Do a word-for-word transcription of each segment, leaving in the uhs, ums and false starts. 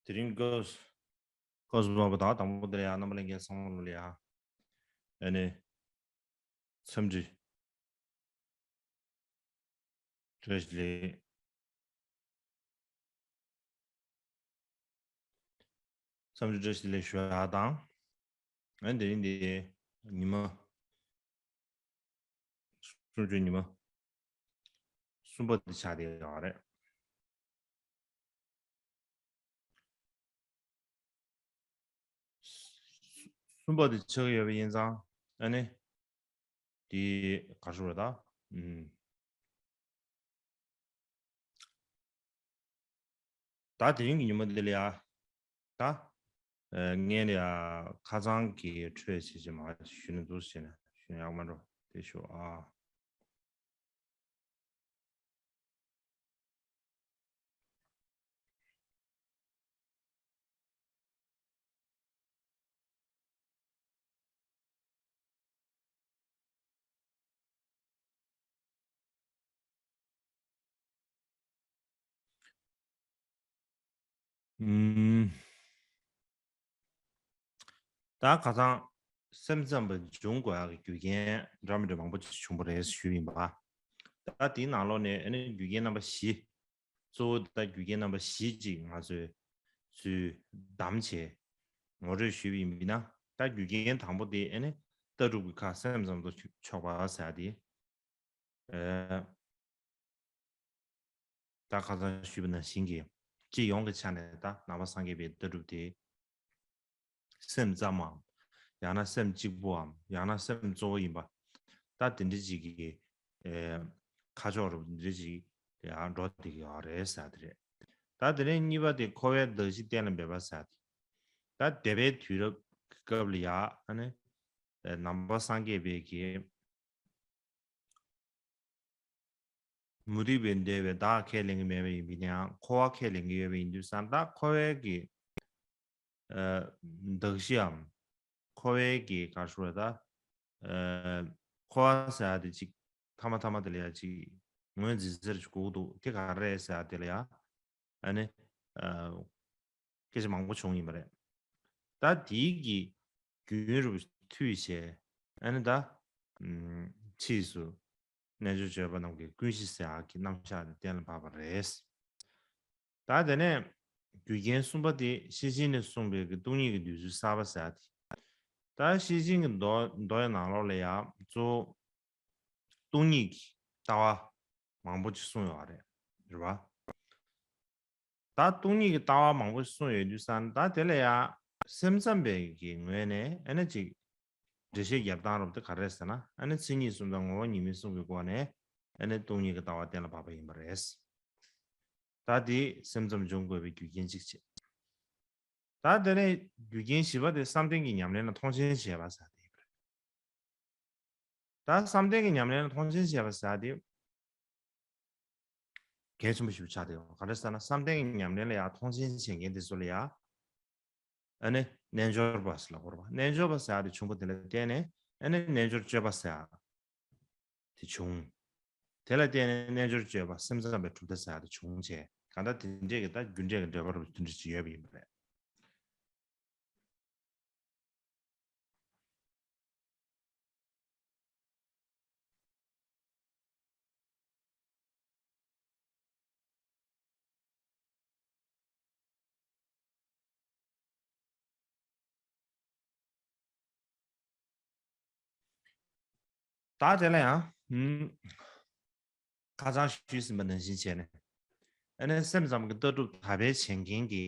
དེ་རིང་སྐབས་སྐབས་སུ་བབ་པ་དང་དང་པོ་དེ་ལ་ཡང་རྣམ་པ་ལྷན་རྒྱས་ཚང་མ་ལ་ཡང་ཨ་ནི་འཚམས་འདྲི་བཀྲ་ཤིས་བདེ་ལེགས། འཚམས་འདྲི་བཀྲ་ཤིས་བདེ་ལེགས་ཞུ་ཡག་དང་། ཨ་ནི་དེ་རིང་འདི་ཉི་མ་གསུམ་བཅུ་ཉི་མ་གསུམ་པ་འདི་ཆགས་བསྡད་ཡོད་རེད། གསུམ་པ་དེ་ཆགས་ཡོད་པ་ཡིན་ཙང་ཨ་ནི་དེ་ག་རེ་ཞུ་དགོས་རེད་ད། ཨུམ། ད་དེ་རིང་གི་ཉིན་མོ་འདི་ལ་ཡ། ད། ཨ། ངས་ལ་ཡ་ཁ་སང་གི་འཕྲོས་བྱས་བྱས་མ་ཞུས་ན་འདུག་ཟེར་ནས་ཞུས་ན་ཡག་མ་འགྲོ་དེ་ཞུ་ཨ། ཨུམ། ད་ཁ་སང་སེམས་ཙམ་པ་འབྱུང་དགོས་ཡག་གི་རྒྱུ་རྐྱེན་འདྲ་མི་འདྲ་མང་པོ་ཅིག་བྱུང་བ་རེད་ཞུས་ཡིན་པ། ད་དེའི་ནང་ལོགས་ནས་ཨ་ནི་རྒྱུ་རྐྱེན་རྣམ་པ་བཞི། གཙོ་བོ་ད་རྒྱུ་རྐྱེན་རྣམ་པ་བཞི་ཅིག་ང་ཚོས་ཚུར་བདམས་བྱས་ངོ་སྤྲོད་ཞུས་པ་ཡིན་ན། ད་རྒྱུ་རྐྱེན་དང་པོ་དེ་ཨ་ནི་ལྟ་གྲུབ་ཀྱི་ཁ་སེམས་ཙམ་དུ་ཆོག་པ་ཟེར་ཡ་དེ། ཨེ། ད་ཁ་སང་ཞུས་པ་ནང་བཞིན་གྱི་སྤྱི་ཡོངས་ཀྱི་ཆ་ནས་ད་ནང་པ་སངས་རྒྱས་པའི་ལྟ་གྲུབ་དེ་སེམས་ཙམ་མམ། ཡང་ན་སེམས་གཅིག་པུའམ། ཡང་ན་སེམས་གཙོ་བོ་ཡིན་པ། ད་དེ་འདྲ་ཅིག་གི་ཨེ། ཁ་ཕྱོགས་རུ་འདི་འདྲ་ཅིག་ཡང་འགྲོ་བསྡད་ཀྱི་ཡོད་རེད་ཟེར་དེ་རེད། ད་དེ་ནས་གཉིས་པ་དེ་འཁོར་བའི་གདགས་གཞི་གཏན་ལ་འབེབས་པ་ཟེར་དེ། ད་འདས་པའི་དུས་རབས་ཀྱི་སྐབས་ལ་ཡ་ཨ་ནི་ནང་པ་སངས་རྒྱས་པའི་གི་མུ་སྟེགས་པའི་འདས་པའི་བདག་ཁས་ལེན་གྱི་མེད་པ་ཡིན་པ་ཡིན་ན་ཡང་འཁོར་བ་ཁས་ལེན་གྱི་ཡོད་པ་ཡིན་དུས་ཙང་ད་འཁོར་བའི་གི་ཨ། གདགས་གཞིའམ། འཁོར་བའི་གི་ག་རེ་ཞུ་དགོས་རེད་ད། ཨ། འཁོར་བ་ཟེར་ཡ་དེ་ཅིག་ཐ་མ་ཐ་མ་དེ་ལ་ཡ་ཅིག་ངོས་འཛིན་ཟེར་ཅིག་དགོས་འདུག་དེ་ག་རེ་རེད་ཟེར་ཡ་དེ་ལ་ཡ། ཨ་ནི། ཨ། སྐད་ཆ་མང་པོ་བྱུང་ཡིན་པ་རེད། ད་དེའི་གི་རྒྱུན་རུ་མཐུད་བྱས་ཨ་ནི་ད། ཨམ། ཕྱིས་སུ་རྣལ་འབྱོར་སྤྱོད་པ་རྣམས་ཀྱི་ཀུན་གཞི་ཟེར་ཡག་གི་རྣམ་གཞག་དེ་གཏན་ལ་ཕབ་པ་རེད། ད་དེ་ནས་རྒྱུ་རྐྱེན་གསུམ་པ་དེ་ཤེར་ཕྱིན་ནས་གསུངས་པའི་གི་སྟོང་ཉིད་ཀྱི་འདོད་ཚུལ་གསར་པ་ཟེར་ཡག་དེ། ད་ཤེར་ཕྱིན་གྱི་མདོ་མདོ་ཡི་ནང་ལོགས་ལ་ཡང་གཙོ་བོ་སྟོང་ཉིད་ཀྱི་ལྟ་བ་མང་པོ་ཅིག་གསུངས་ཡོད་རེད། རེད་པ། ད་སྟོང་ཉིད་ཀྱི་ལྟ་བ་མང་པོ་ཞིག་གསུངས་ཡོད་དུས་ཙང་ད་དེ་ལ་ཡང་སེམས་ཙམ་པའི་གི་ངོས་ནས་ཨ་ནི་ཅིག་འགྲེལ་བཤད་རྒྱབ་སྟངས་རབ་དེ་ག་རེ་རེད་ཟེར་ན་ཨ་ནི་མཚན་ཉིད་གསུམ་དང་ངོ་བོ་ཉིད་མེད་གསུམ་གྱི་སྒོ་ནས་ཨ་ནི་སྟོང་ཉིད་ཀྱི་ལྟ་བ་གཏན་ལ་ཕབ་པ་ཡིན་པ་རེད། ད་དེ་སེམས་ཙམ་འབྱུང་དགོས་པའི་རྒྱུ་རྐྱེན་གཅིག་བྱས། ད་དེ་ནས་རྒྱུ་རྐྱེན་བཞི་པ་དེ་བསམ་གཏན་གྱི་ཉམས་ལེན་ལ་མཐོང་ཆེན་བྱས་པ་ཟེར་དེ་ཡིན་པ་རེད། ད་བསམ་གཏན་གྱི་ཉམས་ལེན་ལ་མཐོང་ཆེན་བྱས་པ་ཟེར་དེ་གལ་ཆེན་པོ་ཞིག་ཆགས་བསྡད་ཡོད། ག་རེ་ཟེར་ན་བསམ་གཏན་གྱི་ཉམས་ལེན་ལ་ཡང་མཐོང་ཆེན་བྱེད་མཁན་དེ་ཚོ་ལ་ཡང་ཨ་ནི་རྣལ་འབྱོར་པ་ཟེར་ལབ་དགོས་རེད་པ། རྣལ་འབྱོར་པ་ཟེར་ཡག་དེ་བྱུང་བ་དེ་ལ་བརྟེན་ནས་ཨ་ནི་རྣལ་འབྱོར་སྤྱོད་པ་ཟེར་ཡག་དེ་བྱུང་། དེ་ལ་བརྟེན་ནས་རྣལ་འབྱོར་སྤྱོད་པ་སེམས་ཙམ་པའི་གྲུབ་མཐའ་ཟེར་ཡག་དེ་བྱུང་བྱས་གང་ལྟར་དེ་འདྲས་ཀྱི་ད་རྒྱུ་འབྲས་ཀྱི་འབྲེལ་བ་རུ་དེ་འདྲ་ཅིག་ཡོད་པ་ཡིན་པ་རེད། ད་དེ་ལ་ཡང་ཁ་སང་ཞུས་ཟིན་པ་ནང་བཞིན་བྱས་ནས་ཨ་ནི་སེམས་ཙམ་གྱི་ལྟ་གྲུབ་དག་པའི་བྱེད་མཁན་གྱི་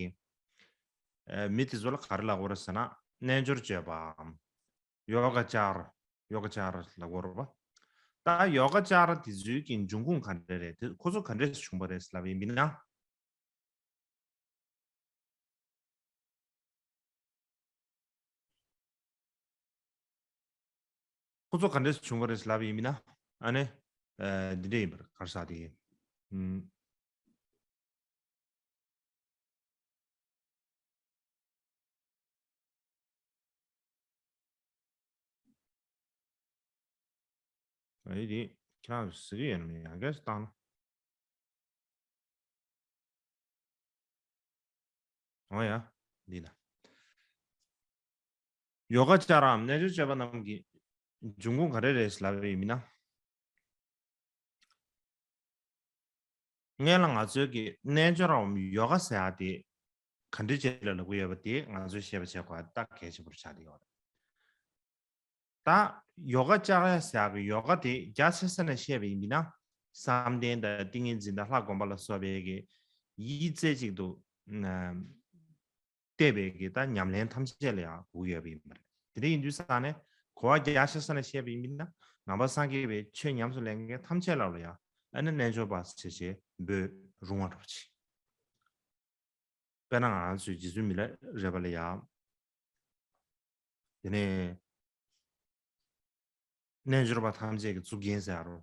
མི་དེ་ཚོ་ལ་ག་རེ་ལབ་དགོས་རེད་ཟེར་ན་རྣལ་འབྱོར་སྤྱོད་པའམ། ཡོ་ག་ཅར། ཡོ་ག་ཅར་ལབ་དགོས་རེད་པ། ད་ཡོ་ག་ཅར་དེ་ཚོའི་གི་འབྱུང་ཁུངས་ག་འདྲ་རེད་དེ་ཁོ་ཚོ་ག་འདྲས་བྱུང་བ་རེད་ལབ་ཡིན་པ་ཡིན་ན། ཁོ་ཚོ་ག་འདྲས་བྱུང་བ་རེད་ལབ་ཡིན་པ་ཡིན་ན་ཨ་ནི། འདི་འདྲས་ཡིན་པར་ག་རེ་ཟེར་དེ། ཨ་ཡི་དེ་ཁྱེད་རང་ཟེར་གི་ཡོད་ནམ་ཡང་སྐད་ཆ་བཏང་ན། འོ་ཡ། འདི་ན། ཡོ་ག་ཅ་རའམ་རྣལ་འབྱོར་སྤྱོད་པ་རྣམས་ཀྱི་འབྱུང་ཁུངས་ག་རེ་རེད་ལབ་པ་ཡིན་ན། སྔོན་ལ་ང་ཚོའི་གི་རྣལ་འབྱོར་རམ་ཡོ་ག་ཟེར་ཡ་དེ་ག་འདྲ་ཅིག་ལ་ལབ་ཀྱི་ཡོད་པ་དེ་ང་ཚོས་ཤེས་པ་བྱེད་དགོས་ཡ་ད་གལ་ཆེན་པོ་ཆགས་ཀྱི་ཡོད་རེད། ད་ཡོ་ག་ཅ་ར་ཟེར་ཡ་གི་ཡོ་ག་དེ་རྒྱ་ཆེ་ས་ནས་བཤད་པ་ཡིན་ན་བསམ་གཏན་དང་ཏིང་ངེ་འཛིན་དང་ལྷ་བསྒོམ་པ་ལ་སོགས་པའི་གི་ཡིད་རྩེ་གཅིག་ཏུ་གཏད་པའི་གི་ད་ཉམས་ལེན་ཐམས་ཅད་ལ་ཡང་གོ་ཡོད་པ་ཡིན་པ་རེད། དེ་འདྲ་ཡིན་དུས་ཙང་ནས་གོ་བ་རྒྱ་ཆེ་ས་ནས་བཤད་པ་ཡིན་ན་ནང་པ་སངས་རྒྱས་པའི་ཆོས་ཉམས་སུ་ལེན་མཁན་ཐམས་ཅད་ལ་ལ་ཡང་ཨ་ནི་རྣལ་འབྱོར་པ་ཟེར་བྱས་འབོད་རུང་བ་འདྲ་པོ་ཅིག་དཔེར་ན་ང་ཚོའི་རྗེ་བཙུན་མི་ལ་རས་པ་ལ་ཡང་། དེ་ནས་རྣལ་འབྱོར་པ་ཐམས་ཅད་ཀྱི་གཙུག་རྒྱན་ཟེར་ཡ་རོ།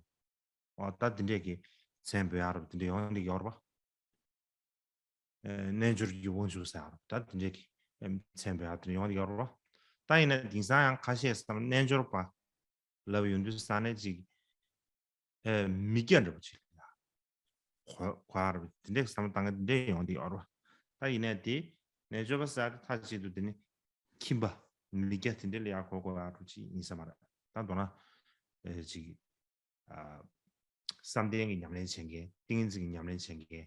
འོ་ད་དེ་འདྲས་ཀྱི་མཚན་འབོད་ཡ་རོ་དེ་འདྲས་ཡོང་འདི་ཡོད་རེད་པ། ཨེ་རྣལ་འབྱོར་གྱི་དབང་ཕྱུག་ཟེར་ཡ་རོ་ད་དེ་འདྲས་ཀྱི་མཚན་འབོད་ཡ་དེ་འདྲས་ཡོང་འདི་ཡོད་རེད་པ། ད་ཡིན་ན་དེང་སང་ཡང་ཁ་ཤས་སམ་རྣལ་འབྱོར་པ་ལབ་ཡོང་དུས་ས་ནས་ཅིག་ཨེ་མི་སྐྱ་འདྲ་པོ་ཅིག་ལ་ཡ། གོ་གོ་ཨ་རུ་དེ་འདྲས་བསམ་བློ་བཏང་གི་དེ་འདྲས་ཡོང་དེ་ཡོད་རེད་པ། ད་ཡིན་ནའི་དེ་རྣལ་འབྱོར་པ་ཟེར་ཡ་དེ་མཐའ་གཅིག་ཏུ་དེ་ནི་ཁྱིམ་པ་མི་སྐྱ་དེ་འདྲས་ལ་ཡ་གོ་གོ་ཨ་རུ་ཅིག་ཡིན་ས་མ་རེད། ད་མདོར་ན་ཨེ་ཅིག་ཨ་བསམ་གཏན་གྱི་ཉམས་ལེན་བྱེད་མཁན་ཏིང་ངེ་འཛིན་གྱི་ཉམས་ལེན་བྱེད་མཁན་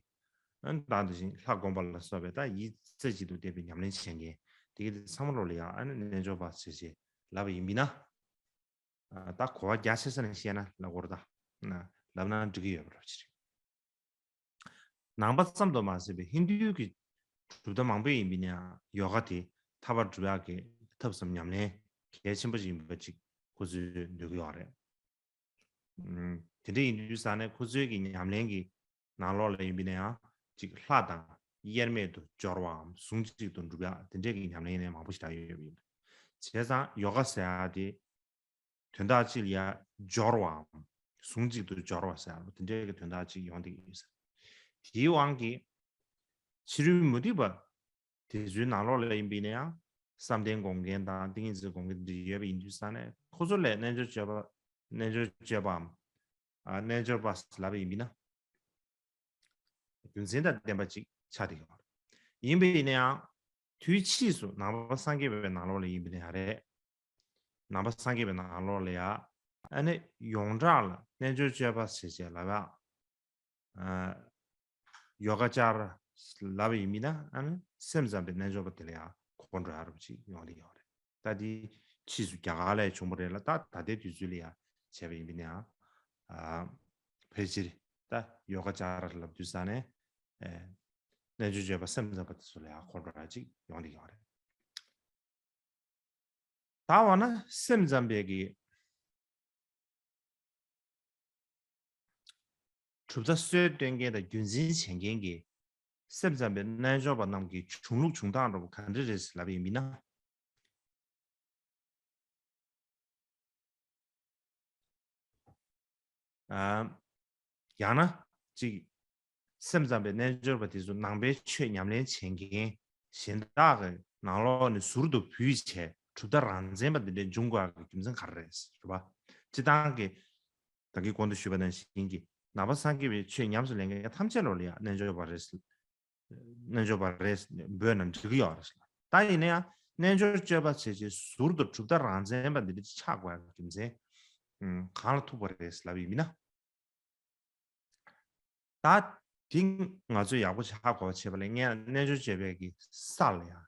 ཨ་ནི་ད་དེ་བཞིན་ལྷ་བསྒོམ་པ་ལ་སོགས་པའི་ད་ཡིད་རྩེ་གཅིག་ཏུ་གཏད་པའི་ཉམས་ལེན་བྱེད་མཁན་དེ་གི་དེ་ཚང་མ་ལོ་ལ་ཡ་ཨ་ནི་རྣལ་འབྱོར་པ་ཟེར་བྱས་ལབ་པ་ཡིན་པས་ན། ད་གོ་བ་རྒྱ་ཆེ་ས་ནས་བཤད་ན་ལབ་དགོས་རེད་ད། ལབ་ན་འགྲིག་གི་ཡོད་པ་རེད་ཅེས། ནང་པ་ཙམ་དུ་མ་ཟད་པའི་ཧིན་རྡུའི་གི་གྲུབ་མཐའ་མང་པོ་ཡིན་པའི་ནང་ཡོ་ག་དེ་ཐར་པར་འགྲོ་ཡག་གི་ཐབས་སམ་ཉམས་ལེན་གལ་ཆེན་པོ་ཞིག་ཡིན་པ་ཅིག་ཁོ་ཚོས་འདོད་ཀྱི་ཡོད་རེད། དེ་འདྲ་ཡིན་དུས་ས་ནས་ཁོ་ཚོའི་གི་ཉམས་ལེན་གྱི་ནང་ལོགས་ལ་ཡིན་པའི་ནའང་ཅིག་ལྷ་དང་དབྱེར་མེད་དུ་སྦྱོར་བའམ་ཟུང་གཅིག་ཏུ་འགྲུབ་ཡ་དེ་འདྲས་ཀྱི་ཉམས་ལེན་ནས་མང་པོ་ཞིག་ཡོད་པ་ཡིན། བྱས་ཙང་ཡོ་ག་ཟེར་ཡ་དེ་དོན་དག་ཅིག་ལ་ཡ་སྦྱོར་བའམ་ཟུང་གཅིག་ཏུ་སྦྱོར་བ་ཟེར་ཡ་དེ་འདྲས་ཀྱི་དོན་དག་ཅིག་ཡོང་བསྡད་ཀྱི་ཡོད་ས་རེད། དེའི་དབང་གིས་ཕྱི་རོལ་མུ་སྟེགས་པ་དེ་ཚོའི་ནང་ལོགས་ལ་ཡིན་པའི་ནའང་བསམ་གཏན་སྒོམ་མཁན་དང་ཏིང་ངེ་འཛིན་སྒོམ་མཁན་འདི་ཡོད་པ་ཡིན་དུས་ས་ནས་ཁོ་ཚོ་ལས་རྣལ་འབྱོར་སྤྱོད་པ་རྣལ་འབྱོར་སྤྱོད་པའམ་ཨ་རྣལ་འབྱོར་པ་ལབ་པ་ཡིན་པས་ན། རྒྱུ་མཚན་དང་ལྡན་པ་ཅིག་ཆགས་བསྡད་ཡོད་རེད། ཡིན་པས་ན་ཡང་དུས་ཕྱིས་སུ་ནང་པ་སངས་རྒྱས་པའི་ནང་ལོགས་ལ་ཡིན་པས་ན་ཡང་རེད། ནང་པ་སངས་རྒྱས་པའི་ནང་ལོགས་ལ་ཡང་ཨ་ནི་ཡོངས་གྲགས་ལ་རྣལ་འབྱོར་སྤྱོད་པ་ཞེས་བྱས་ལབ་ཡག་ཨ་ཡོ་ག་ཅ་ར་ལབ་པ་ཡིན་པས་ན་ཨ་ནི་སེམས་ཙམ་པའི་རྣལ་འབྱོར་པ་དེ་ལ་ཡང་གོ་འགྲོ་ཡག་རབ་ཅིག་ཡོང་བསྡད་ཡོད་རེད། ད་དེ་ཕྱིས་སུ་རྒྱ་གར་ལ་ཡང་བྱུང་བ་རེད་ལ་ད་ད་ལྟའི་དུས་ཚོད་ལ་ཡང་བྱས་པ་ཡིན་པས་ན་ཡང་ཨ་ཕལ་ཆེར་ད་ཡོ་ག་ཅ་ར་ལབ་དུས་ས་ནས་ཨེ་རྣལ་འབྱོར་སྤྱོད་པ་སེམས་ཙམ་པ་དེ་ཚོ་ལ་ཡང་གོ་འགྲོ་ཡག་ཅིག་ཡོང་བསྡད་ཡོད་རེད། ད་འོ་ན་སེམས་ཙམ་པའི་གི་གྲུབ་མཐའ་སྲོལ་སྟོན་མཁན་དང་རྒྱུན་འཛིན་བྱེད་མཁན་གྱི་སེམས་ཙམ་པའི་རྣལ་འབྱོར་པ་རྣམས་ཀྱི་བྱུང་ལུགས་བྱུང་སྟངས་འདྲ་པོ་ག་འདྲ་རེད་ལབ་པ་ཡིན་པས་ན། ཨ་ཡང་ན་ཅིག་སེམས་ཙམ་པའི་རྣལ་འབྱོར་པ་དེ་ཚོ་ནང་པའི་ཆོས་ཉམས་ལེན་བྱེད་མཁན་གཞན་དག་གི་ནང་ལོགས་ནས་ཟུར་དུ་བུད་བྱས་གྲུབ་མཐའ་རང་མཚན་པ་འདི་འདྲའི་འབྱུང་དགོས་ཀྱི་རྒྱུ་མཚན་ག་རེ་རེད་ཟེར་བ། སྤྱིར་བཏང་གི་ད་གིན་གོང་དུ་ཞུས་པ་ནང་བཞིན་གྱི་ནང་པ་སངས་རྒྱས་པའི་ཆོས་ཉམས་སུ་ལེན་མཁན་ཐམས་ཅད་ལོ་ལ་ཡང་རྣལ་འབྱོར་པ་རེད། རྣལ་འབྱོར་པ་རེད་འབོད་ན་འགྲིག་གི་ཡོད་རེད། ད་ཡིན་ན་ཡང་རྣལ་འབྱོར་སྤྱོད་པ་བྱེད་ཅེས་ཟུར་དུ་གྲུབ་མཐའ་རང་མཚན་པ་འདི་འདྲ་ཆགས་དགོས་ཀྱི་རྒྱུ་མཚན་གང་ལ་ཐུག་པ་རེད་ལབ་ཡིན་ན། ད་དེ་ང་ཚོས་ཡག་པོ་ཧ་གོ་བ་བྱེད་པ་ལས་ངས་རྣལ་འབྱོར་སྤྱོད་པའི་གི་ས་ལ་ཡང་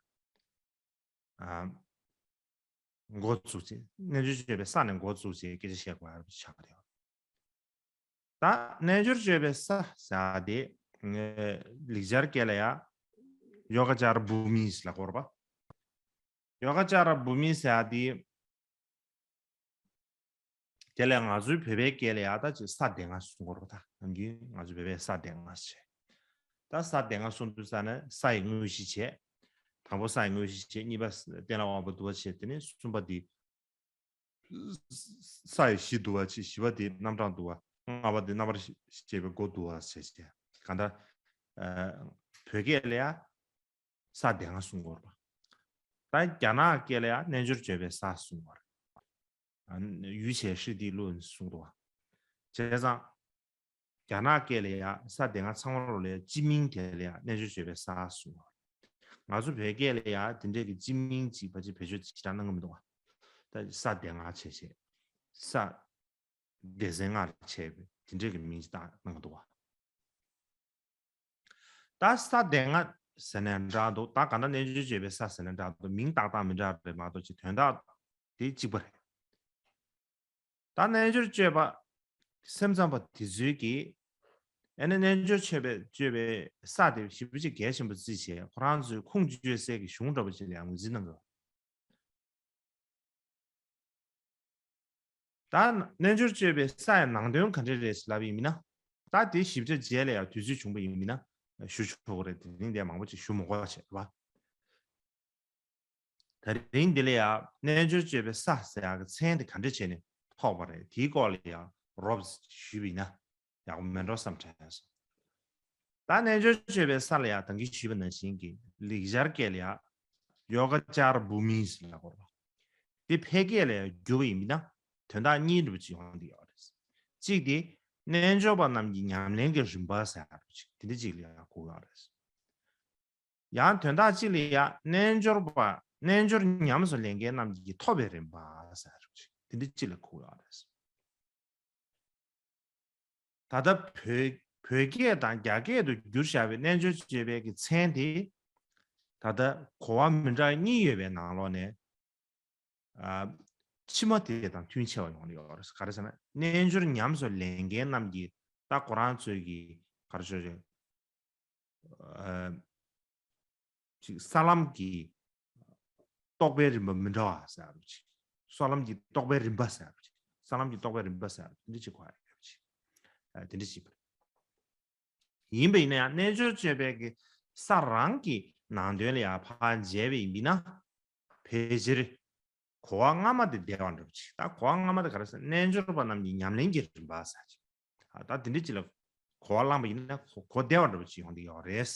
འགོ་བཙུགས་ཚེ་རྣལ་འབྱོར་སྤྱོད་པའི་ས་ནས་འགོ་བཙུགས་ཚེ་སྐད་ཆ་བཤད་དགོས་ཡག་པོ་ཆགས་ཀྱི་ཡོད། ད་རྣལ་འབྱོར་སྤྱོད་པའི་ས་ཟེར་ཡག་དེ་ལེགས་སྦྱར་སྐད་ལ་ཡང་ཡོ་ག་ཅ་ར་བྷུ་མི་ལབ་ཀྱི་ཡོད་རེད་པ། ཡོ་ག་ཅ་ར་བྷུ་མི་ཟེར་ཡག་དེ་དེ་ལས་ང་ཚོའི་བོད་པའི་སྐད་ལ་ཡང་ད་ཅིག་ས་སྡེ་ལྔ་གསུང་གི་ཡོད་རེད་པ། ད་ནམ་རྒྱུན་ང་ཚོའི་བོད་པའི་ས་སྡེ་ལྔ་ཟེར། ད་ས་སྡེ་ལྔ་གསུང་དུས་ས་ནས་ས་ཡི་དངོས་གཞི་བྱས། དང་པོ་ས་ཡི་དངོས་གཞི་བྱས། གཉིས་པ་གཏན་ལ་དབང་པོ་འདུ་བ་བྱས། དེ་ནས་གསུམ་པ་འདི་ས་ཡི་གཞི་འདུ་བ་བྱས། བཞི་པ་འདི་རྣམ་གྲངས་འདུ་བ། ལྔ་པ་འདི་རྣམ་པར་ཤེས་པའི་སྒོ་འདུ་བ་བྱས་བྱས། གང་ལྟར་བོད་སྐད་ལ་ཡང་ས་སྡེ་ལྔ་གསུང་གི་ཡོད་རེད་པ། ད་རྒྱ་ནག་སྐད་ལ་ཡང་རྣལ་འབྱོར་སྤྱོད་པའི་ས་གསུང་གི་ཡོད་རེད། ཡུས་ཆའེ་ཧྲི་ཏི་ལུན་གསུང་གི་འདུག་པ། བྱས་ཙང་རྒྱ་ནག་སྐད་ལ་ཡང་ས་སྡེ་ལྔ་ཚང་མ་ལོ་ལ་ཡང་སྤྱི་མིང་དེ་ལ་ཡང་རྣལ་འབྱོར་སྤྱོད་པའི་ས་གསུང་གི་ཡོད་རེད། ང་ཚོ་བོད་སྐད་ལ་ཡང་དེ་འདྲས་ཀྱི་སྤྱི་མིང་ཅིག་ཕལ་ཆེར་བེད་སྤྱོད་ཅིག་གནང་གི་མི་འདུག་བ། ད་ས་སྡེ་ལྔ་བྱས་བྱས། ས་སྡེ་ཚན་ལྔ་རེ་བྱས་པའི་དེ་འདྲས་ཀྱི་མིང་ཅིག་བཏགས་གནང་གི་འདུག་བ། ད་ས་སྡེ་ལྔ་ཟེར་ནས་འདྲ་འདུག་ད་ག་འདྲ་རྣལ་འབྱོར་སྤྱོད་པའི་ས་ཟེར་ནས་འདྲ་འདུག་མིང་བཏགས་སྟངས་མི་འདྲ་རེད་མ་གཏོགས་ཅིག་དོན་དག་དེ་གཅིག་པ་རེད། ད་རྣལ་འབྱོར་སྤྱོད་པ་སེམས་ཙམ་པ་དེ་ཚོའི་གིས་ཨེ་ནི་རྣལ་འབྱོར་སྤྱོད་པའི་སྤྱོད་པའི་ས་དེ་ཞེ་པོ་ཅིག་གལ་ཆེན་པོ་བརྩིས་བྱས་ཁོ་རང་ཚོའི་ཁུངས་བཅོལ་སའི་གི་གཞུང་འདྲ་པོ་ཅིག་ལ་ཡང་ངོས་འཛིན་གནང་དགོས། ད་རྣལ་འབྱོར་སྤྱོད་པའི་ས་ཡི་ནང་དོན་ག་འདྲ་རེད་ལབ་ཡིན་མིན་ན། ད་དེ་ཞིབ་ཆ་རྗེས་ལ་ཡང་དུས་ཚོད་བྱུང་པ་ཡིན་མིན་ན་ཞུ་ཆོག་གི་རེད། དེ་རིང་འདི་མང་པོ་ཅིག་ཞུ་མི་དགོས་པ་བྱས་རེད་བ། ད་རིང་འདི་ལ་ཡང་རྣལ་འབྱོར་སྤྱོད་པའི་ས་ཟེར་ཡག་གི་མཚན་དེ་ག་འདྲ་བྱས་ནས་ཐོགས་པ་རེད། དེའི་སྐོར་ལ་ཡང་རོབ་ཞུས་པ་ཡིན་ན་ཡག་པོ་མེད་འགྲོ་བསམ་དྲན་སོང་། ད་རྣལ་འབྱོར་སྤྱོད་པའི་ས་ལ་ཡང་ད་གིན་ཞུས་པ་ནང་བཞིན་གྱི་ལེགས་སྦྱར་སྐད་ལ་ཡང་ཡོ་ག་ཅཱར་བྷུ་མི་ཟེར་ལབ་དགོས་རེད། དེ་ཕལ་སྐད་ལ་ཡང་བསྒྱུར་བ་ཡིན་ན་དོན་དག་གཉིས་འདྲ་པོ་ཅིག་ཡོང་གི་ཡོད་རེད། གཅིག་དེ་རྣལ་འབྱོར་པ་རྣམས་ཀྱི་ཉམས་ལེན་གྱི་རིམ་པ་ཟེར་ཡག་ཅིག་དེ་འདྲ་ཅིག་ལ་ཡང་གོ་གི་ཡོད་རེད། ཡང་དོན་དག་གཅིག་ལ་ཡང་རྣལ་འབྱོར་པ་རྣལ་འབྱོར་ཉམས་སུ་ལེན་མཁན་རྣམས་ཀྱིས་ཐོབ་པའི་རིམ་པ་ཟེར་ཅིག་དེ་འདྲ་གཅིག་ལ་གོ་ཡག་རེད། ད་ལྟ་བོད་བོད་སྐད་དང་རྒྱ་སྐད་དུ་བསྒྱུར་བཞག་པའི་རྣལ་འབྱོར་སྤྱོད་པའི་གི་མཚན་དེ་ད་ལྟ་གོ་བ་མི་འདྲ་གཉིས་ཡོད་པའི་ནང་ལོགས་ནས། ཨ། ཕྱི་མ་དེ་དང་མཐུན་ཆེ་བ་ཡོང་གི་ཡོད་རེད། ག་རེ་ཟེར་ན་རྣལ་འབྱོར་ཉམས་སུ་ལེན་མཁན་རྣམས་ཀྱིས་ད་ཁོ་རང་ཚོའི་གི་ག་རེ་ཟེར་རེད། ཨ། ཅིག་ས་ལམ་གྱི་རྟོགས་པའི་རིམ་པ་མི་འདྲ་བ་ཟེར་ཡག་ཅིག་ས་ལམ་གྱི་རྟོགས་པའི་རིམ་པ་ཟེར་ཡག་ཅིག་ས་ལམ་གྱི་རྟོགས་པའི་རིམ་པ་ཟེར་ཡག་འདི་ཅིག་གོ་ཡག་ཅིག་ཨ། དེ་འདྲ་ཅིག་ཡིན་པ་ཡིན་ན་ཡང་རྣལ་འབྱོར་སྤྱོད་པའི་གི་ས་རང་གི་ནང་དོན་ལ་ཡང་ཕར་མཇལ་བ་ཡིན་པ་ཡིན་ན། ཕལ་ཆེར་གོ་བ་སྔ་མ་དེ་བདེ་བ་འདྲ་པོ་ཅིག་ད་གོ་བ་སྔ་མ་དེ་ག་རེ་ཟེར་ན་རྣལ་འབྱོར་པ་རྣམས་ཀྱི་ཉམས་ལེན་གྱི་རིམ་པ་ཟེར་ཅིག་ཨ། ད་དེ་འདྲ་ཅིག་ལ་གོ་བ་བླངས་པ་ཡིན་ན་གོ་གོ་བདེ་བ་འདྲ་པོ་ཅིག་ཡོང་གི་ཡོད་རེད།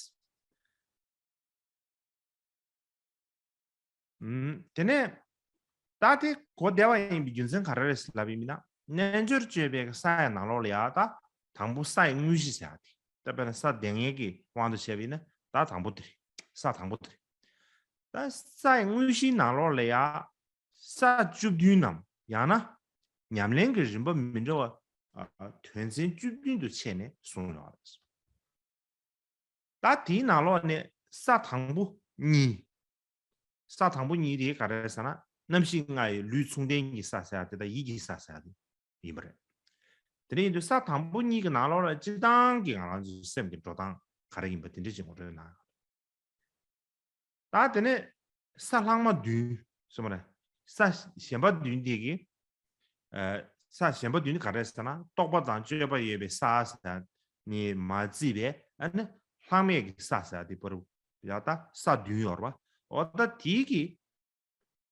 ཨུམ། དེ་ནས་ད་དེ་གོ་བདེ་བ་ཡིན་པའི་རྒྱུ་མཚན་ག་རེ་རེད་ལབ་ཡིན་ན། རྣལ་འབྱོར་སྤྱོད་པའི་ས་ཡི་ནང་ལོགས་ལ་ཡང་ད་དང་པོ་ས་ཡི་དངོས་གཞི་ཟེར་ཡག་དེ། ད་དཔེར་ན་ས་སྡེ་ལྔའི་གི་དབང་དུ་བྱས་པ་ཡིན་ན་ད་དང་པོ་དེ་རེད། ས་དང་པོ་དེ་རེད། ད་ས་ཡི་དངོས་གཞིའི་ནང་ལོགས་ལ་ཡང་ས་བཅུ་བདུན་ནམ་ཡང་ན་ཉམས་ལེན་གྱི་རིམ་པ་མི་འདྲ་བ་ཨ། དོན་ཚན་བཅུ་བདུན་དུ་ཕྱེ་ནས་གསུངས་ཡོད་རེད། ད་དེའི་ནང་ལོགས་ནས་ས་དང་པོ་གཉིས། ས་དང་པོ་གཉིས་དེ་ག་རེ་ཟེར་ན་རྣམ་ཤེས་ལྔ་ཡི་ལུས་མཚུངས་ལྡན་གྱི་ས་ཟེར་ཡག་དེ་དང་ཡིད་ཀྱི་ས་ཟེར་ཡག་དེ་ཡིན་པ་རེད། དེ་འདྲ་ཡིན་དུས་ས་དང་པོ་གཉིས་ཀྱི་ནང་ལོགས་ལ་སྤྱིར་བཏང་གི་ང་རང་ཚོའི་སེམས་ཀྱི་འགྲོ་སྟངས་ག་རེ་ཡིན་པ་དེ་འདྲ་ཅིག་ངོ་སྤྲོད་གནང་ཡོད། ད་དེ་ནས་ས་ལྷག་མ་བདུན་གསུངས་པ་རེད། ས་གཞན་པ་བདུན་དེ་གི་ཨ། ས་གཞན་པ་བདུན་ནི་ག་རེ་ཟེར་ན་རྟོག་པ་དང་དཔྱོད་པ་ཡོད་པའི་ས་ཟེར་ནི་མ་བརྩིས་པའི་ཨ་ནི་ལྷག་མེད་ཀྱི་ས་ཟེར་དེ་བར་ཡ་ད་ས་བདུན་ཡོད་རེད་བ། འོ་ད་དེའི་གི་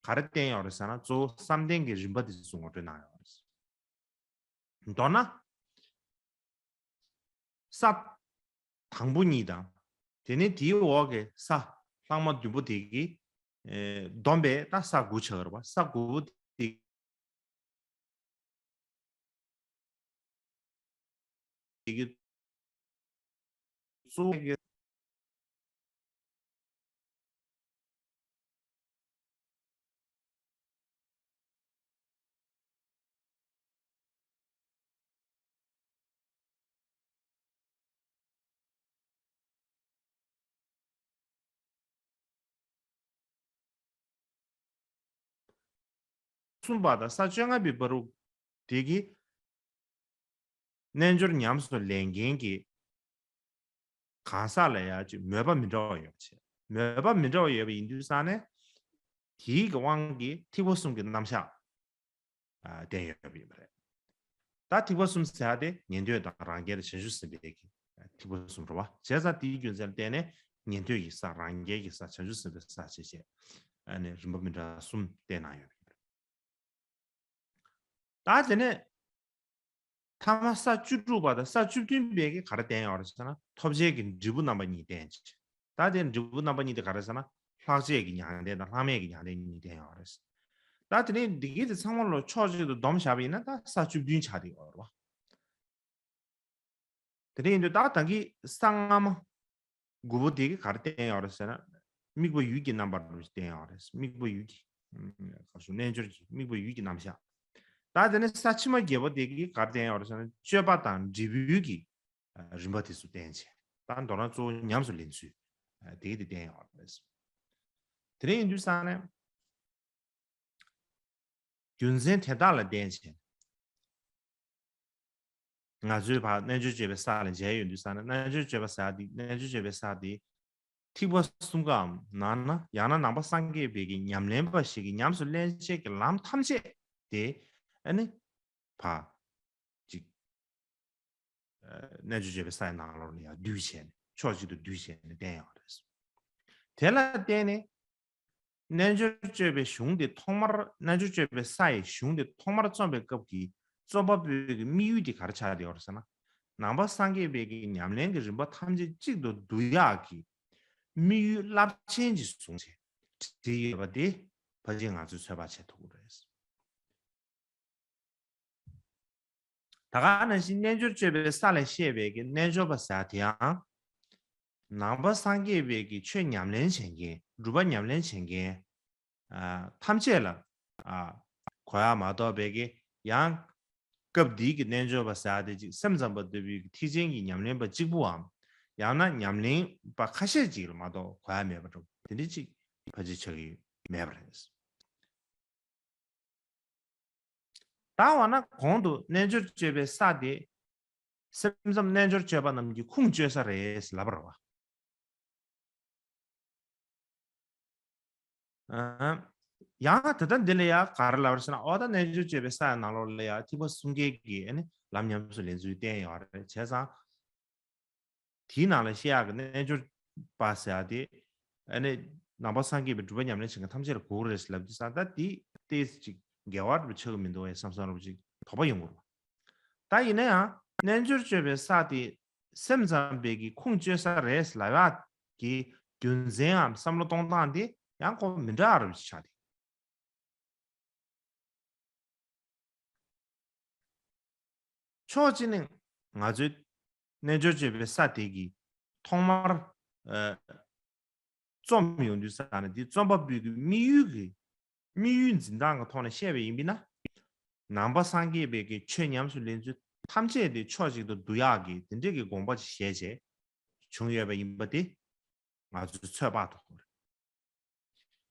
ག་རེ་བསྟན་ཡོད་རེད་ཟེར་ན་གཙོ་བོ་བསམ་གཏན་གྱི་རིམ་པ་དེ་ཚོ་ངོ་སྤྲོད་གནང་ཡོད་རེད། མདོར་ན། ས་དང་པོ་གཉིས་དང་། དེ་ནས་དེའི་འོག་གི་ས་ལྷག་མ་བདུན་པོ་དེ་གི་ཨེ། བསྡོམས་པས་ད་ས་དགུ་ཆགས་ཡོད་རེད་བ། ས་དགུ་པོ་དེ་དེ་གི་གཙོ་བོ་གི་གསུམ་པ་དང་ས་བཅོ་ལྔ་པའི་བར་དུ་དེ་གི་རྣལ་འབྱོར་ཉམས་སུ་ལེན་མཁན་གྱི་གང་ཟག་ལ་ཡང་ཅིག་མོས་པ་མི་འདྲ་བ་ཡོད་པ་བྱས། མོས་པ་མི་འདྲ་བ་ཡོད་པ་ཡིན་དུས་ཙང་ནས་དེའི་གི་དབང་གིས་ཐེག་པ་གསུམ་གྱི་རྣམ་གཞག་ཨ། བསྟན་ཡོད་པ་ཡིན་པ་རེད། ད་ཐེག་པ་གསུམ་ཟེར་ཡག་དེ་ཉན་ཐོས་དང་རང་རྒྱལ་དང་བྱང་ཆུབ་སེམས་དཔའི་གི་ཐེག་པ་གསུམ་རེད་བ། བྱས་ཙང་དེའི་རྒྱུ་མཚན་ལ་བརྟེན་ནས་ཉན་ཐོས་ཀྱི་ས་རང་རྒྱལ་གྱི་ས་བྱང་ཆུབ་སེམས་དཔའི་ས་བྱས་བྱས་ཨ་ནི་རིམ་པ་མི་འདྲ་གསུམ་བསྟན་གནང་ཡོད་པ་ཡིན་པ་རེད། ད་དེ་ནས་ཐ་མ་ས་བཅུ་དྲུག་པ་དང་ས་བཅུ་བདུན་པའི་གི་ག་རེ་བསྟན་ཡོད་རེད་ཟེར་ན་ཐོབ་བྱའི་གི་འབྲས་བུ་རྣམ་པ་གཉིས་བསྟན་ཅིང་། ད་དེ་འབྲས་བུ་རྣམ་པ་གཉིས་དེ་ག་རེ་ཟེར་ན་ལྷག་བྱའི་གི་མྱང་འདས་དང་ལྷག་མེད་ཀྱི་མྱང་འདས་གཉིས་བསྟན་ཡོད་རེད། ད་དེ་ནས་འདི་གི་དེ་ཚང་མ་ལོ་ཕྱོགས་གཅིག་ཏུ་བསྡོམས་བཞག་པ་ཡིན་ན་ད་ས་བཅུ་བདུན་ཆགས་བསྡད་ཡོད་རེད་བ། དེ་འདྲ་ཡིན་དུས་ད་ད་གིན་ས་སྔ་མ་དགུ་པོ་དེ་གི་ག་རེ་བསྟན་ཡོད་རེད་ཟེར་ན། དམིགས་པ་ཡུལ་གྱི་རྣམ་པ་རུ་བསྟན་ཡོད་རེད། དམིགས་པ་ཡུལ་གྱི་ག་རེ་ཟེར། རྣལ་འབྱོར་གྱི་དམིགས་པ་ཡུལ་གྱི་རྣམ་གཞག་ད་དེ་ནས་ས་ཕྱི་མ་བརྒྱད་པོ་དེ་གིས་ག་རེ་བསྟན་ཡོད་རེད་ཟེར་ན། སྤྱོད་པ་དང་འབྲས་བུའི་གི་རིམ་པ་དེ་ཚོ་བསྟན་བྱས། ད་མདོར་ན་གཙོ་བོ་ཉམས་སུ་ལེན་ཚུལ་དེ་གི་དེ་བསྟན་ཡོད་རེད། དེ་འདྲ་ཡིན་དུས་ཙང་ནས། རྒྱུ་མཚན་དེ་དག་ལ་བརྟེན་བྱས། ང་ཚོའི་བར་རྣལ་འབྱོར་སྤྱོད་པའི་ས་ལ་མཇལ་ཡོང་དུས་ཙང་ནས། རྣལ་འབྱོར་སྤྱོད་པའི་ས་དེ། རྣལ་འབྱོར་སྤྱོད་པའི་ས་དེ་ཐེག་པ་གསུམ་ཀའམ་ནང་ན། ཡང་ན་ནང་པ་སངས་རྒྱས་པའི་གི་ཉམས་ལེན་པ་ཞིག་གིས་ཉམས་སུ་ལེན་བྱེད་ཀྱི་ལམ་ཐམས་ཅད་དེ་ཨ་ནི་བར་ཅིག་རྣལ་འབྱོར་སྤྱོད་པའི་སའི་ནང་ལོགས་ལ་ཡང་བསྡུས་བྱས་ནས། ཕྱོགས་གཅིག་ཏུ་བསྡུས་བྱས་ནས་བསྟན་ཡོད་རེད། དེ་ལ་བརྟེན་ནས་རྣལ་འབྱོར་སྤྱོད་པའི་གཞུང་དེ་ཐོག་མར། རྣལ་འབྱོར་སྤྱོད་པའི་སའི་གཞུང་དེ་ཐོག་མར་རྩོམ་པའི་སྐབས་ཀྱི་རྩོམ་པ་པོའི་གི་དམིགས་ཡུལ་དེ་ག་རེ་ཆགས་བསྡད་ཡོད་རེད་ཟེར་ན། ནང་པ་སངས་རྒྱས་པའི་གི་ཉམས་ལེན་གྱི་རིམ་པ་ཐམས་ཅད་གཅིག་ཏུ་བསྡུ་ཡག་གི་དམིགས་ཡུལ་རླབས་ཆེན་ཅིག་བཟུང་བྱས་བྲིས་ཡོད་པ་དེ་ཕལ་ཆེར་ང་ཚོས་ཚོད་དཔག་བྱེད་ཐུབ་ཀྱི་རེད། ད་ག་ནང་བཞིན་རྣལ་འབྱོར་སྤྱོད་པའི་ས་ལ་བཤད་པའི་གི་རྣལ་འབྱོར་པ་ཟེར་དེའང་། ནང་པ་སངས་རྒྱས་པའི་གི་ཆོས་ཉམས་ལེན་བྱེད་མཁན། སྒྲུབ་པ་ཉམས་ལེན་བྱེད་མཁན་ཨ་ཐམས་ཅད་ལ་ཨ་གོ་ཡ་མ་གཏོགས། པའི་གི་ཡང་སྐབས་འདིའི་གི་རྣལ་འབྱོར་པ་ཟེར་དེ་ཅིག་སེམས་ཙམ་པ་ལྟ་བུའི་གི་ཐེག་ཆེན་གྱི་ཉམས་ལེན་པ་གཅིག་པུའམ། ཡང་ན་ཉམས་ལེན་པ་ཁ་ཤས་ཅིག་ལ་མ་གཏོགས་གོ་ཡ་མེད་པ་འདྲ་པོ་དེ་འདྲ་ཅིག་ཕལ་ཆེར་ཆགས་ཀྱི་མེད་པ་རེད། ད་འོ་ན་གོང་དུ་རྣལ་འབྱོར་སྤྱོད་པའི་ས་དེ་སེམས་ཙམ་རྣལ་འབྱོར་སྤྱོད་པ་རྣམས་ཀྱི་ཁུངས་བཅོལ་ས་རེད་ལབ་པ་རེད་པ། ཨ། ཡང་ད་ལྟ་འདི་ལ་ཡང་ག་རེ་ལབ་རེད་ཟེར་ན། འོ་ད་རྣལ་འབྱོར་སྤྱོད་པའི་ས་ཡི་ནང་ལོགས་ལ་ཡང་ཐེག་པ་གསུམ་ཀའི་གི་ཨ་ནི་ལམ་ཉམས་སུ་ལེན་ཚུལ་བསྟན་ཡོད་རེད། བྱས་ཙང་དེའི་ནང་ལ་བཤད་ཡག་གི་རྣལ་འབྱོར་པ་ཟེར་ཡག་དེ་ཨ་ནི་ནང་པ་སངས་རྒྱས་པའི་སྒྲུབ་པ་ཉམས་ལེན་བྱེད་མཁན་ཐམས་ཅད་ལ་གོ་གི་རེད་ལབ་དུས་ཙང་། ད་དེ་ཏོག་ཙམ་ཅིག་འགལ་བ་འདྲ་པོ་ཆགས་ཀྱི་མི་འདུག་གས་བསམ་བསམ་འདྲ་པོ་ཅིག་དོགས་པ་ཡོང་གི་རེད་པ། ད་ཡིན་ན་ཡང་རྣལ་འབྱོར་སྤྱོད་པའི་ས་དེ་སེམས་ཙམ་པའི་གི་ཁུངས་བཅོལ་ས་རེད་ལབ་ཡག་གི་རྒྱུ་མཚན་ནམ་བསམ་བློ་གཏོང་སྟངས་དེ་ཡང་ཁོ་མི་འདྲ་བ་འདྲ་པོ་ཅིག་ཆགས་ཏེ། ཕྱོགས་གཅིག་ནས་ང་ཚོའི་རྣལ་འབྱོར་སྤྱོད་པའི་ས་དེ་གི་ཐོག་མར་ཨ་རྩོམ་ཡོང་དུས་ཙང་ནས། དེ་རྩོམ་པ་པོའི་གི་དམིགས་ཡུལ་གྱི་དམིགས་ཡུལ་འཛིན་སྟངས་ཀྱི་ཐོག་ནས་བཤད་པ་ཡིན་པ་ཡིན་ན། ནང་པ་སངས་རྒྱས་པའི་གི་ཆོས་ཉམས་སུ་ལེན་ཚུལ་ཐམས་ཅད་དེ་ཕྱོགས་གཅིག་ཏུ་བསྡུ་ཡག་གི་དེ་འདྲའི་གི་དགོངས་པ་ཅིག་བཞེས་བྱས་བྱུང་ཡོད་པ་ཡིན་པ་དེ་ང་ཚོས་ཚོད་དཔག་ཐུབ་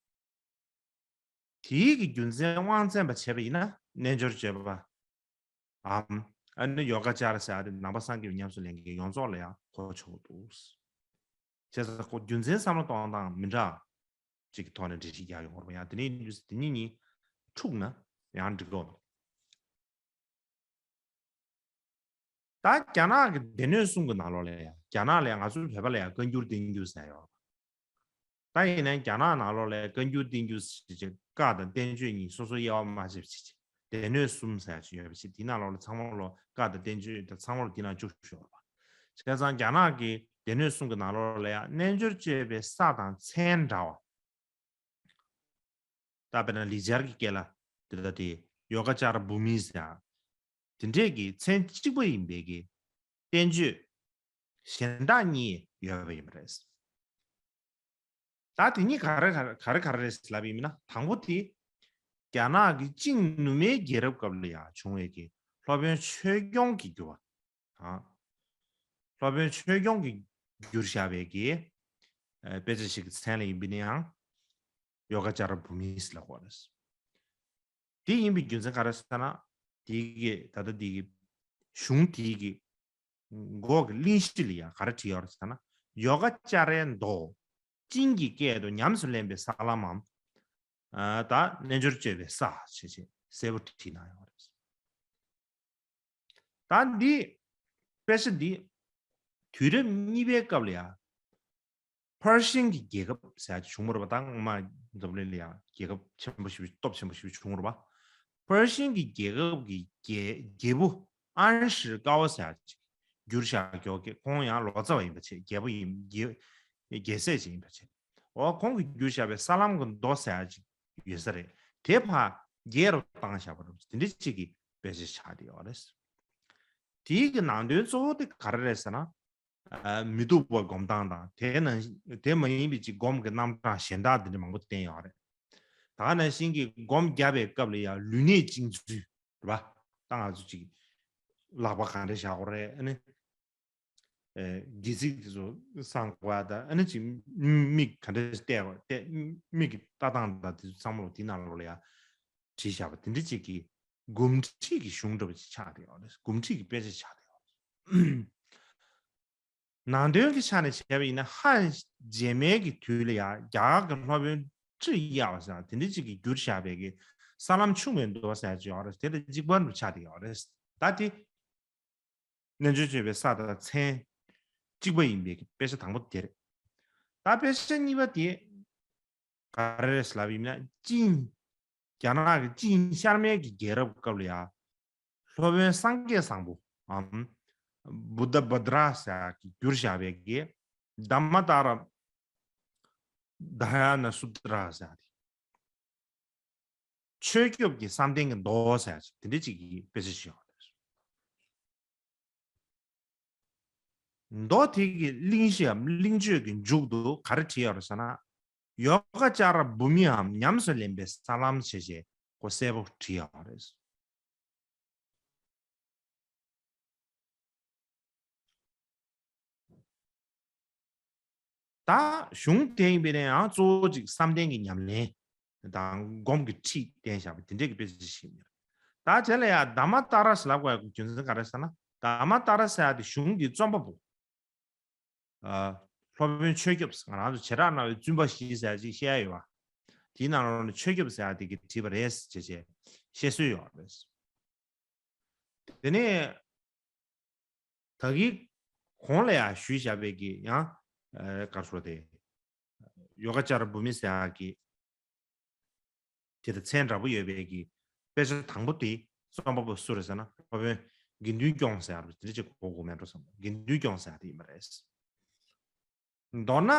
ཀྱི་རེད། དེའི་གི་རྒྱུ་མཚན་དབང་བཙན་པ་བྱས་པ་ཡིན་ན། རྣལ་འབྱོར་སྤྱོད་པའམ་ཨ་ནི་ཡོ་ག་ཅ་ར་ཟེར་ཡག་དེ་ནང་པ་སངས་རྒྱས་པའི་ཉམས་སུ་ལེན་མཁན་ཡོངས་རྫོགས་ལ་ཡང་གོ་ཆོག་གི་འདུག། བྱས་ཙང་ཁོ་རྒྱུ་མཚན་བསམ་བློ་གཏོང་སྟངས་མི་འདྲ་ཅིག་གི་ཐོག་ནས་འགྲེལ་བཤད་རྒྱག་ཡོང་བ་རེད་པ། ཡང་དེ་ནས་ཡིན་དུས་དེ་གཉིས་གཉིས་འཁྲུག་ན་ཡང་འགྲིག་གི་མི་འདུག། ད་རྒྱ་ནག་གི་སྡེ་སྣོད་གསུམ་གྱི་ནང་ལོགས་ལ་ཡང་། རྒྱ་ནག་ལ་ཡང་ང་ཚོའི་བོད་པ་ལ་ཡང་བཀའ་འགྱུར་བསྟན་འགྱུར་ཟེར་ཡོད། ད་ཡིན་ནའི་རྒྱ་ནག་ནང་ལོགས་ལ་བཀའ་འགྱུར་བསྟན་འགྱུར་ཟེར་བྱས། བཀའ་དང་བསྟན་བཅོས་གཉིས་སོ་སོའི་དབྱེ་བ་དམར་ཕྱེ་བྱས་བྱས། སྡེ་སྣོད་གསུམ་ཟེར་ཡག་ཅིག་ཡོད་པ་བྱས། དེའི་ནང་ལོགས་ལ་ཚང་མ་ལོ། བཀའ་དང་བསྟན་བཅོས་དང་ཚང་མ་ལོ་དེའི་ནང་བཅུག་ཡོད་རེད་པ། བྱས་ཙང་རྒྱ་ནག་གི་སྡེ་སྣོད་གསུམ་གྱི་ནང་ལོགས་ལ་ཡང་རྣལ་འབྱོར་སྤྱོད་པའི་ས་དང་མཚན་འདྲ་བ། ད་དཔེར་ན་ལི་སྦྱར་གྱི་སྐད་ལ་དེ་ལྟ་དེ་ཡོ་ག་ཅ་ར་བྷུ་མི་ཟེར་ཡག་དེ་འདྲས་ཀྱི་མཚན་གཅིག་པ་ཡིན་པའི་གི་བསྟན་བཅོས་གཞན་དག་གཉིས་ཡོད་པ་ཡིན་པ་རེད། ད་དེ་གཉིས་ག་རེ་ག་རེ་ག་རེ་ག་རེ་རེད་ལབ་པ་ཡིན་ན། དང་པོ་དེ་རྒྱ་ནག་གི་ཅིང་ནུབ་མའི་རྒྱལ་རབས་སྐབས་ལ་ཡང་བྱུང་བའི་གི་སློབ་དཔོན་ཆོས་སྐྱོང་གི་བསྒྱུར་བ་དང་། སློབ་དཔོན་ཆོས་སྐྱོང་གིས་བསྒྱུར་བཞག་པའི་གི་ཨ་དཔེ་ཆ་ཞིག་གི་མཚན་ལ་ཡིན་པ་ཡིན་ནའང་ཡོ་ག་ཅ་ར་བྷུ་མི་ཟེར་ལབ་ཀྱི་ཡོད་རེད། དེ་ཡིན་པའི་རྒྱུ་མཚན་ག་རེ་ཟེར་ན། དེའི་གི་ད་ལྟ་དེའི་གི་གཞུང་དེའི་གི་མགོ་གི་གླེང་གཞི་ལ་ཡང་ག་རེ་བྲིས་ཡོད་རེད་ཟེར་ན། ཡོ་ག་ཅ་རའི་མདོ་ཅིང་གི་སྐད་དུ་ཉམས་སུ་ལེན་པའི་ས་ལམ་མམ། ཨ་ད་རྣལ་འབྱོར་སྤྱོད་པའི་ས་ཞེས་བྱས་གསལ་པོ་བྲིས་གནང་ཡོད་རེད། ད་འདི་དཔེ་ཆ་འདི་དུས་རབས་གཉིས་པའི་སྐབས་ལ་ཡང་ཕར་ཤིང་གི་རྒྱལ་ཁབ་ཟེར་ཡག་ཅིག་བྱུང་བ་རེད་པ། ད་སྔོན་མ་འཛམ་གླིང་ལ་ཡང་རྒྱལ་ཁབ་ཆེན་པོ་ཞེ་པོ་ཅིག་སྟོབས་ཆེན་པོ་ཞེ་པོ་ཅིག་བྱུང་བ་རེད་པ། ཕར་ཤིང་གི་རྒྱལ་ཁབ་ཀྱི་རྒྱལ་རྒྱལ་པོ་ཨན་ཧྲི་ཀའོ་ཟེར་ཡག་ཅིག་བསྒྱུར་བཞག་ཀྱོག་གེ། ཁོང་ཡང་ལོ་ཙཱ་བ་ཡིན་པ་བྱས། རྒྱལ་པོ་ཡིན། རྒྱལ་རྒྱལ་སྲས་ཅིག་ཡིན་པ་བྱས། འོ་ཁོང་གིས་བསྒྱུར་བཞག་པའི་ས་ལམ་གྱི་མདོ་ཟེར་ཡག་ཅིག་ཡོད་ས་རེད། དེ་ཕར་རྒྱལ་རུ་བཏང་བཞག་པ་རེད། དེ་འདྲ་ཅིག་གི་དཔེ་ཆ་ཆགས་བསྡད་ཡོད་རེད། དེའི་གི་ནང་དོན་གཙོ་བོ་དེ་ག་རེ་རེད་ཟེར་ན། ཨ་མི་སྡུག་པ་སྒོམ་སྟངས་དང་དེ་ནང་དེ་མ་ཡིན་པའི་ཅིག་སྒོམ་གྱི་རྣམ་གྲངས་གཞན་དག་དེ་འདྲ་མང་པོ་བསྟན་ཡོད་རེད། ད་ག་ནང་བཞིན་གྱི་སྒོམ་རྒྱབ་པའི་སྐབས་ལ་ཡང་ལུས་གནད་བཅིངས་ཚུལ་རེད་པ། ད་ང་ཚོ་ཅིག་ལག་པ་ག་འདྲ་བཞག་དགོས་རེད། ཨ་ནི་ཨེ་སྒལ་ཚིགས་དེ་ཚོ་བསྲང་དགོས་པ་དང་། ཨ་ནི་ཅིག་མིག་ག་འདྲ་བལྟས་དགོས་བལྟས། མིག་གི་ལྟ་སྟངས་དང་དེ་ཚོ་ཚང་མ་ལོ་དེའི་ནང་ལོགས་ལ་ཡང་བྲིས་བཞག་པ་དེ་འདྲ་ཅིག་གི་སྒོམ་ཁྲིད་ཀྱི་གཞུང་འདྲ་པོ་ཅིག་ཆགས་བསྡད་ཡོད་རེད། སྒོམ་ཁྲིད་ཀྱི་དཔེ་ཆ་ཆགས་བསྡད་ཡོད་རེད། ནང་དོན་གྱི་ཆ་ནས་བྱས་པ་ཡིན་ན། ཧན་རྗེས་མའི་གི་དུས་ལ་ཡང་རྒྱ་གར་གྱི་སློབ་དཔོན་ཁྲི་གཡག་ཟེར་དེ་འདྲ་ཅིག་གིས་བསྒྱུར་བཞག་པའི་གི་ས་ལམ་ཕྱུག་མོའི་མདོ་ཟེར་ཅིག་ཡོད་རེད། དེ་ལ་གཅིག་པ་འདྲ་ཆགས་བསྡད་ཡོད་རེད། ད་དེ་རྣལ་འབྱོར་སྤྱོད་པའི་ས་དང་མཚན་གཅིག་པ་ཡིན་པའི་གི་དཔེ་ཆ་དང་པོ་དེ་རེད། ད་དཔེ་ཆ་གཉིས་པ་དེ་ག་རེ་རེད་ལབ་ཡིན་ན། ཅིན། རྒྱ་ནག་གི་ཅིན་ཤར་མའི་གི་རྒྱལ་རབས་སྐབས་ལ་ཡང་སློབ་དཔོན་སངས་རྒྱས་བཟང་པོ་འམ་བུདྡྷ་བྷ་དྲ་ཟེར་གྱིས་བསྒྱུར་བཞག་པའི་གི་དྷརྨ་ཏཱ་ར་དྷ་ཡ་ན་སུ་ཏྲ་ཟེར་ཏེ། ཆོས་སྐྱོབ་ཀྱི་བསམ་གཏན་གྱི་མདོ་ཟེར་ཅིག་དེ་འདྲ་ཅིག་གི་དཔེ་ཆ་ཞིག་ཡོད་རེད། མདོ་དེ་གི་གླེང་གཞིའམ་གླེང་བརྗོད་ཀྱི་མཇུག་ཏུ་ག་རེ་བྲིས་ཡོད་རེད་ཟེར་ན། ཡོ་ག་ཅ་ར་བྷུ་མིའམ་ཉམས་སུ་ལེན་པའི་ས་ལམ་ཞེས་བྱས་ཁོ་གསལ་པོ་བྲིས་ཡོད་རེད། ད་གཞུང་དེ་ཡིན་པས་ན་ཡང་གཙོ་བོ་གཅིག་བསམ་གཏན་གྱི་ཉམས་ལེན་དང་སྒོམ་གྱི་ཁྲིད་བསྟན་བཞག་པ་དེ་འདྲས་ཀྱི་དཔེ་ཆ་ཞིག་ཡིན། ད་དེ་ལ་ཡང་དྷརྨ་ཏཱ་ར་ཟེར་ལབ་དགོས་ཡག་རྒྱུ་མཚན་ག་རེ་ཟེར་ན། དྷརྨ་ཏཱ་ར་ཟེར་ཡག་དེ་གཞུང་གི་རྩོམ་པ་པོ། ཨ། སློབ་དཔོན་ཆོས་སྐྱོབ་ཟེར། ང་རང་ཚོ་བྱེ་བྲག་སྨྲ་བའི་བཙུན་པ་བཞི་ཟེར་ཅིག་བཤད་ཡོད་པ། དེའི་ནང་ལོགས་ནས་ཆོས་སྐྱོབ་ཟེར་ཡག་དེ་གིས་བྲིས་པ་རེད་ཅེས་བཤད་སྲོལ་ཡོད་རེད། དེ་ནས་ད་གིན་གོང་ལ་ཡང་ཞུས་བཞག་པའི་གི་ཡང་ཨ་ག་རེ་ཟེར་དེ། ཡོ་ག་ཅ་ར་བྷུ་མི་ཟེར་ཡག་གི་དེ་དང་མཚན་འདྲ་པོ་ཡོད་པའི་གི་དཔེ་ཆ་དང་པོ་དེ་རྩོམ་པ་པོ་སུ་རེད་ཟེར་ན། སློབ་དཔོན་དགེ་འདུན་སྐྱོང་ཟེར་ཡག་དེ་འདྲ་ཅིག་གོ་དགོས་མེད་འགྲོ་བསམ། དགེ་འདུན་སྐྱོང་ཟེར་ཡག་དེ་ཡིན་པ་རེད། མདོར་ན་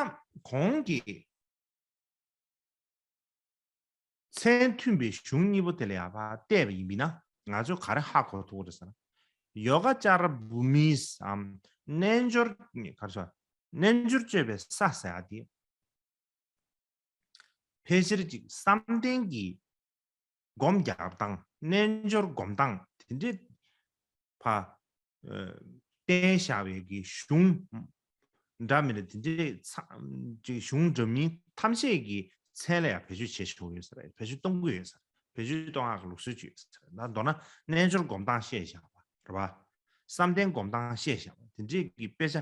གོང་གི་མཚན་མཐུན་པའི་གཞུང་གཉིས་པོ་དེ་ལ་ཡང་ཕར་བལྟས་པ་ཡིན་པས་ན། ང་ཚོས་ག་རེ་ཧ་གོ་ཐུབ་ཀྱི་རེད་ཟེར་ན། ཡོ་ག་ཅ་ར་བྷུ་མིའམ་རྣལ་འབྱོར་གྱི་ག་རེ་ཟེར། རྣལ་འབྱོར་སྤྱོད་པའི་ས་ཟེར་ཡག་དེ། ཕལ་ཆེར་ཅིག་བསམ་གཏན་གྱི་སྒོམ་རྒྱག་སྟངས། རྣལ་འབྱོར་སྒོམ་སྟངས་དེ་འདྲའི་ཕར་ཨ་བསྟན་བཞག་པའི་གི་གཞུང་འདྲ་མི་འདྲ་དེ་འདྲའི་ཚ་ཅིག་གཞུང་འདྲ་མིན་ཐམས་ཅད་ཀྱི་མཚན་ལ་ཡང་བེད་སྤྱོད་བྱེད་ཆོག་ཡོད་ས་རེད། བེད་སྤྱོད་གཏོང་གི་ཡོད་ས་རེད། བེད་སྤྱོད་གཏོང་ཡག་གི་ལུགས་སྲོལ་ཅིག་ཡོད་ས་རེད། ད་མདོར་ན་རྣལ་འབྱོར་སྒོམ་སྟངས་བཤད་བཞག་པ་རེད་པ། བསམ་གཏན་སྒོམ་སྟངས་བཤད་བཞག་པ་དེ་འདྲའི་གི་དཔེ་ཆ་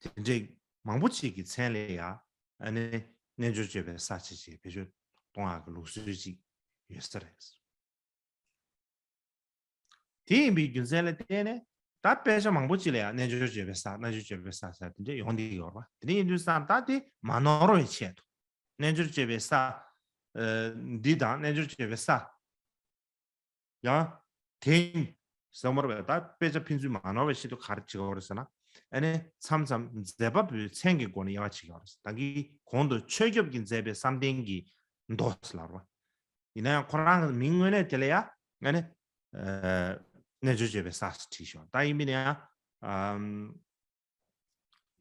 དེ་འདྲའི་མང་པོ་ཅིག་གི་མཚན་ལ་ཡང་ཨ་ནི་རྣལ་འབྱོར་སྤྱོད་པའི་ས་ཅེས་བྱས་བེད་སྤྱོད་གཏོང་ཡག་གི་ལུགས་སྲོལ་ཅིག་ཡོད་ས་རེད། དེ་ཡིན་པའི་རྒྱུ་མཚན་ལ་བརྟེན་ནས་ད་དཔེ་ཆ་མང་པོ་ཅིག་ལ་ཡང་རྣལ་འབྱོར་སྤྱོད་པའི་ས། རྣལ་འབྱོར་སྤྱོད་པའི་ས་ཟེར་དེ་འདྲ་ཡོང་བསྡད་ཡོད་རེད་པ། དེ་འདྲ་ཡིན་དུས་ཙང་ད་དེ་མ་ནོར་བའི་ཆེད་དུ། རྣལ་འབྱོར་སྤྱོད་པའི་ས་ཨ་འདི་དང་རྣལ་འབྱོར་སྤྱོད་པའི་ས། ཡང་དེ་ཟེར་མ་རེད་པས། ད་དཔེ་ཆ་ཕན་ཚུན་མ་ནོར་བའི་ཆེད་དུ་ག་རེ་བྱེད་དགོས་རེད་ཟེར་ན། ཨ་ནི་མཚམས་མཚམས་མཛད་པ་པོའི་མཚན་གྱི་སྒོ་ནས་དབྱེ་བ་ཕྱེ་དགོས་རེད། ད་གིན་གོང་དུ་ཆོས་སྐྱོབ་ཀྱིས་མཛད་པའི་བསམ་གཏན་གྱི་མདོ་ཟེར་ལབ་པ། ཡིན་ན་ཡང་ཁོ་རང་གི་མིང་དངོས་གནས་དེ་ལ་ཡང་ཨ་ནི་ཨ་རྣལ་འབྱོར་སྤྱོད་པའི་ས་ཟེར་བྲིས་ཤག་ད་ཡིན་པས་ན་ཡང་ཨམ།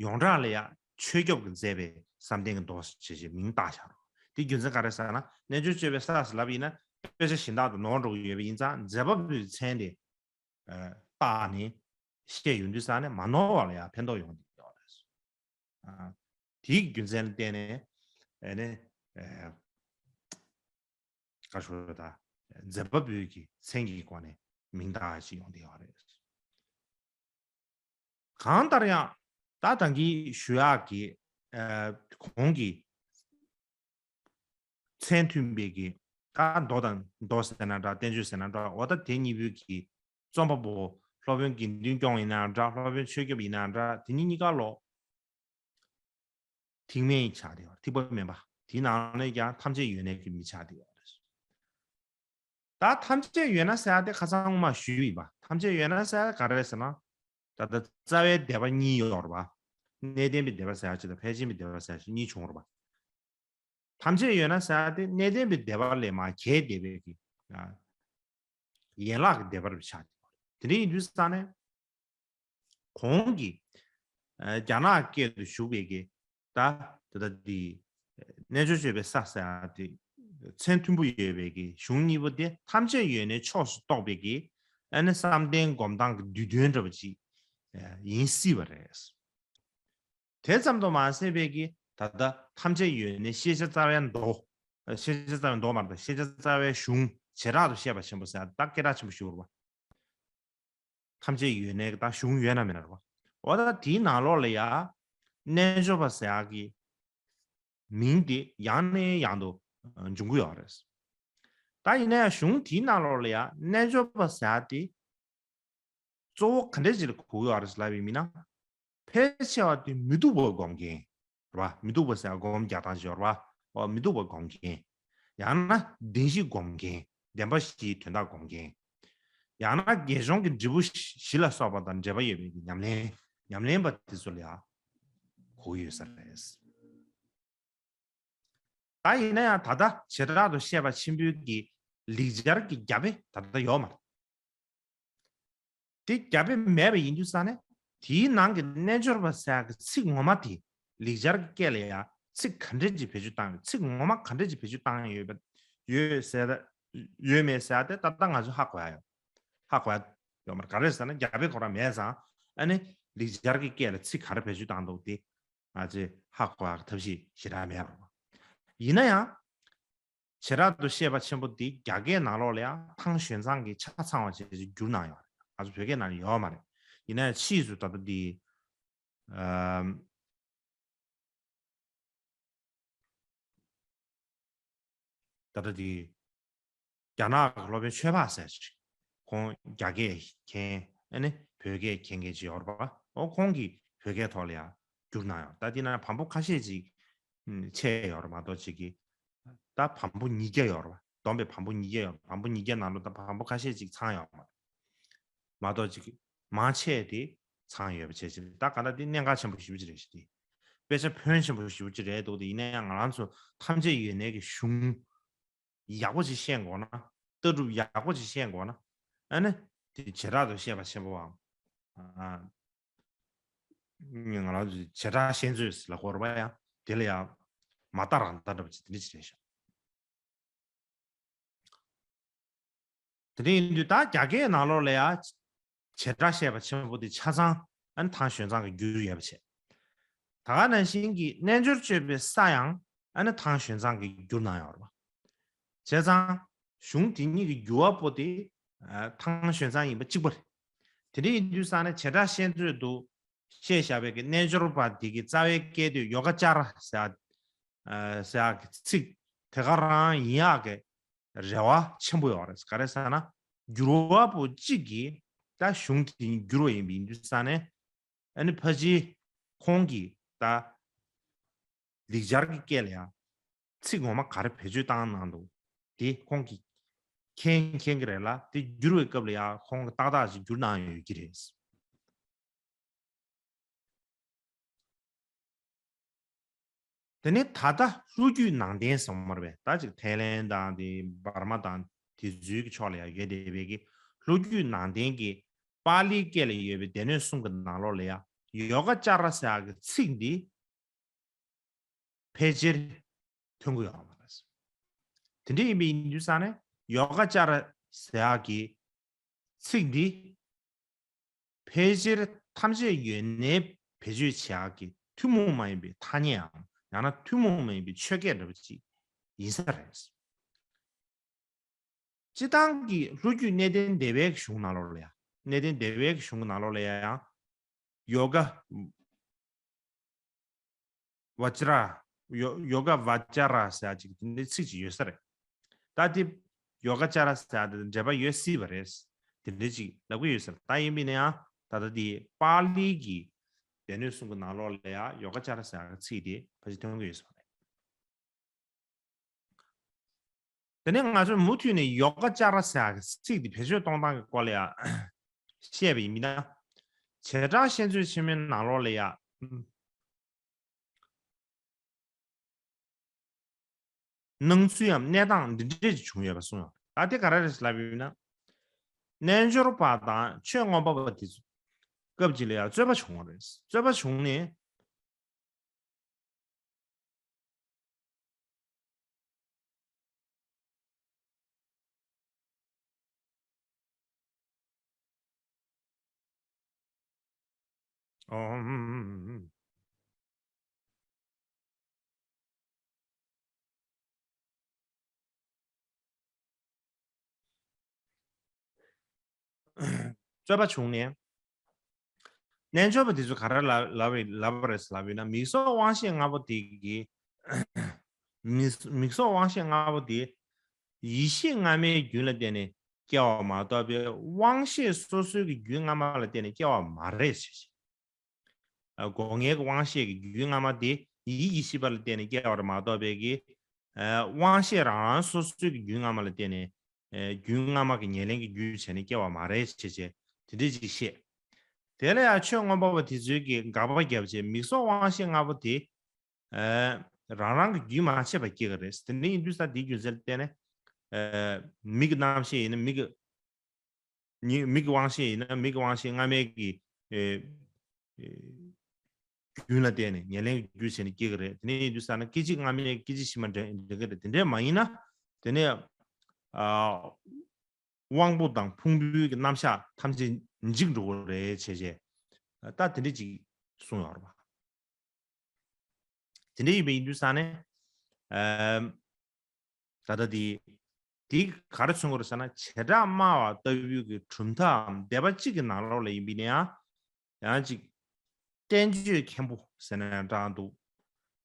ཡོངས་གྲགས་ལ་ཡང་ཆོས་སྐྱོབ་ཀྱིས་མཛད་པའི་བསམ་གཏན་གྱི་མདོ་ཞེས་བྱས་མིང་བཏགས་བཞག་རོགས། དེ་རྒྱུ་མཚན་ག་རེ་ཟེར་ན། རྣལ་འབྱོར་སྤྱོད་པའི་ས་ཟེར་ལབ་ཡིན་ན་དཔེ་ཆ་གཞན་དག་དང་ནོར་འགྲོ་གི་ཡོད་པ་ཡིན་ཙང་། མཛད་པ་པོའི་མཚན་དེ་ཨ་བཏགས་ནས་བཤད་ཡོང་དུས་ཙང་ནས་མ་ནོར་བ་ལ་ཡང་ཕན་ཐོགས་ཡོང་གི་ཡོད་རེད། ཨ་དེའི་རྒྱུ་མཚན་ལ་བརྟེན་ནས་ཨ་ནི་ཨ་བཀའ་ཤོག་དང་མཛད་པ་པོའི་གི་མཚན་གྱི་སྒོ་ནས་མིང་བཏགས་ཡག་ཅིག་ཡོང་བསྡད་ཡོད་རེད། གང་ལྟར་ཡང་ད་ད་གིན་ཞུ་ཡག་གི་ཨ་གོང་གི་མཚན་མཐུན་པའི་གི་ད་མདོ་དང་མདོ་ཟེར་ན་འདྲ། བསྟན་བཅོས་ཟེར་ན་འདྲ། འོ་ད་དེ་གཉིས་པོའི་གི་རྩོམ་པ་པོ་སློབ་དཔོན་དགེ་འདུན་སྐྱོང་ཡིན་ན་འདྲ། སློབ་དཔོན་ཆོས་སྐྱོབ་ཡིན་ན་འདྲ། དེ་གཉིས་གཉིས་ཀ་ལོ་ཐེག་དམན་ཆགས་བསྡད་ཡོད་རེད། ཐེག་པ་དམན་པ། དེའི་ནང་ནས་ཀྱང་ཐམས་ཅད་ཡོད་གནས་ཀྱི་མི་ཆགས་བསྡད་ཡོད་རེད། ད་ཐམས་ཅད་ཡོད་ན་ཟེར་ཡག་དེ་ཁ་སང་སྔོན་མ་ཞུས་ཡིན་པ། ཐམས་ཅད་ཡོད་ན་ཟེར་ཡག་ག་རེ་རེད་ཟེར་ན། ད་ལྟ་རྩ་བའི་སྡེ་པ་གཉིས་ཡོད་རེད་པ། གནས་བརྟན་པའི་སྡེ་པ་ཟེར་ཡག་ཅིག་དང་ཕལ་ཆེན་པའི་སྡེ་པ་ཟེར་ཡག་ཅིག་གཉིས་བྱུང་རེད་པ། ཐམས་ཅད་ཡོད་ན་ཟེར་ཡག་དེ་གནས་བརྟན་པའི་སྡེ་པ་ལས་མར་གྱེས་བསྡད་པའི་གི་ཨ་ཡན་ལག་གི་སྡེ་པ་རེད་ཆགས་བསྡད་པ་རེད། དེ་འདྲ་ཡིན་དུས་ཙང་ནས། གོང་གི་ཨ་རྒྱ་ནག་སྐད་དུ་ཞུགས་པའི་གི་ད་དེ་ད་དེ་རྣལ་འབྱོར་སྤྱོད་པའི་ས་ཟེར་ཡ་དེ་མཚན་མཐུན་པོ་ཡོད་པའི་གི་གཞུང་གཉིས་པོ་དེ་ཐམས་ཅད་ཡོད་ནས་ཕྱོགས་སུ་གཏོགས་པའི་གི་ཨ་ནི་བསམ་གཏན་སྒོམ་སྟངས་ཀྱི་བསྡུས་དོན་འདྲ་པོ་ཅིག་ཡིན་སྲིད་པ་རེད། དེ་ཙམ་དུ་མ་ཟད་པའི་གི་ད་ལྟ་ཐམས་ཅད་ཡོད་ནས་ཤེས་བྱ་རྩ་བའི་མདོ། ཤེས་བྱ་རྩ་བའི་མདོ་མ་རེད། ཤེས་བྱ་རྩ་བའི་གཞུང་བྱེ་བྲག་ཏུ་བཤད་པ་ཆེན་པོ་ཟེར་ད་སྐད་གྲགས་ཆེན་པོ་ཞིག་ཡོད་རེད་པ། ཐམས་ཅད་ཡོད་ནས་ད་གཞུང་ཡོད་ན་མེད་ན་རེད་པ། འོ་ད་དེའི་ནང་ལོགས་ལ་ཡ་རྣལ་འབྱོར་པ་ཟེར་ཡག་གི་མིང་དེ་ཡང་ནས་ཡང་དུ་འབྱུང་གི་ཡོད་རེད། ད་ཡིན་ན་ཡང་གཞུང་དེའི་ནང་ལོགས་ལ་ཡ་རྣལ་འབྱོར་པ་ཟེར་ཡག་དེ་གཙོ་བོ་ག་འདྲ་ཅིག་ལ་གོ་གི་ཡོད་རེད་ལབ་པའི་མིན་ན། ཕལ་ཆེ་བ་དེ་མི་སྡུག་པ་སྒོམ་མཁན་རེད་པ། མི་སྡུག་པ་ཟེར་སྒོམ་རྒྱག་སྟངས་ཅིག་ཡོད་རེད་པ། འོ་མི་སྡུག་པ་སྒོམ་མཁན། ཡང་ན་བདེན་བཞི་སྒོམ་མཁན། བདེན་པ་བཞིའི་དོན་དག་སྒོམ་མཁན། ཡང་ན་དགེ་སྦྱོང་གི་འབྲས་བུ་བཞི་ལ་སོགས་པ་དང་འབྲེལ་བ་ཡོད་པའི་ཉམས་ལེན། ཉམས་ལེན་པ་དེ་ཚོ་ལ་ཡང་གོ་གི་ཡོད་ས་རེད། ད་ཡིན་ན་ཡང་ད་ལྟ་བྱེ་བྲག་ཏུ་བཤད་པ་ཆེན་པོའི་གི་ལེགས་སྦྱར་གྱི་རྒྱ་དཔེ་ད་ལྟ་ཡོད་མ་རེད། དེ་རྒྱ་དཔེ་མེད་པ་ཡིན་དུས་ཙང་ནས་དེའི་ནང་གི་རྣལ་འབྱོར་པ་ཟེར་ཡག་གི་ཚིག་ངོ་མ་དེ་ལེགས་སྦྱར་གྱི་སྐད་ལ་ཡང་ཚིག་ག་འདྲ་ཅིག་བེད་སྤྱོད་བཏང་ཡོད། ཚིག་ངོ་མ་ག་འདྲ་ཅིག་བེད་སྤྱོད་བཏང་ཡོད་པ་ཡོད་ཟེར་ཡོད་མེད་ཟེར་ཡག་དེ་ད་ལྟ་ང་ཚོས་ཧ་གོ་ཡ་ཡོད། ཧ་གོ་ཡ་ཡོད་མ་རེད། ག་རེ་ཟེར་ན་རྒྱ་དཔེ་ཁོ་རང་མེད་ཙང་ཨ་ནི་ལེགས་སྦྱར་གྱི་སྐད་ལ་ཚིག་ག་རེ་བེད་སྤྱོད་བཏང་འདུག་དེ་ང་ཚོས་ཧ་གོ་ཡག་ཐབས་ཤེས་ཞེ་དྲག་མེད་པ་རེད། ཡིན་ན་ཡང་། བྱེ་བྲག་ཏུ་བཤད་པ་ཆེན་པོ་འདི་རྒྱ་སྐད་ནང་ལོགས་ལ་ཡང་ཐང་ཞོན་ཙང་གི་ཆ་ཚང་བ་བྱས་ཅིག་བསྒྱུར་གནང་ཡོད་རེད། ང་ཚོ་བོད་སྐད་ནང་ཡོད་མ་རེད། ཡིན་ན་ཡང་ཕྱིས་སུ་ད་ལྟ་འདི་ཨམ། ད་ལྟ་འདི་རྒྱ་ནག་གི་སློབ་དཔོན་ཆོས་འཕགས་ཟེར་ཅིག་ཁོང་རྒྱ་སྐད་མཁྱེན། ཨ་ནི་བོད་སྐད་མཁྱེན་མཁན་ཅིག་ཡོད་རེད་པ། འོ་ཁོང་གིས་བོད་སྐད་ཐོག་ལ་ཡང་བསྒྱུར་གནང་ཡོད། ད་འདི་ན་བམ་པོ་ཁ་ཤས་ཅིག་ཨམ། ཆད་ཡོད་རེད་མ་གཏོགས་ཅིག་གི་ད་བམ་པོ་ཉིས་བརྒྱ་ཡོད་རེད་པ། བསྡོམས་པས་བམ་པོ་ཉིས་བརྒྱ་ཡོད་རེད། བམ་པོ་ཉིས་བརྒྱ་ནང་ལོགས་ད་བམ་པོ་ཁ་ཤས་ཅིག་ཚང་ཡོད་མ་རེད། མ་གཏོགས་ཅིག་མང་ཆེ་དེ་ཚང་ཡོད་པ་བྱས་ཅིག་ད་ག་ད་དེ་གནད་འགག་ཆེན་པོ་ཞེ་པོ་ཅིག་རེད་ཤག་དེ་དཔེ་ཆ་ཕོན་ཆེན་པོ་ཞེ་པོ་ཅིག་རེད་འདུག་དེ་ཡིན་ན་ཡང་ང་རང་ཚོ་ཐམས་ཅད་ཡོད་ནས་ཀྱི་གཞུང་ཡག་པོ་ཅིག་ཤེས་དགོས་ན། ལྟ་གྲུབ་ཡག་པོ་ཅིག་ཤེས་དགོས་ན། ཨ་ནི་དེ་བྱེ་བྲག་ཏུ་བཤད་པ་ཆེན་པོའམ། ཨ་ང་རང་ཚོ་བྱེ་བྲག་བཤད་མཛོད་ཟེར་ལབ་ཀྱི་ཡོད་རེད་པ། ཡང་དེ་ལ་ཡང་མ་རྟགས་རང་རྟགས་འདྲ་པོ་ཅིག་དེ་འདྲ་ཅིག་རེད་ཤག་དེ་འདྲ་ཡིན་དུས་ད་རྒྱ་སྐད་ནང་ལོགས་ལ་ཡང་བྱེ་བྲག་བཤད་པ་ཆེན་པོ་དེ་ཆ་ཚང་ཨ་ནི་ཐང་ཞོན་ཙང་གི་བསྒྱུར་ཡོད་པ་བྱས། ད་ག་ནང་བཞིན་གྱི་རྣལ་འབྱོར་སྤྱོད་པའི་ས་ཡང་ཨ་ནི་ཐང་ཞོན་ཙང་གི་བསྒྱུར་གནང་ཡོད་རེད་པ། བྱས་ཙང་གཞུང་དེ་གཉིས་ཀྱི་བསྒྱུར་བ་པོ་དེ་ཨ་ཐང་ཞོན་ཙང་ཡིན་པ་གཅིག་པ་རེད། དེ་འདྲ་ཡིན་དུས་ཙང་ནས་བྱེ་བྲག་བཤད་མཛོད་དུ་བཤད་བཞག་པའི་གི་རྣལ་འབྱོར་པ་དེ་གི་རྩ་བའི་སྐད་དོད་ཡོ་ག་ཅ་ར་ཟེར་ཡག་ཨ་ཟེར་ཡག་གི་ཚིག་དེ་ག་རང་ཡིན་ཡག་གི་རེ་བ་ཆེན་པོ་ཡོད་རེད། ག་རེ་ཟེར་ན་བསྒྱུར་བ་པོ་གཅིག་གིས་ད་གཞུང་དེ་བསྒྱུར་བ་ཡིན་པ་ཡིན་དུས་ཙང་ནས་ཨ་ནི་ཕལ་ཆེར་ཁོང་གིས་ད་ལེགས་སྦྱར་གྱི་སྐད་ལ་ཡང་ཚིག་ངོ་མ་ག་རེ་བེད་སྤྱོད་བཏང་གནང་འདུག་དེ་ཁོང་གིས་མཁྱེན་མཁྱེན་གྱི་རེད་ལ། དེ་བསྒྱུར་བའི་སྐབས་ལ་ཡང་ཁོང་གིས་ཏག་ཏག་ཅིག་བསྒྱུར་གནང་ཡོད་ཀྱི་རེད། དེ་ནས་ད་ལྟ་ལྷོ་རྒྱུད་ནང་བསྟན་ཟེར་བ་རེད་པས། ད་ཅིག་ཐའི་ལེན་དང་དེ་འབར་མ་དང་དེ་ཚོའི་གི་ཕྱོགས་ལ་ཡང་ཡོད་བསྡད་པའི་གི་ལྷོ་རྒྱུད་ནང་བསྟན་གྱི་པཱ་ལིའི་སྐད་ལ་ཡོད་པའི་སྡེ་སྣོད་གསུམ་གྱི་ནང་ལོགས་ལ་ཡང་ཡོ་ག་ཅ་ར་ཟེར་ཡག་གི་ཚིག་འདི་ཕལ་ཆེར་ཐོན་གྱི་ཡོད་མ་རེད། དེ་འདྲ་ཡིན་པ་ཡིན་དུས་ཙང་ནས་ཡོ་ག་ཅ་ར་ཟེར་ཡག་གི་ཚིག་འདི་ཕལ་ཆེར་ཐམས་ཅད་ཡོད་ནས་བེད་སྤྱོད་བྱེད་ཡག་གི་ཐུན་མོང་མ་ཡིན་པའི་ཐ་སྙད་འམ་ཡང་ན་ཐུན་མོང་མ་ཡིན་པའི་ཆོས་སྐད་འདྲ་པོ་ཅིག་ཡིན་ས་རེད། སྤྱིར་བཏང་གི་ལྷོ་རྒྱུད་གནས་བརྟན་སྡེ་པའི་གཞུང་ནང་ལོགས་ལ་ཡང་། གནས་བརྟན་སྡེ་པའི་གཞུང་གི་ནང་ལོགས་ལ་ཡང་ཡོ་ག་ཝ་ཅ་ར། ཡོ་ཡོ་ག་ཝ་ཅ་ར་ཟེར་ཡག་ཅིག་དེ་འདྲའི་ཚིག་ཅིག་ཡོད་ས་རེད། ད་དེ་ཡོ་ག་ཅ་ར་ཟེར་ཡག་དེ་འབྲེལ་བ་ཡོད་སྲིད་པ་རེད། དེ་འདྲའི་ཅིག་ལབ་ཀྱི་ཡོད་ས་རེད། ད་ཡིན་པ་ཡིན་ན་ཡང་ད་ལྟ་དེ་པཱ་ལི་གི་སྡེ་སྣོད་གསུམ་གྱི་ནང་ལོགས་ལ་ཡང་ཡོ་ག་ཅ་ར་ཟེར་ཡག་ཚིག་དེ་ཕལ་ཆེར་ཐོན་གྱི་ཡོད་ས་རེད། དེ་ནས་ང་ཚོས་མུ་མཐུད་ནས་ཡོ་ག་ཅ་ར་ཟེར་ཡག་གི་ཚིག་འདི་བེད་སྤྱོད་གཏོང་སྟངས་ཀྱི་སྐོར་ལ་ཡང་བཤད་པ་ཡིན་ན། བྱེ་བྲག་བཤད་མཛོད་ཆེན་མོའི་ནང་ལོགས་ལ་ཡང་སྣང་ཚུལ་ཡང་གནས་སྟངས་འདི་འདྲས་ཅིག་བྱུང་ཡོད་པ་གསུངས་ཡོད། ད་དེ་ག་རེ་རེད་ལབ་ཡིན་ན། རྣལ་འབྱོར་པ་དང་ཆོས་མངོན་པ་པ་དེ་ཚོ་ སྐབས་ཅིག་ལ་ཡང་རྩོད་པ་བྱུང་བ་རེད། རྩོད་པ་བྱུང་ནས། ཨོ། རྩོད་པ་བྱུང་ནས། རྣལ་འབྱོར་པ་དེ་ཚོ་ག་རེ་ལབ་ལབ་རེད་ལབ་པ་རེད་ལབ་ཡོད་ན། མིག་སོགས་དབང་ཤེས་ལྔ་པོ་དེ་གི། མིག་མིག་སོགས་དབང་ཤེས་ལྔ་པོ་དེ། ཡིད་ཤེས་སྔ་མའི་རྒྱུན་ལ་བརྟེན་ནས་སྐྱེ་བ་མ་གཏོགས་པའི་དབང་ཤེས་སོ་སོའི་གི་རྒྱུན་སྔ་མ་ལ་བརྟེན་ནས་སྐྱེ་བ་མ་རེད་ཟེར། སྒོ་ལྔའི་དབང་ཤེས་ཀྱི་རྒྱུན་སྔ་མ་དེ་ཡིད་ཀྱི་ཤེས་པ་ལ་བརྟེན་ནས་སྐྱེ་བ་རེད་མ་གཏོགས་པའི་གི། དབང་ཤེས་རང་རང་སོ་སོའི་གི་རྒྱུན་སྔ་མ་ལ་བརྟེན་ནས། རྒྱུན་སྔ་མ་གི་ཉེར་ལེན་གྱི་རྒྱུ་བྱས་ནས་སྐྱེ་བ་མ་རེད་ཅེས་བྱས་དེ་འདྲས་ཅིག་བཤད། དེ་ལ་ཡང་ཆོས་མངོན་པ་པ་དེ་ཚོའི་གི་དགག་པ་བརྒྱབ་བྱས། མིག་སོགས་དབང་ཤེས་ལྔ་པོ་དེ། རང་རང་གི་རྒྱུན་མ་ཆད་པར་སྐྱེ་གི་རེད། དེ་འདྲ་ཡིན་དུས་ས་དེའི་རྒྱུ་མཚན་ལ་བརྟེན་ནས། མིག་གི་རྣམ་ཤེས་ཡིན་ན་མིག་གི་ཉི་མིག་གི་དབང་ཤེས་ཡིན་ན་མིག་གི་དབང་ཤེས་སྔ་མའི་གི། ཨེ། ཨེ། རྒྱུན་ལ་བརྟེན་ནས་ཉེར་ལེན་གྱི་རྒྱུ་བྱས་ནས་སྐྱེ་གི་རེད། དེ་ནས་ཡིན་དུས་ས་ན་སྐད་ཅིག་སྔ་མའི་སྐད་ཅིག་ཕྱི་མ་འདྲེན་འདྲེན་གི་རེད། དེ་འདྲས་མ་ཡིན་ན། དེ་ནས། ཨ། དབང་པོ་དང་ཕུང་པོའི་གི་རྣམ་གཞག་ཐམས་ཅད་འཇིག་འགྲོ་གི་རེད་བྱས་བྱས། ད་དེ་འདྲས་ཅིག་གསུངས་ཡོད་རེད་པ། དེ་འདྲ་ཡིན་པ་ཡིན་དུས་ས་ནས། ཨམ། ད་ལྟ་དེ། དེ་ག་རེ་མཚོན་གྱི་རེད་ཟེར་ན། བྱེ་བྲག་སྨྲ་བ་ལྟ་བུའི་གི་གྲུབ་མཐའམ་སྡེ་པ་གཅིག་གི་ནང་ལོགས་ལ་ཡིན་པ་ཡིན་ན་ཡང་། ཡང་ཅིག་བསྟན་བཅོས་མཁན་པོ་ཟེར་ན་ཡང་འདྲ་འདུག་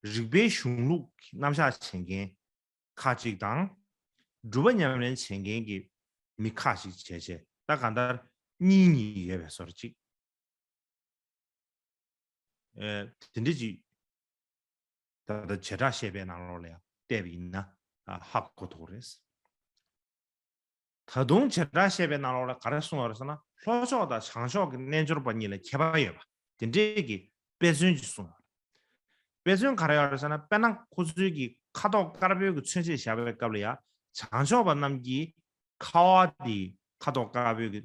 རིགས་པའི་གཞུང་ལུགས་ཀྱི་རྣམ་གཞག་བྱེད་མཁན་ཁག་ཅིག་དང་། སྒྲུབ་པ་ཉམས་ལེན་བྱེད་མཁན་གྱི་མི་ཁག་ཅིག་བྱས་བྱས། ད་གང་ལྟར་གཉིས་གཉིས་ཡོད་པའི་བཟོ་འདྲ་ཅིག་ཨེ། དེ་འདྲ་ཅིག་ད་ལྟ་བྱེ་བྲག་བཤད་པའི་ནང་ལོགས་ལ་ཡང་བལྟས་པ་ཡིན་ན། ཨ། ཧ་གོ་ཐུབ་ཀྱི་རེད། ད་དུང་བྱེ་བྲག་བཤད་པའི་ནང་ལོགས་ལ་ག་རེ་གསུངས་ཡོད་རེད་ཟེར་ན། ལྷོ་ཕྱོགས་དང་བྱང་ཕྱོགས་ཀྱི་རྣལ་འབྱོར་པ་གཉིས་ལ་ཁྱད་པར་ཡོད་པ་དེ་འདྲའི་གི་དཔེ་མཚོན་ཅིག་གསུངས་ཡོད་རེད། དཔེ་མཚོན་ག་རེ་ཡོད་རེད་ཟེར་ན། དཔེར་ན་ཁོ་ཚོའི་གི་ཁ་དོག་དཀར་པོའི་གི་མཚོན་བྱེད་བཞག་པའི་སྐབས་ལ་ཡང་། བྱང་ཕྱོགས་པ་རྣམས་ཀྱི་ཁ་བ་དེ་ཁ་དོག་དཀར་པོའི་གི་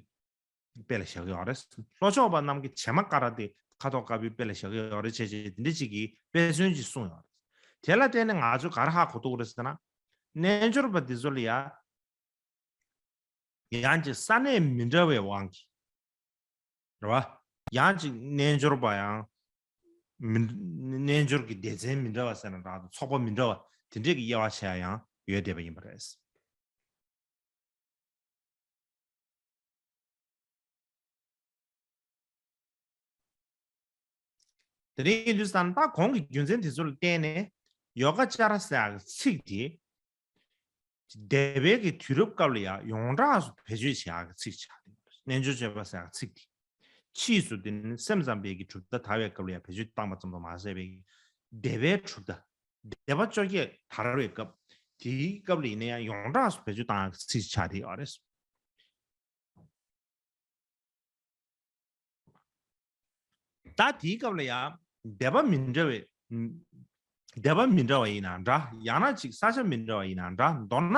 དཔེ་ལ་བཞག་གི་ཡོད་རེད། ལྷོ་ཕྱོགས་པ་རྣམས་ཀྱི་བྱེ་མ་ཀ་ར་དེ་ཁ་དོག་དཀར་པོའི་དཔེ་ལ་བཞག་གི་ཡོད་རེད་བྱས་བྱས། དེ་འདྲ་ཅིག་གི་དཔེ་མཚོན་ཅིག་གསུངས་ཡོད་རེད། དེ་ལ་བརྟེན་ནས་ང་ཚོས་ག་རེ་ཧ་གོ་ཐུབ་ཀྱི་རེད་ཟེར་ན། རྣལ་འབྱོར་པ་འདི་ཚོ་ལ་ཡ། ཡང་ཅིག་ས་གནས་མི་འདྲ་བའི་དབང་གིས། རེད་བ། ཡང་ཅིག་རྣལ་འབྱོར་པ་ཡང་། མི། རྣལ་འབྱོར་གྱི་སྡེ་ཚན་མི་འདྲ་བ་ཟེར་ན་འདྲ་དང་། ཚོགས་པ་མི་འདྲ་བ་དེ་འདྲས་ཀྱི་དབྱེ་བ་ཕྱེ་ཡ་ཡང་ཡོད་བསྡད་པ་ཡིན་པ་རེད། དེ་རིང་ཡིན་དུས་ཙང་ད་གོང་གི་རྒྱུ་མཚན་དེ་ཚོ་ལ་བརྟེན་ནས། ཡོ་ག་ཅ་ར་ཟེར་ཡག་གི་ཚིག་དེ། འདས་པའི་གི་དུས་རབས་སྐབས་ལ་ཡང་ཡོངས་གྲགས་སུ་བེད་སྤྱོད་བྱེད་ཡག་གི་ཚིག་ཆགས་ཏེ། རྣལ་འབྱོར་སྤྱོད་པ་ཟེར་ཡག་ཚིག་དེ། ཕྱིས་སུ་དེ་ནི་སེམས་ཙམ་པའི་གི་གྲུབ་མཐའ་དར་བའི་སྐབས་ལ་ཡང་བེད་སྤྱོད་བཏང་པ་ཙམ་དུ་མ་ཟད་པའི། འདས་པའི་གྲུབ་མཐའ། སྡེ་པ་བཅོ་བརྒྱད་དར་བའི་སྐབས། དེའི་སྐབས་ལ་ཡིན་ན་ཡང་ཡོངས་གྲགས་སུ་བེད་སྤྱོད་བཏང་ཡག་གི་ཚིག་ཆགས་ཏེ་ཡོད་རེད། ད་དེའི་སྐབས་ལ་ཡང་སྡེ་པ་མི་འདྲ་བའི། སྡེ་པ་མི་འདྲ་བ་ཡིན་ན་འདྲ། ཡང་ན་ཅིག་ས་ཆ་མི་འདྲ་བ་ཡིན་ན་འདྲ། མདོར་ན།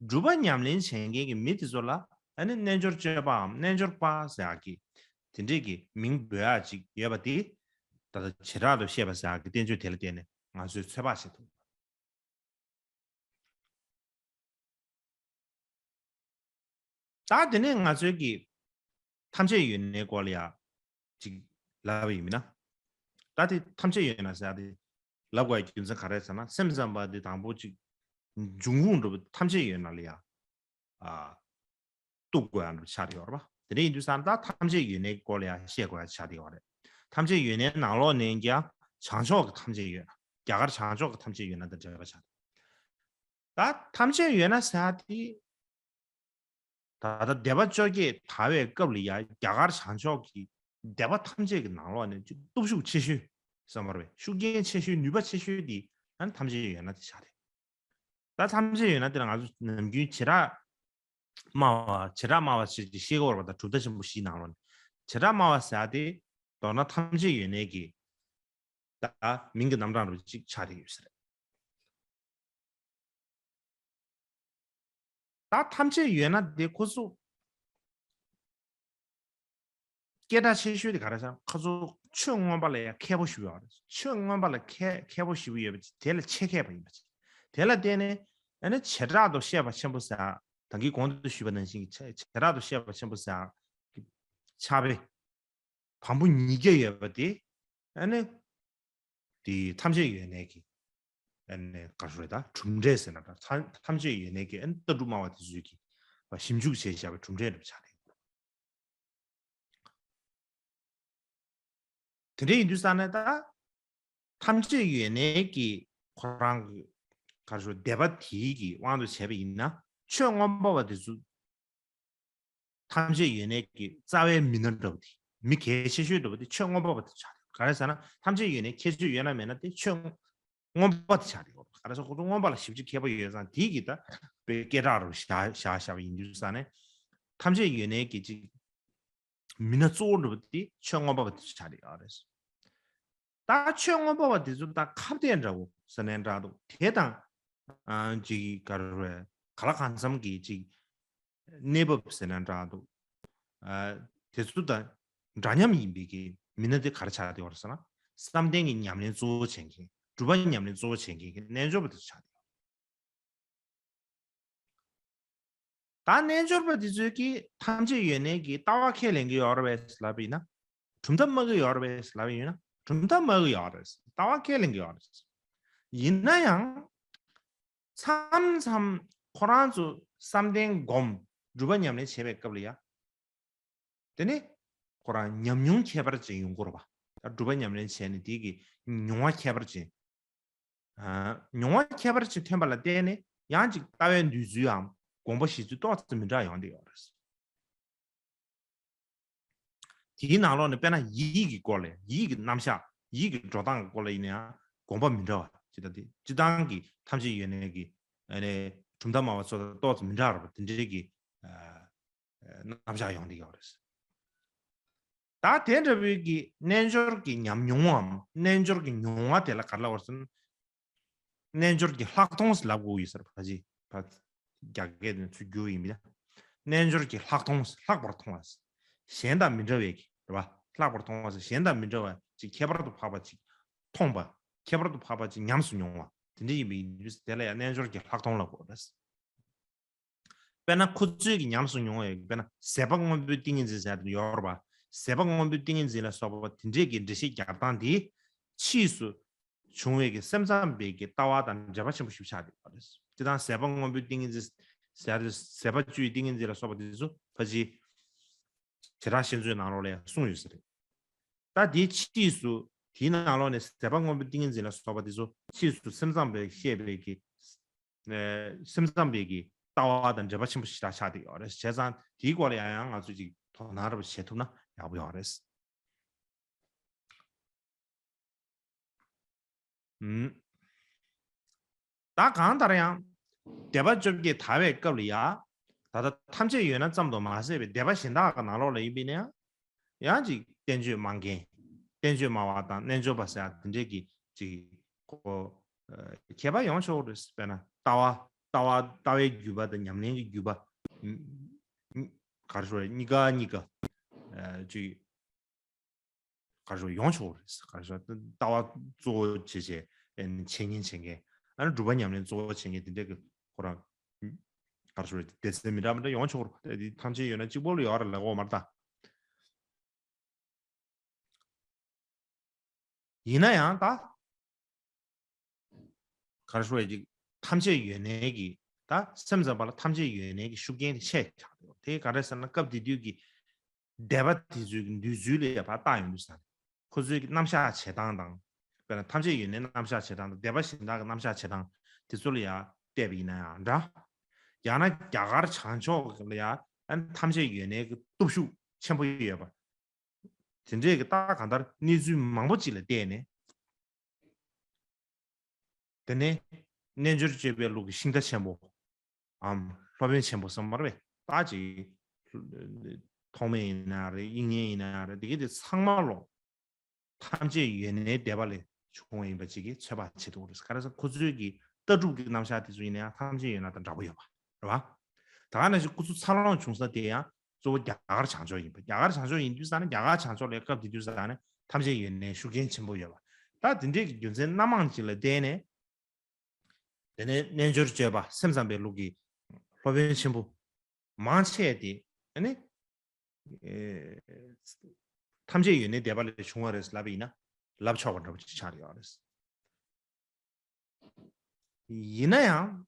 སྒྲུབ་པ་ཉམས་ལེན་བྱེད་མཁན་གྱི་མི་དེ་ཚོ་ལ། ཨ་ནི་རྣལ་འབྱོར་སྤྱོད་པའམ་རྣལ་འབྱོར་པ་ཟེར་ཡག་གི། དེ་འདྲས་ཀྱི་མིང་འབོད་ཡག་ཅིག་ཡོད་པ་དེ། ད་ལྟ་བྱེ་བྲག་ཏུ་བཤད་པ་ཟེར་ཡག་གི་བསྟན་བཅོས་དེ་ལ་བརྟེན་ནས་ང་ཚོས་ཚོད་དཔག་བྱེད་ཐུབ། ད་དེ་ནས་ང་ཚོའི་གི་ཐམས་ཅད་ཡོད་ནའི་སྐོར་ལ་ཡ་ཅིག་ལབ་པ་ཡིན་ན། ད་དེ་ཐམས་ཅད་ཡོད་ན་ཟེར་ཡ་དེ་ལབ་དགོས་ཡ་རྒྱུ་མཚན་ག་རེ་ཟེར་ན། སེམས་ཙམ་པ་དེ་དང་པོ་ཅིག་འབྱུང་ཁུངས་འགྲོ་བ་ཐམས་ཅད་ཡོད་ན་ལ་ཡ། ཨ། གཏུག་དགོས་ཡ་འདྲ་ཆགས་ཡོད་རེད་པ། དེ་འདྲ་ཡིན་དུས་ཙང་ད་ཐམས་ཅད་ཡོད་ནའི་སྐོར་ལ་ཡ་བཤད་དགོས་ཡ་ཆགས་ཡོད་རེད། ཐམས་ཅད་ཡོད་ནའི་ནང་ལོགས་ནས་ཀྱང་བྱང་ཕྱོགས་ཀྱི་ཐམས་ཅད་ཡོད་ན། རྒྱ་གར་བྱང་ཕྱོགས་ཀྱི་ཐམས་ཅད་ཡོད་ན་དང་འབྲེལ་བ་ཆགས། ད་ཐམས་ཅད་ཡོད་ན་ཟེར་ཡ་དེ། ད་ལྟ་སྡེ་པ་བཅོ་བརྒྱད་དར་བའི་སྐབས་ལ་ཡ་རྒྱ་གར་བྱང་ཕྱོགས་ཀྱི་སྡེ་པ་ཐམས་ཅད་ཀྱི་ནང་ལོགས་ནས་ཅིག་སྟོབས་ཤུགས་ཆེ་ཤོས་བསམ་པ་རེད། ཤུགས་རྐྱེན་ཆེ་ཤོས། ནུས་པ་ཆེ་ཤོས་དེ་ཨ་ནི་ཐམས་ཅད་ཡོད་ན་དེ་ཆགས་རེད། ད་ཐམས་ཅད་ཡོད་ན་དེ་ལ་ང་ཚོ་ནམ་རྒྱུན་བྱེ་བྲག་སྨྲ་བ། བྱེ་བྲག་སྨྲ་བ་ཞེས་ཀྱི་ཤེས་དགོས་པ་དང་། གྲུབ་མཐའ་ཆེན་པོ་བཞིའི་ནང་ལོགས་ནས་བྱེ་བྲག་སྨྲ་བ་ཟེར་ཡ་དེ་མདོར་ན་ཐམས་ཅད་ཡོད་ནའི་གི་ད་མིང་གི་རྣམ་གྲངས་རུ་ཅིག་ཆགས་ཀྱི་ཡོད་ས་རེད། ད་ཐམས་ཅད་ཡོད་ན་དེ་ཁོ་ཚོ་ སྐད་གྲགས་ཆེ་ཤོས་དེ་ག་རེ་ཟེར་ན་ཁོ་ཚོ་ཆོས་མངོན་པ་ལ་ཡང་མཁས་པོ་ཞེ་པོ་ཡོད་རེད། ཆོས་མངོན་པ་ལ་མཁས་མཁས་པོ་ཞེ་པོ་ཡོད་པ་ཅིག་དེ་ལ་ཆེད་མཁས་པ་ཡིན་པ་ཅིག་དེ་ལ་བརྟེན་ནས་ཨ་ནི་བྱེ་བྲག་ཏུ་བཤད་པ་ཆེན་པོ་ཟེར་ཡག་ད་གིན་གོང་དུ་ཞུས་པ་ནང་བཞིན་གྱི་བྱེ་བྱེ་བྲག་ཏུ་བཤད་པ་ཆེན་པོ་ཟེར་ཡག་གི་ཕྱག་དཔེ་བམ་པོ་ཉིས་བརྒྱ་ཡོད་པ་དེ་ཨ་ནི་དེ་ཐམས་ཅད་ཡོན་གནས་ཀྱི་ཨ་ནི་ག་རེ་ཟེར་ད་གྲུབ་འབྲས་ཟེར་ན་འདྲ། ཐམས་ཐམས་ཅད་ཡོན་གནས་ཀྱི་ཨ་ནི་ལྟ་གྲུབ་སྨྲ་བ་དེ་ཚོས་ཀྱི་ཞིབ་འཇུག་བྱས་བཞག་པའི་གྲུབ་འབྲས་འདྲ་པོ་ཆགས་ཏེ། དེ་འདྲ་ཡིན་དུས་ཙང་ནས་ད་ཐམས་ཅད་ཡོན་གནས་ཀྱི་ཁོ་རང་གི་ག་རེ་ཟེར་སྡེ་པ་དེའི་གི་དབང་དུ་བྱས་པ་ཡིན་ན་ཆོས་མངོན་པ་བ་དེ་ཚོ་ཐམས་ཅད་ཡོན་གནས་ཀྱི་རྩ་བའི་མི་སྣ་འདྲ་པོ་དེ་མི་གལ་ཆེ་ཤོས་འདྲ་པོ་དེ་ཆོས་མངོན་པ་བ་དེ་ཆགས་ཡོད། ག་རེ་ཟེར་ན་ཐམས་ཅད་ཡོན་གནས་ཁྱད་ཆོས་ཡོད་ན་མེད་ན་དེ་ཆོས་མངོན་པ་དེ་ཆགས་ཡོད། ག་རེ་ཟེར་ཁོ་ཚོ་མངོན་པ་ལ་ཞིབ་ཅིག་མཁས་པོ་ཡོད་ཙང་དེའི་གི་ད་དཔེ་སྐད་གྲགས་རུ་བཞག་བཞག་བཞག་པ་ཡིན་དུས་ཙང་ནས་ཐམས་ཅད་ཡོན་གནས་ཀྱི་ཅིག་མི་སྣ་གཙོ་བོ་འདྲ་པོ་དེ་ཆོས་མངོན་པ་བ་དེ་ཆགས་ཡོད་རེད། ད་ཆོས་མངོན་པ་བ་དེ་ཚོ་ད་ཁ་གཏད་འདྲ་བོ་ཟེར་ནའི་འདྲ་འདུག་དེ་དང་ཨ་ཅིག་ག་རེ་རེད། ག་ལ་གང་འཚམ་གྱི་ཅིག་གནས་བབ་ཟེར་ན་འདྲ་འདུག་ཨ་དེ་ཚོ་དང་འདྲ་མཉམ་ཡིན་པའི་གི་མི་སྣ་དེ་ག་རེ་ཆགས་བསྡད་ཡོད་རེད་ཟེར་ན་བསམ་གཏན་གྱི་ཉམས་ལེན་གཙོ་བོ་བྱེད་མཁན་སྒྲུབ་པ་ཉམས་ལེན་གཙོ་བོ་བྱེད་མཁན་གྱི་རྣལ་འབྱོར་པ་དེ་ཚོ་ཆགས་བསྡད་ཡོད། ད་རྣལ་འབྱོར་པ་འདི་ཚོས་ཀྱིས་ཐམས་ཅད་ཡོན་གནས་ཀྱི་ལྟ་བ་ཁས་ལེན་གྱི་ཡོད་རེད་པས་ལབ་པ་ཡིན་ན། གྲུབ་མཐའ་སྨྲ་གི་ཡོད་རེད་པས་ལབ་པ་ཡིན་ན། གྲུབ་མཐའ་སྨྲ་གི་ཡོད་རེད། ལྟ་བ་ཁས་ལེན་གྱི་ཡོད་རེད། ཡིན་ན་ཡང་། མཚམས་མཚམས་ཁོ་རང་ཚོ་བསམ་གཏན་སྒོམ་སྒྲུབ་པ་ཉམས་ལེན་བྱེད་པའི་སྐབས་ལ་ཡ། དེ་ནི་ཁོ་རང་ཉམས་མྱོང་ཁྱད་པར་ཅན་ཡོང་གི་རེད་པ། ད་སྒྲུབ་པ་ཉམས་ལེན་བྱས་ནས་དེ་གི་མྱོང་བ་ཁྱད་པར་ཅན། ཨ། མྱོང་བ་ཁྱད་པར་ཅན་ཐོན་པ་ལ་བརྟེན་ནས་ཡང་ཅིག་ལྟ་བའི་འདོད་ཚུལ་འམ་དགོངས་པ་བཞེས་ཚུལ་ཏོག་ཙམ་མི་འདྲ་ཡོང་བསྡད་ཡོད་རེད། དེའི་ནང་ལོགས་ནས་དཔེར་ན་ཡིད་ཀྱི་སྐོར་ལ་ཡིད་ཀྱི་རྣམ་གཞག་ཡིད་ཀྱི་འགྲོ་སྟངས་ཀྱི་སྐོར་ལ་ཡིན་ན་ཡང་དགོངས་པ་མི་འདྲ་བ་ཅིག་ད་དེ་སྤྱིར་བཏང་གི་ཐམས་ཅད་ཡོན་གནས་ཀྱི་ཨ་ནི་གྲུབ་མཐའ་སྨྲ་བ་ཚོ་དང་ཏོག་ཙམ་མི་འདྲ་བ་དེ་འདྲའི་གི་ཨ། རྣམ་གཞག་ཡོང་བསྡད་ཡོད་རེད། ད་དེ་འདྲ་བོའི་གི་རྣལ་འབྱོར་གྱི་ཉམས་མྱོང་བའམ་རྣལ་འབྱོར་གྱི་མྱོང་བ་དེ་ལ་ག་རེ་ལབ་དགོས་ཟེར་ན། རྣལ་འབྱོར་གྱི་ལྷག་མཐོང་ཟེར་ལབ་དགོས་ཡོད་ཟེར་ཕལ་ཆེར་ཕར་རྒྱ་སྐད་ནས་ཚུར་བསྒྱུར་ཡིན་པས་ན། རྣལ་འབྱོར་གྱི་ལྷག་མཐོང་ལྷག་པར་མཐོང་བ། གཞན་དང་མི་འདྲ་བའི་གི་རེད་པ། ལྷག་པར་མཐོང་བ་ཟེར་གཞན་དང་མི་འདྲ་བ་ཅིག་ཁྱད་པར་དུ་འཕགས་པ་ཅིག་མཐོང་བ། ཁྱད་པར་དུ་འཕགས་པ་ཅིག་ཉམས་སུ་མྱོང་བ་དེ་འདྲ་ཡིན་པའི་ཡིན་དུས་དེ་ལ་ཡང་རྣལ་འབྱོར་གྱི་ལྷག་མཐོང་ལབ་དགོས་རེད། དཔེར་ན་ཁོ་ཚོས་ཀྱི་ཉམས་སུ་མྱོང་བའི་དཔེར་ན་ཟད་པ་སྔོན་པོའི་ཏིང་ངེ་འཛིན་ཟེར་ཡག་དེ་ཡོད་རེད་པ། ཟད་པ་སྔོན་པོའི་ཏིང་ངེ་འཛིན་ལ་སོགས་པ་དེ་འདྲས་ཀྱི་འགྲེལ་བཤད་རྒྱག་སྟངས་དེ་ཕྱིས་སུ་བྱུང་བའི་གི་སེམས་ཙམ་པའི་གི་ལྟ་བ་དང་འབྲེལ་བ་ཆེན་པོ་ཞིག་ཆགས་བསྡད་པ་རེད། དེ་དང་ཟད་པ་སྔོན་པོའི་ཏིང་ངེ་འཛིན་ཟད་ཟད་པ་བཅུའི་ཏིང་ངེ་འཛིན་ལ་སོགས་པ་དེ་ཚོ་ཕལ་ཆེར་བྱེ་བྲག་བཤད་མཛོད་ནང་ལོགས་ལ་ཡང་གསུངས་ཡོད་ས་རེད། ད་དེའི་ཕྱིས་སུ་དེའི་ནང་ལོགས་ནས་ཟད་པ་སྔོན་པོའི་ཏིང་ངེ་འཛིན་ལ་སོགས་པ་དེ་ཚོ་ཕྱིས་སུ་སེམས་ཙམ་པས་བཤད་པའི་གི་ཨ་སེམས་ཙམ་པའི་གི་ལྟ་བ་དང་འབྲེལ་བ་ཆེན་པོ་ཞེ་དྲག་ཆགས་བསྡད་ཡོད་རེད། བྱས་ཙང་དེའི་སྐོར་ལ་ཡང་ཡང་ང་ཚོས་ཅིག་དོ་སྣང་རེ་བྱེད་ཐུབ་ན་ཡག་པོ་ཡོད་རེད། ཨུམ། ད་གང་ལྟར་ཡང་སྡེ་པ་བཅོ་བརྒྱད་དར་བའི་སྐབས་ལ་ཡ། ད་ལྟ་ཐམས་ཅད་ཡོད་ན་ཙམ་དུ་མ་ཟད་པའི་སྡེ་པ་གཞན་དག་གི་ནང་ལོགས་ལ་ཡིན་པས་ན་ཡང་། ཡང་ཅིག་བསྟན་བཅོས་སྨྲ་མཁན། བསྟན་བཅོས་སྨྲ་བ་དང་རྣལ་འབྱོར་པ་ཟེར་ཡ་དེ་འདྲས་ཀྱི་ཅིག་ཁོ། ཨ་ཁྱད་པར་ཡོང་ཆོག་རེད། དཔེར་ན་ལྟ་བ་ལྟ་བ་ལྟ་བའི་བརྒྱུད་པ་དང་ཉམས་ལེན་གྱི་བརྒྱུད་པ། ཨ་ག་རེ་ཞུ་དགོས་རེད། གཉིས་ཀ་གཉིས་ཀ་ཨ་ཅིག་ག་རེ་ཞུ་ཡོང་ཆོག་རེད། ག་རེ་ཞུ་ལྟ་བ་གཙོ་བོ་བྱས་བྱས་ཨ་ནི་འཆད་ཉན་བྱེད་མཁན། ཨ་ནི་སྒྲུབ་པ་ཉམས་ལེན་གཙོ་བོ་བྱེད་མཁན་དེ་འདྲས་ཀྱི་ཁོ་རང་ག་རེ་ཞུ་རེད། སྡེ་ཚན་མི་འདྲ་མི་འདྲ་ཡོང་ཆོག་རེད། དེ་ཐམས་ཅད་ཡོད་ན་གཅིག་པོ་ལ་ཡོད་རེད་ལབ་དགོས་མ་རེད་ད། ཡིན་ན་ཡང་ད། ག་རེ་ཞུ་ཡ་ཅིག་ཐམས་ཅད་ཡོད་གནས་ཀྱི་ད་སེམས་ཙམ་པ་ལ་ཐམས་ཅད་ཡོད་གནས་ཀྱི་ཤུགས་རྐྱེན་དེ་ཆེ་ཆགས་འདུག་དེ་ག་རེ་ཟེར་ན་སྐབས་དེ་དུས་ཀྱི་སྡེ་པ་དེ་ཚོའི་གི་འདོད་ཚུལ་ལ་ཡ་ཕར་བལྟ་ཡོང་དུས་ཙང་ཁོ་ཚོའི་གི་རྣམ་གཞག་བྱེད་སྟངས་དང་། དཔེར་ན་ཐམས་ཅད་ཡོད་གནས་རྣམ་གཞག་བྱེད་སྟངས་དང་སྡེ་པ་གཞན་དག་གི་རྣམ་གཞག་བྱེད་སྟངས་དེ་ཚོ་ལ་ཡ་བལྟས་པ་ཡིན་ན་ཡང་འདྲ། ཡང་ན་རྒྱ་གར་བྱང་ཕྱོགས་ལ་ཡ་ཐམས་ཅད་ཡོད་གནས་ཀྱི་སྟོབས་ཤུགས་ཆེན་པོ་ཡོད་པ། དེ་འདྲས་ཀྱི་ད་གང་ལྟར་གནས་ཚུལ་མང་པོ་ཅིག་ལ་བལྟས་ནས། དེ་ནས་རྣལ་འབྱོར་སྤྱོད་པའི་ལུགས་ཀྱི་ཤིང་རྟ་ཆེན་པོ་འམ་སློབ་དཔོན་ཆེན་པོ་གསུམ་མར་བས་ད་ཅིག་ཐོགས་མེད་ཡིན་ན་རེད། དབྱིག་གཉེན་ཡིན་ན་རེད། དེ་གའི་དེ་ཚང་མ་ལོ་ཐམས་ཅད་ཡོད་གནས་སྡེ་པ་ལས་བྱུང་བ་ཡིན་པ་ཅིག་གིས་ཚོད་དཔག་བྱེད་ཐུབ་ཀྱི་རེད། ག་རེ་ཟེར་ཁོ་ཚོའི་གི་ལྟ་གྲུབ་ཀྱི་རྣམ་གཞག་དེ་ཚོ་ཡིན་ན་ཡང་ཐམས་ཅད་ཡོད་ན་དང་འདྲ་པོ་ཡོད་པ་རེད་བ། ད་ག་ནང་བཞིན་ཁོ་ཚོ་འཚར་ལོངས་བྱུང་ས་དེ་ཡང་ གཙོ་བོ་རྒྱ་གར་བྱང་ཕྱོགས་ཡིན་པ། རྒྱ་གར་བྱང་ཕྱོགས་ཡིན་དུས་ཙང་ནས་རྒྱ་གར་བྱང་ཕྱོགས་ལ་སྐབས་དེ་དུས་ཙང་ནས་ཐམས་ཅད་ཡོན་ཏན་ཤུགས་རྐྱེན་ཆེན་པོ་ཡོད་པ། ད་དེ་འདྲས་ཀྱི་རྒྱུ་མཚན་སྣ་མང་ཅིག་ལ་བརྟེན་ནས། དེ་ནས་རྣལ་འབྱོར་སྤྱོད་པ་སེམས་ཙམ་པའི་ལུགས་ཀྱི་སློབ་དཔོན་ཆེན་པོ་མང་ཆེ་དེ་ཨ་ནི་ཨེ་ཐམས་ཅད་ཡོན་ཏན་སྡེ་པ་ལས་བྱུང་བ་རེད་ལབ་པ་ཡིན་ན་ལབ་ཆོག་པ་འདྲ་པོ་ཅིག་ཆགས་ཡོད་རེད། ཡིན་ན་ཡང་།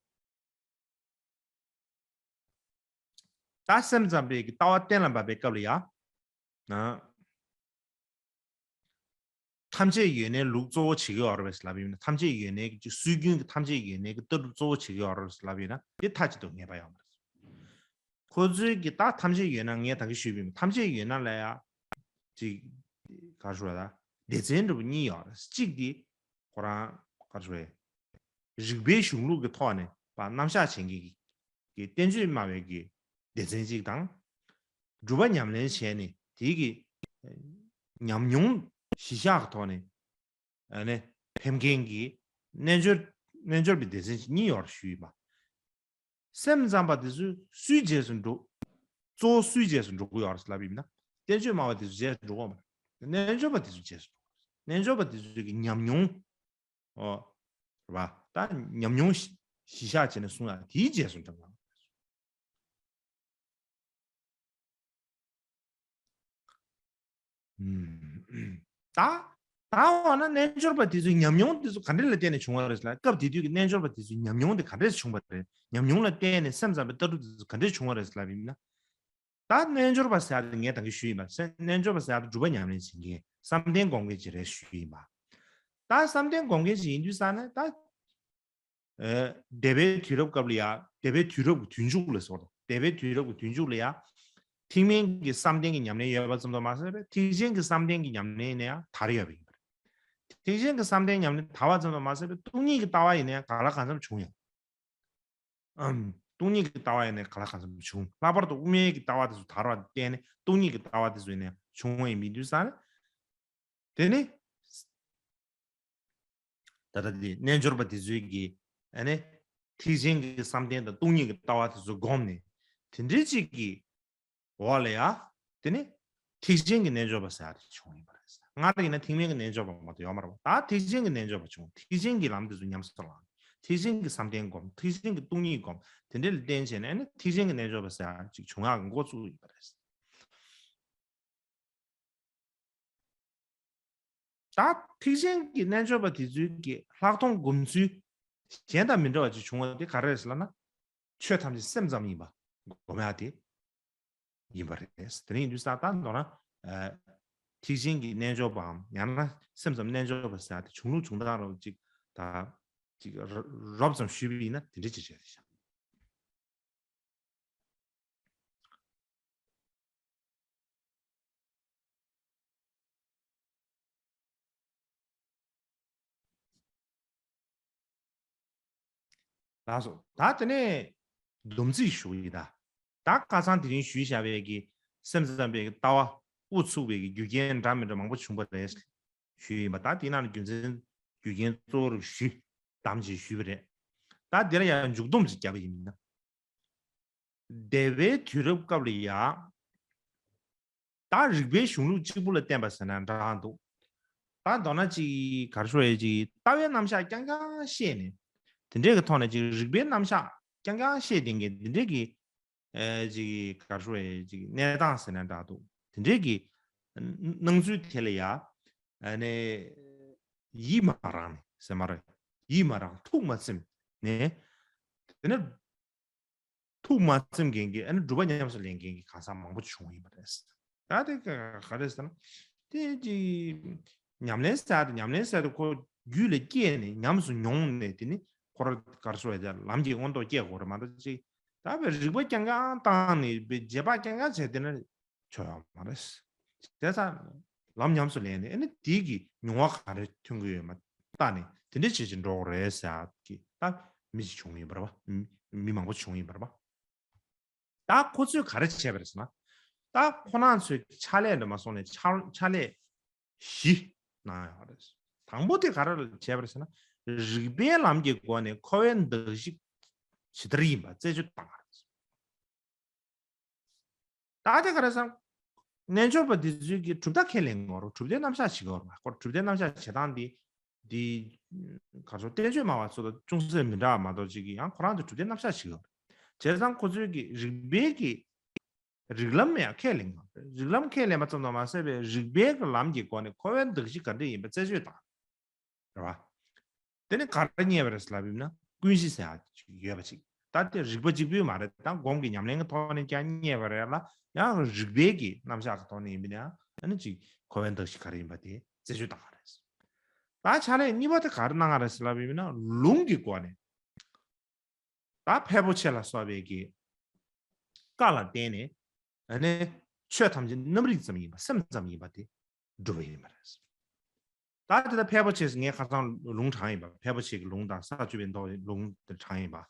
ད་སེམས་ཙམ་པའི་གི་ལྟ་བ་གཏན་ལ་འབེབས་པའི་སྐབས་ལ་ཡང་། ཨ། ཐམས་ཅད་ཡོན་ཏན་ལུགས་གཙོ་བོ་བྱེད་ཀྱི་ཡོད་རེད་ལབ་ཡིན་ན། ཐམས་ཅད་ཡོན་ཏན་གྱི་སྲོལ་རྒྱུན་གྱི་ཐམས་ཅད་ཡོན་ཏན་གྱི་ལྟ་གྲུབ་གཙོ་བོ་བྱེད་ཀྱི་ཡོད་རེད་ལབ་ཡིན་ན། དེ་མཐའ་གཅིག་ཏུ་ངེས་པ་ཡོད་མ་རེད། ཁོ་ཚོའི་གི་ད་ཐམས་ཅད་ཡོད་ན། ངས་ད་གིན་ཞུས་པ་ཡིན། ཐམས་ཅད་ཡོད་ན་ལ་ཡ་ཅིག་ག་རེ་ཞུ་བ་ད། སྡེ་ཚན་འདྲ་པོ་གཉིས་ཡོད་རེད། གཅིག་དེ་ཁོ་རང་ག་རེ་ཞུ་བ། རིགས་པའི་གཞུང་ལུགས་ཀྱི་ཐོག་ནས་པ་རྣམ་གཞག་བྱེད་མཁན་གྱི་གི་བསྟན་བཅོས་སྨྲ་བའི་གི་སྡེ་ཚན་གཅིག་དང་། སྒྲུབ་པ་ཉམས་ལེན་བྱས་ནས་དེའི་གི་ཉམས་མྱོང་གཞི་བཞག་གི་ཐོག་ནས་ཨ་ནི་ཕེབས་མཁན་གྱི་རྣལ་འབྱོར་རྣལ་འབྱོར་པའི་སྡེ་ཚན་གཉིས་ཡོད་རེད་ཞུས་ཡིན་པ། སེམས་ཙམ་པ་དེ་ཚོས་སུའི་རྗེས་སུ་འགྲོ། གཙོ་བོ་སུའི་རྗེས་སུ་འགྲོ་གི་ཡོད་རེད་ལབ་ཡིན་ན། བསྟན་བཅོས་སྨྲ་བ་དེ་ཚོའི་རྗེས་སུ་འགྲོ་གི་ཡོད་མ་རེད། རྣལ་འབྱོར་པ་དེ་ཚོའི་རྗེས་སུ་འགྲོ་གི་ཡོད་རེད། རྣལ་འབྱོར་པ་དེ་ཚོའི་གི་ཉམས་མྱོང་། ཨོ། རེད་པ། ད་ཉམས་མྱོང་གཞི་གཞི་བཞག་བྱས་ནས་གསུངས་ཡ་དེའི་རྗེས་སུ་འབྲང་ཡ། ད། ད་འོ་ན་རྣལ་འབྱོར་པ་དེ་ཚོའི་ཉམས་མྱོང་དེ་ཚོ་ག་འདྲ་ལ་བརྟེན་ནས་བྱུང་བ་རེད་ལ། སྐབས་དེ་དུས་ཀྱི་རྣལ་འབྱོར་པ་དེ་ཚོའི་ཉམས་མྱོང་དེ་ག་འདྲས་བྱུང་བ་རེད། ཉམས་མྱོང་ལ་བརྟེན་ནས་སེམས་ཙམ་པའི་ལྟ་གྲུབ་དེ་ཚོ་ག་འདྲས་བྱུང་བ་རེད་ལབ་ཡིན་ན། ད་རྣལ་འབྱོར་པ་ཟེར་ཡ་དེ་ངས་ད་གིན་ཞུས་ཡིན་པ། སེམས་རྣལ་འབྱོར་པ་ཟེར་ཡ་དེ་སྒྲུབ་པ་ཉམས་ལེན་བྱེད་མཁན་བསམ་གཏན་སྒོམ་མཁན་ཅིག་རེད་ཞུས་ཡིན་པ། ད་བསམ་གཏན་སྒོམ་མཁན་ཅིག་ཡིན་དུས་ཙང་ནས་ད། ཨེ། འདས་པའི་དུས་རབས་སྐབས་ལ་ཡ། འདས་པའི་དུས་རབས་ཀྱི་དུས་མཇུག་ལ་སོགས། འདས་པའི་དུས་རབས་ཀྱི་དུས་མཇུག་ལ་ཡ། ཐེག་དམན་གྱི་བསམ་གཏན་གྱི་ཉམས་ལེན་ཡོད་པ་ཙམ་དུ་མ་ཟད་པའི་ཐེག་ཆེན་གྱི་བསམ་གཏན་གྱི་ཉམས་ལེན་ཡིན་ན་ཡང་དར་ཡོད་པ་ཡིན་པ་རེད། ཐེག་ཆེན་གྱི་བསམ་གཏན་ཉམས་ལེན་དར་བ་ཙམ་དུ་མ་ཟད་པའི་སྟོང་ཉིད་ཀྱི་ལྟ་བ་ཡིན་ན་ཡང་གང་ལ་གང་འཚམ་བྱུང་ཡང་། ཨམ། སྟོང་ཉིད་ཀྱི་ལྟ་བ་ཡིན་ན་གང་ལ་གང་འཚམ་བྱུང་། ལྷག་པར་དུ་དབུ་མའི་གི་ལྟ་བ་དེ་ཚོ་དར་བ་བརྟེན་ནས་སྟོང་ཉིད་ཀྱི་ལྟ་བ་དེ་ཚོ་ཡིན་ན་ཡང་བྱུང་བ་ཡིན་མི་དུས་ཙང་། དེ་ནི། ད་ལྟ་དེ་རྣལ་འབྱོར་པ་དེ་ཚོའི་གི་ཨ་ནི་ཐེག་ཆེན་གྱི་བསམ་གཏན་དང་སྟོང་ཉིད་ཀྱི་ལྟ་བ་དེ་ཚོ་བསྒོམས་ནས་དེ་འདྲའི་ཅིག་གི་འོག་ལ་ཡ། དེ་ནི་ཐེག་ཆེན་གྱི་རྣལ་འབྱོར་པ་ཟེར་ཡ་དེ་བྱུང་ཡིན་པ་རེད། སྔར་ཡིན་ན་ཐེག་དམན་གྱི་རྣལ་འབྱོར་པ་མ་གཏོགས་ཡོད་མ་རེད་པ། ད་ཐེག་ཆེན་གྱི་རྣལ་འབྱོར་པ་བྱུང་། ཐེག་ཆེན་གྱི་ལམ་དེ་ཚོ་ཉམས་སུ་བླངས། ཐེག་ཆེན་གྱི་བསམ་གཏན་བསྒོམས། ཐེག་ཆེན་གྱི་སྟོང་ཉིད་བསྒོམས། དེ་འདྲ་ལ་བརྟེན་བྱས་ནས་ཨ་ནི་ཐེག་ཆེན་གྱི་རྣལ་འབྱོར་པ་ཟེར་ཡ་ཅིག་བྱུང་ཡག་གི་འགོ་བཙུགས་ཡིན་པ་རེད། ད་ཐེག་ཆེན་གྱི་རྣལ་འབྱོར་པ་དེ་ཚོའི་གི་ལྷག་མཐོང་སྒོམ་ཚུལ་གཞན་དང་མི་འདྲ་བ་ཅིག་བྱུང་བ་དེ་ག་རེ་རེད་ཟེར་ལབ་ན། ཆོས་ཐམས་ཅད་སེམས་ཙམ་ཡིན་པ་སྒོམ་ཡག་དེ་ཡིན་པ་རེད། དེ་ནས་ཡིན་དུས་ཙང་ད་མདོར་ན། ཨ། ཐེག་ཆེན་གྱི་རྣལ་འབྱོར་པའམ་ཡང་ན་སེམས་ཙམ་རྣལ་འབྱོར་པ་ཟེར་ཡག་དེ་བྱུང་ལུགས་བྱུང་སྟངས་རོབ་ཅིག་ད་ཅིག་རོབ་ཙམ་ཞུས་པ་ཡིན་ན་དེ་འདྲ་ཅིག་བྱས་ཤག་ལགས་སོ། ད་དེ་ནས་སྡོམ་ཚིག་ཞུ་ཡི་ད། ད་ཁ་སང་དེ་རིང་ཞུས་བཞག་པའི་གི་སེམས་ཙམ་པའི་གི་ལྟ་བ་དབུ་ཚུགས་པའི་གི་རྒྱུ་རྐྱེན་འདྲ་མི་འདྲ་མང་པོ་བྱུང་བ་རེད་ཞུས་ཡིན་པ། ད་དེ་ནང་ནས་རྒྱུ་མཚན་རྒྱུ་རྐྱེན་གཙོ་བོར་ཞུས་དམ་ཅིག་ཞུས་པ་རེད། ད་དེ་ལ་ཡང་མཇུག་སྡོམ་ཅིག་བརྒྱབ་པ་ཡིན་ན། འདས་པའི་དུས་རབས་སྐབས་ལ་ཡ། ད་རིགས་པའི་གཞུང་ལུགས་གཅིག་པུ་ལ་བརྟེན་པ་ཟེར་ན་འདྲ་འདུག་ད་མདོར་ན་ཅིག་ག་རེ་ཞུ་ཡ། ཅིག་ལྟ་བའི་རྣམ་གཞག་རྐྱང་རྐྱང་བཤད་ནས། དེ་འདྲའི་གི་ཐོག་ནས་ཅིག་རིགས་པའི་རྣམ་གཞག་རྐྱང་རྐྱང་བཤད་བསྡད་མཁན་དེ་འདྲའི་གི། ཨེ། ཅིག་ག་རེ་ཞུ་ཡ། ཅིག་གནས་སྟངས་ཟེར་ན་འདྲ་འདུག་དེ་འདྲའི་གི་སྣང་ཚུལ་དེ་ལ་ཡ། ཨ་ནི་ཡིད་མ་རངས་ནས་ཟེར་མ་རེད། ཡིད་མ་རངས། ཐུགས་མ་ཚིམ་ནས། དེ་ནས་ཐུགས་མ་ཚིམ་མཁན་གྱི་ཨ་ནི་སྒྲུབ་པ་ཉམས་སུ་ལེན་མཁན་གྱི་གང་ཟག་མང་པོ་བྱུང་ཡིན་པ་རེད། ད་དེ་ག་ག་རེ་ཟེར་ན། དེ་ཅིག་ཉམས་ལེན་ཟེར་ཡ་དེ། ཉམས་ལེན་ཟེར་ཡ་དེ་ཁོ་རྒྱུད་ལ་སྐྱེས་ནས་ཉམས་སུ་མྱོང་ནས་དེ་ནི་ཁོ་རང་ག་རེ་ཞུ་ཡ། ལམ་གྱི་མངོན་རྟོགས་སྐྱེ་དགོས་རེད་མ་གཏོགས། ཅིག་ད་བའི་རིག་པ་རྐྱང་རྐྱང་བཏང་ནས་བའི་རྗེས་དཔག་རྐྱང་རྐྱང་བྱས་བསྡད་ན་ཆོག་ཡོད་མ་རེད། བྱས་ཙང་ལམ་ཉམས་སུ་ལེན་ནས་ཨ་ནི་དེའི་གི་མྱོང་བ་ག་རེ་ཐོན་གྱི་ཡོད་མེད་བལྟས་ནས་དེ་འདྲ་བྱེད་ཅིག་འགྲོ་དགོས་རེད་ཟེར་ཡ་གི་ད་མི་ཞིག་བྱུང་ཡིན་པ་རེད་པ། མི་མང་པོ་བྱུང་ཡིན་པ་རེད་པ། ད་ཁོ་ཚོས་ག་རེ་བྱས་པ་རེད་ཟེར་ན། ད་ཁོ་རང་ཚོའི་ཕྱག་ལས་འདྲ་མ་སོང་ནས་ཕྱག་ཕྱག་ལས་བཞི་གནང་ཡོད་རེད། དང་པོ་དེ་ག་རེ་བྱས་པ་རེད་ཟེར་ན། རིགས་པའི་ལམ་གྱི་སྒོ་ནས་འཁོར་བའི་གདགས་གཞི་ཇི་ལྟར་ཡིན་པ་རྩད་གཅོད་བཏང་བ་རེད། ད་དེ་ག་རེ་ཟེར། རྣལ་འབྱོར་པ་འདི་ཚོས་ཀྱི་གྲུབ་མཐའ་ཁས་ལེན་དགོས་རེད། གྲུབ་མཐའི་རྣམ་གཞག་བྱེད་དགོས་རེད། ཁོ་གྲུབ་མཐའི་རྣམ་གཞག་བྱེད་སྟངས་འདི། འདི། ག་ཚོད་བསྟན་བཅོས་སྨྲ་བ་ཚོ་དང་ཅུང་ཟད་མི་འདྲ་བ་མ་གཏོགས་ཅིག་གི་ཡང་ཁོ་རང་ཚོ་གྲུབ་མཐའི་རྣམ་གཞག་བྱེད་དགོས་རེད། བྱས་ཙང་ཁོ་ཚོས་ཀྱི་རིགས་པའི་གི། རིགས་ལམ་ཡང་ཁས་ལེན་དགོས་རེད། རིགས་ལམ་ཁས་ལེན་པ་ཙམ་དུ་མ་ཟད་པའི་རིགས་པའི་གི་ལམ་གྱི་སྒོ་ནས་འཁོར་བའི་གདགས་གཞི་ག་འདྲ་ཡིན་པ་རྩད་གཅོད་དང་། རེད་བ། དེ་ནས་ག་རེ་རྙེད་པ་རེད་ལབ་ཡིན་ན་ཀུན་གཞི་ཟེར་ཡ་ཡོད་པ་ཅིག་ད་དེ་རིགས་པ་གཅིག་པུས་མ་རེད། ད་སྒོམ་གྱི་ཉམས་ལེན་གྱི་ཐོག་ནས་ཀྱང་རྙེད་པ་རེད་ལ། ཡང་རིགས་པའི་གི་རྣམ་གཞག་གི་ཐོག་ནས་ཡིན་པ་ན་ཡང་ཨ་ནི་ཅིག་འཁོར་བའི་གདགས་གཞི་ག་རེ་ཡིན་པ་དེ་རྩད་གཅོད་བཏང་བ་རེད། ད་ཕྱག་ལས་གཉིས་པ་དེ་ག་རེ་གནང་བ་རེད་ལབ་ཡིན་ན་ལུང་གི་སྒོ་ནས། ད་ཕལ་པོ་ཆེ་ལ་སོགས་པའི་གི་བཀའ་ལ་བརྟེན་ནས་ཨ་ནི་ཆོས་ཐམས་ཅད་རྣམ་རིག་ཙམ་ཡིན་པ་སེམས་ཙམ་ཡིན་པ་དེ་སྒྲུབ་པ་ཡིན་པ་རེད། ད་དེ་ལྟར་ཕལ་པོ་ཆེ་ངས་ཁ་སང་ལུང་དྲངས་ཡིན་པ། ཕལ་པོ་ཆེ་གི་ལུང་དང་ས་བཅུ་པའི་མདོ་ལུང་དེ་དྲངས་ཡིན་པ།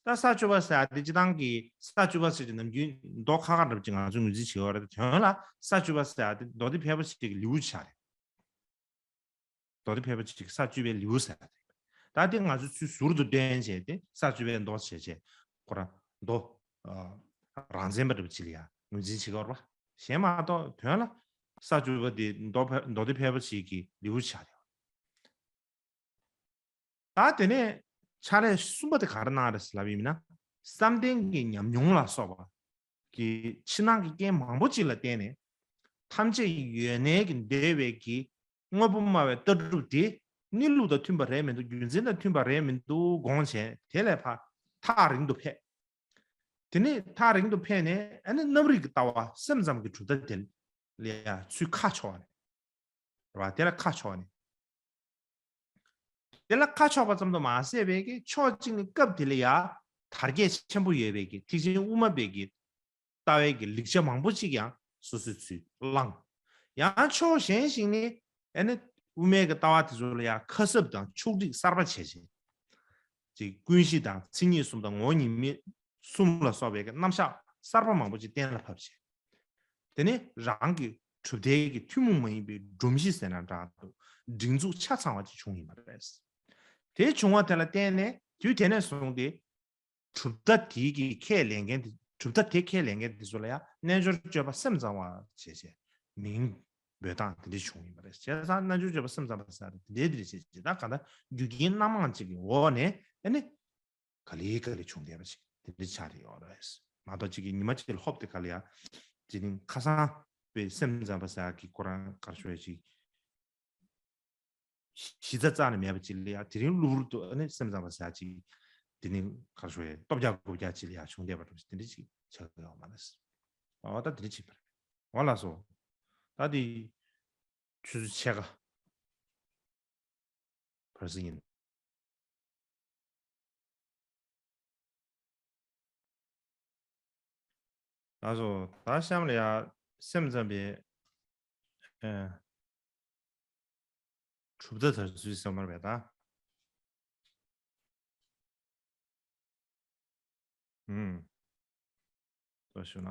ད་ས་བཅུ་པ་ཟེར་ཡ་དེ་སྤྱི་བཏང་གི་ས་བཅུ་པ་ཟེར་གྱི་ནམ་རྒྱུན་མདོ་ཁ་ཁ་འདྲ་པོ་ཅིག་ང་ཚོ་ངོས་འཛིན་བྱེད་ཀྱི་ཡོད་རེད། དོན་ལ་ས་བཅུ་པ་ཟེར་ཡ་དེ་མདོ་སྡེ་ཕལ་པོ་ཆེ་གི་ལེའུ་ཆགས་རེད། མདོ་སྡེ་ཕལ་པོ་ཆེ་གི་ས་བཅུ་པའི་ལེའུ་ཟེར་ཡ་དེ། ད་དེ་ང་ཚོ་ཚུར་ཟུར་དུ་འདྲེན་བྱས་ཏེ་ས་བཅུ་པའི་མདོ་བྱས་བྱས་ཁོ་རང་མདོ་ཨ་རང་མཚན་པ་འདྲ་པོ་ཅིག་ལ་ཡ་ངོས་འཛིན་བྱེད་ཀྱི་ཡོད་རེད་པ། གཞན་མ་གཏོགས་དོན་ལ་ས་བཅུ་པ་དེ་མདོ་ཕལ་མདོ་སྡེ་ཕལ་པོ་ཆེ་གི་ལེའུ་ཆགས་ཡོད། ད་དེ་ནས་ཕྱག་ལས་གསུམ་པ་དེ་ག་རེ་གནང་རེད་ལབ་ཡིན་ན། བསམ་གཏན་གྱི་ཉམས་མྱོང་ལ་སོགས་པ་གི་ཕྱི་ནང་གི་རྐྱེན་མང་པོ་ཅིག་ལ་བརྟེན་ནས་ཐམས་ཅད་ཡོད་གནས་ཀྱི་འདོད་པའི་གི་དངོས་པོ་སྨྲ་བའི་ལྟ་གྲུབ་དེ་གནས་ལུགས་དང་མཐུན་པ་རེད་མི་འདུག་རྒྱུ་མཚན་དང་མཐུན་པ་རེད་མི་འདུག་དགོངས་བྱས་དེ་ལས་ཕར་ཐག་རིང་དུ་ཕེབས། དེ་ནས་ཐག་རིང་དུ་ཕེབས་ནས་ཨ་ནི་རྣམ་རིག་གི་ལྟ་བ་སེམས་ཙམ་གྱི་གྲུབ་མཐའ་དེ་ལ་ཡ་ཚུར་ཁ་ཕྱོགས་པ་རེད། རེད་བ། དེ་ལ་ཁ་ཕྱོགས་ནས། དེ་ལ་ཁ་ཕྱོགས་པ་ཙམ་དུ་མ་ཟད་པའི་གི་ཕྱོགས་གཅིག་ནས་སྐབས་དེ་ལ་ཡ་དར་རྒྱས་ཆེན་པོ་ཡོད་པའི་གི་ཐེག་ཆེན་དབུ་མ་པའི་གི་ལྟ་བའི་གི་ལེགས་ཆ་མང་པོ་ཅིག་ཡང་སོ་སོའི་ཚུར་བླངས། ཡང་ཕྱོགས་གཞན་ཞིག་ནས་ཨ་ནི་དབུ་མའི་གི་ལྟ་བ་དེ་ཚོ་ལ་ཡང་ཁ་གསབ་དང་ཕྱོགས་སྒྲིག་གསར་པ་བྱས་བྱས། ཅིག་ཀུན་གཞི་དང་མཚན་ཉིད་གསུམ་དང་ངོ་བོ་ཉིད་མེད་གསུམ་ལ་སོགས་པའི་གི་རྣམ་གཞག་གསར་པ་མང་པོ་ཅིག་གཏན་ལ་ཕབ་བྱས། དེ་ནས་རང་གི་གྲུབ་མཐའི་གི་ཐུན་མོང་མ་ཡིན་པའི་སྒྲོམ་གཞི་ཟེར་ན་འདྲ་འདུག་སྒྲིག་འཛུགས་ཆ་ཚང་བ་ཅིག་བྱུང་ཡིན་པ་རེད། དེ་བྱུང་བ་དེ་ལ་བརྟེན་ནས་དུས་དེ་ནས་བཟུང་སྟེ། གྲུབ་མཐའ་དེའི་གི་ཁས་ལེན་མཁན་དེ། གྲུབ་མཐའ་དེ་ཁས་ལེན་མཁན་དེ་ཚོ་ལ་ཡང་རྣལ་འབྱོར་སྤྱོད་པ་སེམས་ཙམ་པ་བྱས་བྱས་མིང་འབོད་སྟངས་དེ་འདྲ་བྱུང་ཡིན་པ་རེད། བྱས་ཙང་རྣལ་འབྱོར་སྤྱོད་པ་སེམས་ཙམ་པ་ཟེར་དེ་འདྲ་དེ་འདྲ་བྱས་བྱས་ད་ག་ད་རྒྱུ་རྐྱེན་སྣ་མང་ཅིག་གི་འོག་ནས་ཨ་ནི་ག་ལེ་ག་ལེ་བྱུང་བསྡད་པ་ཅིག་དེ་འདྲ་ཆགས་ཡོད་རེད། མ་གཏོགས་ཅིག་གི་ཉི་མ་གཅིག་ལ་ཧོབ་སྟེ་ག་ལེ་ཡ་དེ་ནི་ཁ་སང་པའི་སེམས་ཙམ་པ་ཟེར་གི་ཁོ་རང་གར་ཤོར་ཡ་ཅིག་གཞི་རྩ་རྩ་ནས་མེད་པ་ཅིག་ལ་ཡ་དེ་རིང་གློ་བུར་དུ་ཨ་ནི་སེམས་ཙམ་པ་ཟེར་ཅིག་དེ་ནི་ག་རེ་ཞུ་ཡ་སྟོབས་རྒྱག་དགོས་རྒྱག་ཅིག་ལ་ཡ་བྱུང་བསྡད་པ་འདྲ་ཞིག་དེ་འདྲ་ཅིག་ཆགས་ཡོད་མ་རེད། ཨ་ད་དེ་འདྲ་ཅིག་མ་རེད། འོ་ལགས་སོ། ད་དེ་ཆུ་ཚོད་ཕྱེད་ཀ་བར་སྲིད་ཡིན། ལགས་སོ། ད་གཤམ་ལ་ཡ་སེམས་ཙམ་པའི་ཨ་གྲུབ་མཐའ་དར་ཚུལ་ཟེར་བ་རེད་ད། ཨུམ། ལྟོས་ཤོག་ན།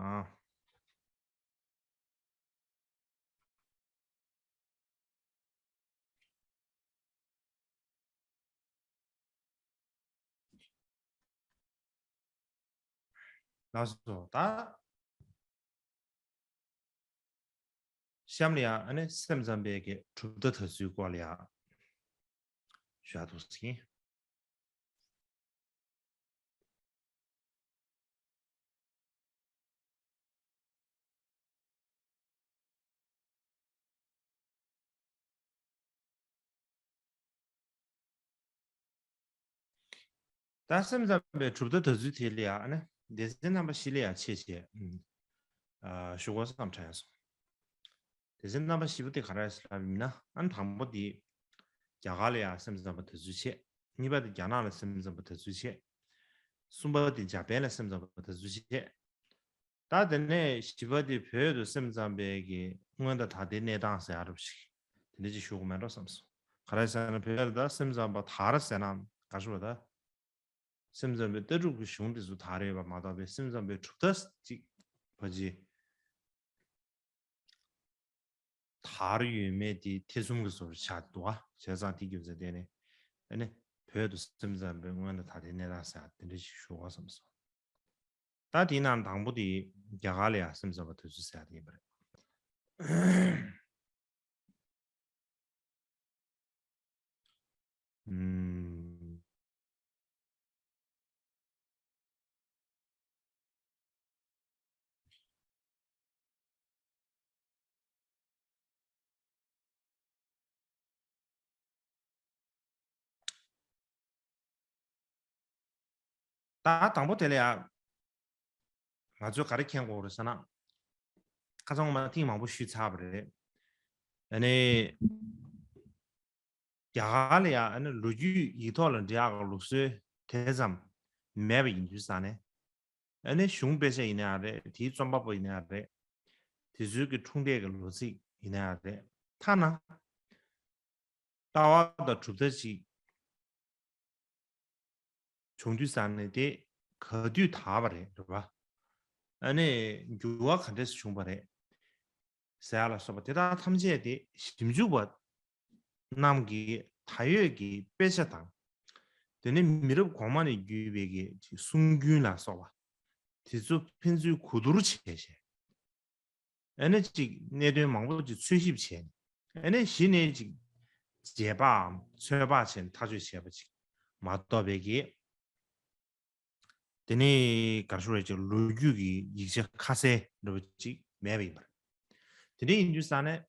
ལགས་སོ། ད་གཤམ་ལ་ཡང་ཨ་ནི་སེམས་ཙམ་པའི་གི་གྲུབ་མཐའ་དར་ཚུལ་སྐོར་ལ་ཡང་ཞུ་ཡ་འདུག་ཟེར་གྱིན། ད་སེམས་ཙམ་པའི་གྲུབ་མཐའ་དར་ཚུལ་དེ་ལ་ཡང་ཨ་ནི་སྡེ་ཚན་རྣམ་པ་བཞི་ལ་ཡང་ཕྱེ་བྱས་ཨ་ཞུ་དགོས་བསམ་དྲན་སོང་། སྡེ་ཚན་རྣམ་པ་བཞི་པོ་དེ་ག་རེ་རེད་ལབ་ཡིན་ན་ཨ་ནི་དང་པོ་དེ་རྒྱ་གར་ལ་ཡང་སེམས་ཙམ་པ་དར་ཚུལ་བྱས། གཉིས་པ་དེ་རྒྱ་ནག་ལ་སེམས་ཙམ་པ་དར་ཚུལ་བྱས། གསུམ་པ་དེ་འཇར་པན་ལ་སེམས་ཙམ་པ་དར་ཚུལ་བྱས། ད་དེ་ནས་བཞི་པ་དེ་བོད་དུ་སེམས་ཙམ་པའི་གི་སྔོན་དང་ད་ལྟའི་གནས་སྟངས་ཟེར་ཡ་རབས་ཤིག་དེ་འདྲ་ཅིག་ཞུ་དགོས་མེད་འགྲོ་བསམ་སོང་། ག་རེ་ཟེར་ན་བོད་ལ་ད་སེམས་ཙམ་པ་དར་ཟེར་ན་ག་ཞུ་བ་ད། སེམས་ཙམ་པའི་ལྟ་གྲུབ་ཀྱི་གཞུང་དེ་ཚོ་དར་ཡོད་པ་མ་གཏོགས་པའི་སེམས་ཙམ་པའི་གྲུབ་མཐའ་ཅིག་ཕ་ཅི་དར་ཡོད་མེད་དེ་ཐེ་ཚོམ་གྱི་བཟོ་འདྲ་ཆགས་འདུག་ཨ། བྱས་ཙང་དེ་རྒྱུ་མཚན་བརྟེན་ནས་ཨ་ནི་བོད་དུ་སེམས་ཙམ་པའི་སྔོན་དང་ད་ལྟའི་གནས་སྟངས་ཟེར་ཡ་དེ་འདྲ་ཞིག་ཞུ་དགོས་བསམ་སོང་། ད་དེའི་ནང་དང་པོ་དེ་རྒྱ་གར་ལ་ཡ་སེམས་ཙམ་པ་དེ་ཚོས་ཟེར་ཡ་དེ་ཡིན་པ་རེད། ཨུམ། ད་དང་པོ་དེ་ལ་ཡ། ང་ཚོས་ག་རེ་མཁྱེན་དགོས་རེད་ཟེར་ན། ཁ་སང་ངོ་མ་ཐེངས་མང་པོ་ཞུས་ཚར་བ་རེད། ཨ་ནི། རྒྱ་གར་ལ་ཡ་ཨ་ནི་ལོ་རྒྱུས་ཡིག་ཐོག་ལ་འབྲི་ཡག་གི་ལུགས་སྲོལ་དེ་ཙམ་མེད་པ་ཡིན་དུས་ཙང་ནས། ཨ་ནི་གཞུང་དཔེ་ཆ་ཡིན་ན་ཡང་རེད། དེའི་རྩོམ་པ་པོ་ཡིན་ན་ཡང་རེད། དེ་ཚོའི་གི་འཁྲུངས་འདས་ཀྱི་ལོ་ཚིགས་ཡིན་ན་ཡང་རེད། ཐ་ན། ལྟ་བ་དང་གྲུབ་མཐའ་ཅིག་བྱུང་དུས་ཙང་ནས་དེ་ག་དུས་དར་བ་རེད། རེད་པ། ཨ་ནི་འགྱུར་བ་ག་འདྲས་སེ་བྱུང་བ་རེད་ཟེར་ཡ་ལ་སོགས་པ་དེ་དག་ཐམས་ཅད་དེ་ཞིབ་འཇུག་པ་རྣམས་ཀྱིས་ད་ཡོད་ཀྱི་དཔེ་ཆ་དང་། དེ་ནས་མི་རབས་གོང་མ་ནས་བརྒྱུད་པའི་གི་གསུང་རྒྱུན་ལ་སོགས་པ་དེ་ཚོ་ཕན་ཚུན་གོ་བསྡུར་བྱས་བྱས། ཨ་ནི་གཅིག་གནད་དོན་མང་པོ་ཅིག་འཚོལ་ཞིབ་བྱས་ནས། ཨ་ནི་གཞི་ནས་ཅིག་རྗེས་དཔག་ཚོད་དཔག་བྱས་ནས་ཐག་གཅོད་བྱས་པ་ཅིག་མ་གཏོགས་པའི་གི། དེ་ནས་ག་རེ་ཞུ་རེད། ཅིག་ལོ་རྒྱུས་ཀྱི་ཡིག་ཆ་ཁ་གསལ་འདྲ་པོ་ཅིག་མེད་པ་ཡིན་པ་རེད། དེ་འདྲ་ཡིན་དུས་ཙང་ནས།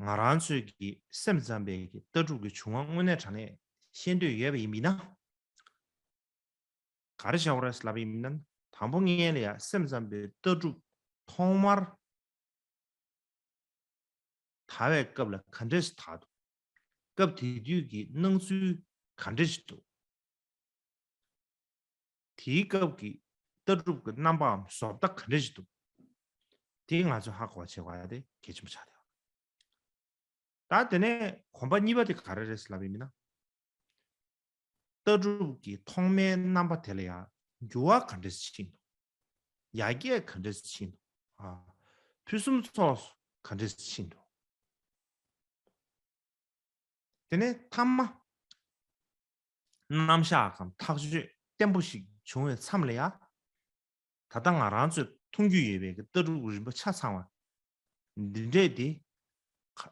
ང་རང་ཚོས་ཀྱི་སེམས་ཙམ་པའི་གི་ལྟ་གྲུབ་ཀྱི་བྱུང་བ་དངོས་གནས་དྲང་གནས་ཤེས་འདོད་ཡོད་པ་ཡིན་པ་ཡིན་ན། ག་རེ་བྱ་དགོས་རེད་ལབ་པ་ཡིན་ན། དང་པོ་ངས་ལ་ཡ་སེམས་ཙམ་པའི་ལྟ་གྲུབ་ཐོག་མར་དར་བའི་སྐབས་ལ་ག་འདྲས་ཤིག་དར་འདུག་སྐབས་དེ་དུས་ཀྱི་སྣང་ཚུལ་ག་འདྲས་ཤིག་འདུག་དེའི་སྐབས་ཀྱི་ལྟ་གྲུབ་ཀྱི་རྣམ་པའམ་བཟོ་ལྟ་ག་འདྲས་ཤིག་འདུག་དེ་ང་ཚོས་ཧ་གོ་བ་བྱེད་དགོས་ཡ་དེ་གལ་ཆེན་པོ་ཆགས་བསྡད་ཡོད། ད་དེ་ནས་གོམ་པ་གཉིས་པ་དེ་ག་རེ་རེད་ལབ་པ་ཡིན་ན། ལྟ་གྲུབ་ཀྱི་ཐོག་མའི་རྣམ་པ་དེ་ལ་ཡང་འགྱུར་བ་ག་འདྲས་ཕྱིན་འདུག་ཡར་རྒྱས་ག་འདྲས་ཕྱིན་འདུག་ཨ། ཕུན་སུམ་ཚོགས་སུ་ག་འདྲས་ཕྱིན་འདུག་དེ་ནས་མཐའ་མ། རྣམ་གཞག་གམ་ཐག་གཅོད་བརྟན་པོ་ཞིག་བྱུང་བའི་མཚམས་ལ་ཡ། ད་ལྟ་ང་རང་ཚོས་མཐོང་རྒྱུ་ཡོད་པའི་གི་ལྟ་གྲུབ་རིམ་པ་ཆ་ཚང་བ་འདི་འདྲས་དེ། ཁ་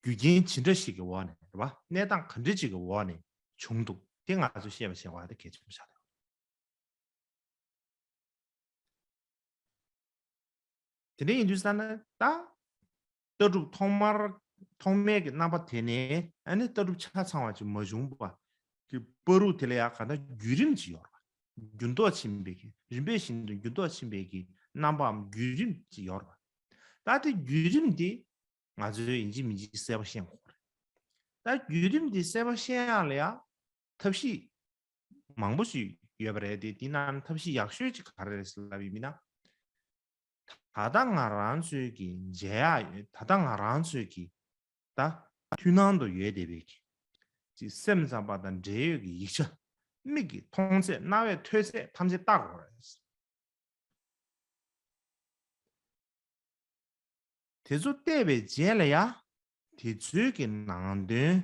རྒྱུ་རྐྱེན་ཇི་འདྲ་ཞིག་གི་འོག་ནས་རེད་པ། གནས་སྟངས་ག་འདྲ་ཅིག་གི་འོག་ནས་བྱུང་འདུག་དེ་ང་ཚོས་ཤེས་པ་བྱེད་དགོས་པ་དེ་གལ་ཆེན་པོ་ཆགས་ཡོད། དེ་འདྲ་ཡིན་དུས་ཙང་ན་ད། ལྟ་གྲུབ་ཐོག་མར་ཐོག་མའི་གི་རྣམ་པ་དེ་ནས་ཨ་ནི་ལྟ་གྲུབ་ཆ་ཚང་བ་ཅིག་མ་བྱུང་བ་གི་བར་དུ་དེ་ལ་ཡང་གང་ལྟར་བརྒྱུད་རིམ་ཅིག་ཡོད་རེད་པ། འགྱུར་ལྡོག་ཕྱིན་པའི་གི་རིམ་པས་བཞིན་དུ་འགྱུར་ལྡོག་ཕྱིན་པའི་གི་རྣམ་པའམ་བརྒྱུད་རིམ་ཅིག་ཡོད་རེད་པ། ད་དེ་བརྒྱུད་རིམ་དེ་ང་ཚོས་ཡིན་གཅིག་མིན་གཅིག་གསལ་པོ་ཤེས་དགོས་རེད། ད་བརྒྱུད་རིམ་དེ་གསལ་པོ་ཤེས་ཡག་ལ་ཡང་ཐབས་ཤེས་མང་པོ་ཞིག་ཡོད་པ་རེད་དེ། དེའི་ནང་ཐབས་ཤེས་ཡག་ཤོས་ཅིག་ག་རེ་རེད་ལབ་ཡིན་ན། ད་ལྟ་ང་རང་ཚོའི་གི་མཇལ་ཡག་ཡོད། ད་ལྟ་ང་རང་ཚོའི་གི་ད་མཐུན་སྣང་དུ་ཡོད་བསྡད་པའི་གི་ཅིག་སེམས་ཙམ་པ་དང་འབྲེལ་ཡོད་ཀྱི་ཡིག་ཆ། མིག་གིས་མཐོང་ཚད། རྣ་བས་ཐོས་ཚད་ཐམས་ཅད་བལྟ་དགོས་རེད། དེ་ཚོ་བལྟས་པའི་རྗེས་ལ་ཡ། དེ་ཚོའི་གི་ནང་དོན།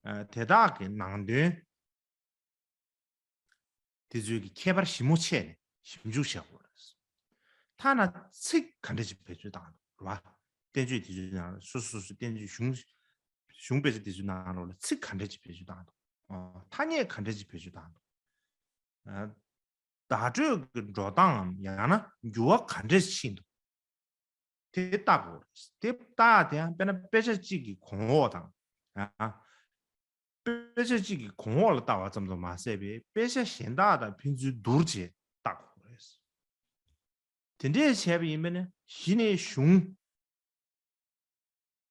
ཨ། དེ་དག་གི་ནང་དོན། དེ་ཚོའི་གི་ཁྱད་པར་ཞིབ་མོ་ཕྱེ་ནས་ཞིབ་འཇུག་བྱ་དགོས་རེད། ཐ་ན་ཚིག་ག་འདྲ་ཅིག་བེད་སྤྱོད་བཏང་འདུག་རེད་པ། བསྟན་བཅོས་དེ་ཚོའི་ནང་ལ་སོ་སོ་སོ་སོའི་བསྟན་བཅོས་གཞུང་གཞུང་དཔེ་ཆ་དེ་ཚོའི་ནང་ལོགས་ལ་ཚིག་ག་འདྲ་ཅིག་བེད་སྤྱོད་བཏང་འདུག་ཨ། ཐ་སྙད་ག་འདྲ་ཅིག་བེད་སྤྱོད་བཏང་འདུག་ཨ། བརྡ་སྤྲོད་ཀྱི་འགྲོ་སྟངས་ཡང་ན་འགྱུར་བ་ག་འདྲས་ཕྱིན་འདུག་དེ་བལྟ་དགོས་རེད། དེ་བལྟ་ཡག་དེ་ཡང་དཔེར་ན་དཔེ་ཆ་གཅིག་གི་གོང་འོག་དང་། ཨ། དཔེ་ཆ་གཅིག་གི་གོང་འོག་ལ་བལྟ་བ་ཙམ་དུ་མ་ཟད་པའི་དཔེ་ཆ་གཞན་དག་དང་ཕན་ཚུན་བསྡུར་བྱས་བལྟ་དགོས་རེད། དེ་འདྲས་བྱས་པ་ཡིན་པ་ན་གཞི་ནས་གཞུང་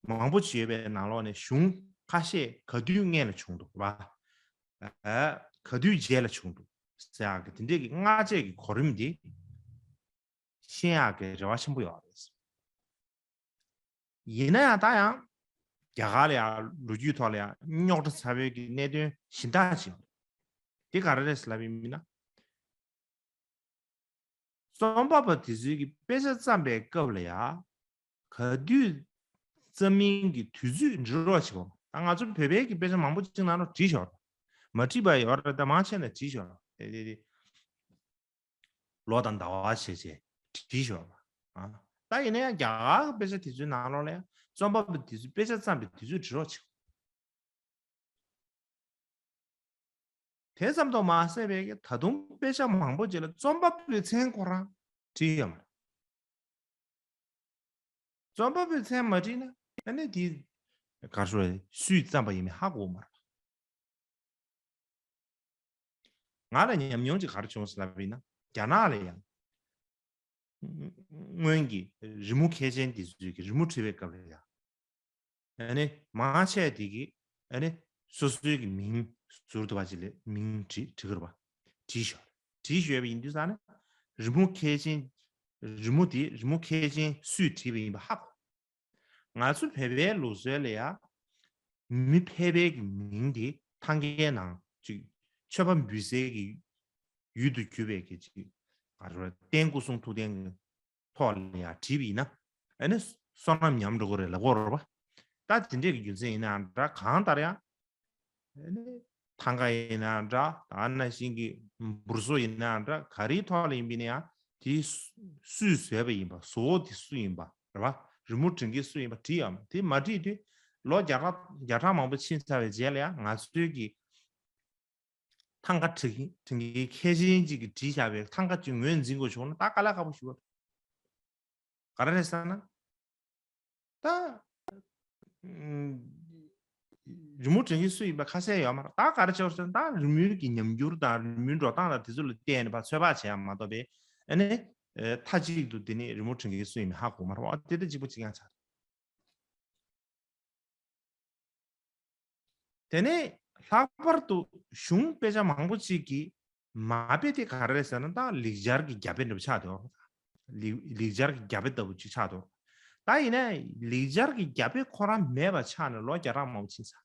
མང་པོ་ཅིག་ཡོད་པའི་ནང་ལོགས་ནས་གཞུང་ཁ་ཤས་ག་དུས་སྔོན་ལ་བྱུང་འདུག་པ། ཨ། ག་དུས་རྗེས་ལ་བྱུང་འདུག་ཟེར་ཡག་གི་དེ་འདྲས་ཀྱི་སྔ་རྗེས་ཀྱི་གོ་རིམ་འདི་ཤེས་ཡག་གི་རེ་བ་ཆེན་པོ་ཡོད་རེད། ཡིན་ན་ཡང་ད་ཡང་རྒྱ་གར་ལ་ཡང་ལོ་རྒྱུས་ཐོག་ལ་ཡང་རྙོག་དྲ་ཚ་བའི་གི་གནད་དོན་གཞན་དག་ཅིག་ཡོད་རེད། དེ་ག་རེ་རེད་ལབ་ཡིན་ན། རྩོམ་པ་པོ་དེ་ཚོའི་གི་དཔེ་ཆ་བརྩམས་པའི་སྐབས་ལ་ཡ། ག་དུས་བརྩམས་མིན་གྱི་དུས་ཚོད་འབྲི་རོགས་བྱེད་གོ། ད་ང་ཚོ་བོད་པའི་གི་དཔེ་ཆ་མང་པོ་ཅིག་ནང་ལ་བྲིས་ཤོག་མ་བྲིས་པ་ཡོད་རེད། ད་མང་ཆེ་ནས་བྲིས་ཤོག་དེ་དེ་དེ་ ལོ་དང་ཟླ་བ་བྱས་བྱས་བྲིས་ཤོར་བ། ཨ། ད་ཡིན་ན་ཡང་རྒྱ་གར་གྱི་དཔེ་ཆ་དེ་ཚོའི་ནང་ལོགས་ལ་ཡང་རྩོམ་པ་པོ་དེ་ཚོས་དཔེ་ཆ་བརྩམས་པའི་དུས་ཚོད་བྲིས་རོགས་བྱེད། དེ་ཙམ་དུ་མ་ཟད་པའི་ད་དུང་དཔེ་ཆ་མང་པོ་ཅིག་ལ་རྩོམ་པ་པོའི་མཚན་ཁོ་རང་བྲིས་ཡོད་མ་རེད། རྩོམ་པ་པོའི་མཚན་མ་བྲིས་ན་ཨ་ནི་དེ་ག་རེ་ཞུ་དགོས་རེད། སུས་བརྩམས་པ་ཡིན་མིན་ཧ་གོ་མ་རེད། ང་ལ་ཉམས་མྱོང་ཅིག་ག་རེ་བྱུང་ཟེར་ལབ་ཡིན་ན། རྒྱ་ནག་ལ་ཡང་སྔོན་གྱི་རི་མོ་མཁས་ཅན་དེ་ཚོས་ཀྱི་རི་མོ་བྲིས་པའི་སྐབས་ལ་ཡང་། ཨ་ནི་མང་ཆེ་དེ་གིས་ཨ་ནི་སོ་སོའི་གི་མིང་ཟུར་དུ་བ་ཅིག་ལས་མིང་བྲིས་བྲིས་ཀྱི་རེད་པ། བྲིས་ཤོར། བྲིས་ཤོར་བ་ཡིན་དུས་ཙང་ནི་རི་མོ་མཁས་ཅན། རི་མོ་དེ་རི་མོ་མཁས་ཅན་སུས་བྲིས་པ་ཡིན་པ་ཧ་གོ། ང་ཚོ་བོད་པའི་ལུགས་སྲོལ་ལ་ཡ། མི་ཕལ་པའི་གི་མིང་དེ་ཐང་གའི་ནང་ཅིག་མཆོད་པ་འབུལ་སའི་གི་ཡུལ་དུ་གྱུར་པའི་གི་ཅིག་ག་རེ་རེད། རྟེན་སྐུ་གསུང་ཐུགས་རྟེན་གྱི་ཐོག་ལ་ཡ་བྲིས་པ་ཡིན་ན་ཨ་ནི་བསོད་ནམས་ཉམས་འགྲོ་གི་རེད་ལབ་ཀྱི་ཡོད་རེད་པ། ད་དེ་འདྲས་ཀྱི་རྒྱུ་མཚན་ཡིན་ནའང་འདྲ། གང་ལྟར་ཡང་ཨ་ནི་ཐང་ག་ཡིན་ནའང་འདྲ། ད་ནང་བཞིན་གྱི་འབུར་སོ་ཡིན་ནའང་འདྲ། ག་རེའི་ཐོག་ལ་ཡིན་པ་ཡིན་ན་ཡང་དེ་སུས་བཟོས་པ་ཡིན་པ། བཟོ་བོ་དེ་སུ་ཡིན་པ་རེད་པ། རི་མོ་འབྲི་མཁན་སུ་ཡིན་པ་བྲིས་ཡོད་མ་རེད། དེ་མ་བྲིས་དུས་ལོ་བརྒྱ་ཕྲག་བརྒྱ་ཕྲག་མང་པོ་ཕྱིན་ཚར་བའི་རྗེས་ལ་ཡང་ང་ཚོའི་གི་ཐང་ག་འབྲི་མཁན་འབྲི་མཁན་མཁས་ཅན་ཅིག་གིས་བྲིས་བཞག་པའི་ཐང་ག་ཅིག་ངོས་འཛིན་དགོས་བྱུང་ན་ད་དཀའ་ལས་ཁག་པོ་ཞིག་རེད། ག་རེ་རེད་ཟེར་ན། ད་ཨུམ། རི་མོ་འབྲི་མཁན་སུ་ཡིན་པ་ཁ་གསལ་ཡོད་མ་རེད། ད་ག་རེ་བྱས་ཟེར་ན་ད་རི་མོའི་གི་ཉམས་འགྱུར་དང་རི་མོའི་འགྲོ་སྟངས་དང་དེ་ཚོ་ལ་བལྟས་ནས་ཕར་ཚོད་དཔག་བྱེད་ཡ་མ་གཏོགས་པའི་ཨ་ནི་ཨེ་མཐའ་གཅིག་ཏུ་དེ་ནི་རི་མོ་འབྲི་མཁན་སུ་ཡིན་མིན་ཧ་གོ་མ་རེད་པ། དེ་ལྟ་གཅིག་པ་གཅིག་རྐྱང་ཆགས། དེ་ནས་ལྷག་པར་དུ་གཞུང་དཔེ་ཆ་མང་པོ་ཅིག་གི་མ་དཔེ་དེ་ག་རེ་རེད་ཟེར་ན་ད་ལེགས་སྦྱར་གྱི་རྒྱ་དཔེ་འདྲ་པོ་ཆགས་འདུག་ལེགས་ལེགས་སྦྱར་གྱི་རྒྱ་དཔེ་ལྟ་བུ་ཅིག་ཆགས་འདུག་ད་ཡིན་ན་ལེགས་སྦྱར་གྱི་རྒྱ་དཔེ་ཁོ་རང་མེད་པ་ཆགས་ནས་ལོ་བརྒྱ་ཕྲག་མང་པོ་ཕྱིན་ཚར།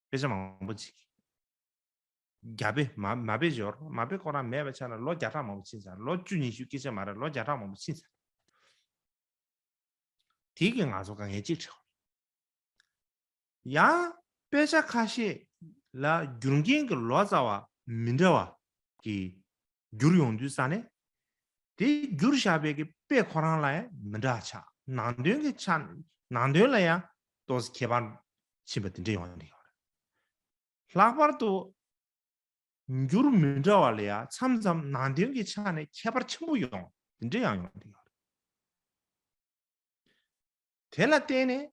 དཔེ་ཆ་མང་པོ་ཅིག་གི་རྒྱ་དཔེ་མ་མ་དཔེ་འབྱོར་མ་དཔེ་ཁོ་རང་མེད་པ་ཆགས་ནས་ལོ་བརྒྱ་ཕྲག་མང་པོ་ཕྱིན་ཚར། ལོ་བཅུ་ཉི་ཤུ་སྐད་ཆ་མ་རེད། ལོ་བརྒྱ་ཕྲག་མང་པོ་ཕྱིན་ཚར། དེ་གིས་ང་ཚོ་དཀའ་ངལ་ཅིག་འཕྲད་ཡོང་། ཡང་དཔེ་ཆ་ཁ་ཤས་ལ་བསྒྱུར་མཁན་གྱི་ལོ་ཙཱ་བ་མི་འདྲ་བ་གིས་བསྒྱུར་ཡོང་དུས་ཙ་ནས་དེ་བསྒྱུར་བཞག་པའི་གི་དཔེ་ཁོ་རང་ལ་ཡང་མི་འདྲ་ཆགས། ནང་དོན་གྱི་ཆ་ནང་དོན་ལ་ཡང་ཏོག་ཙམ་ཁྱད་པར་ཕྱིན་པ་དེ་འདྲ་ཡོང་གི་ཡོད་རེད། ལྷག་པར་དུ་འགྱུར་མི་འདྲ་བ་ལ་ཡང་མཚམས་མཚམས་ནང་དོན་གྱི་ཆ་ནས་ཁྱད་པར་ཆེན་པོ་ཡོང་། དེ་འདྲ་ཡང་ཡོང་གི་ཡོད་རེད། དེ་ལ་བརྟེན་ནས་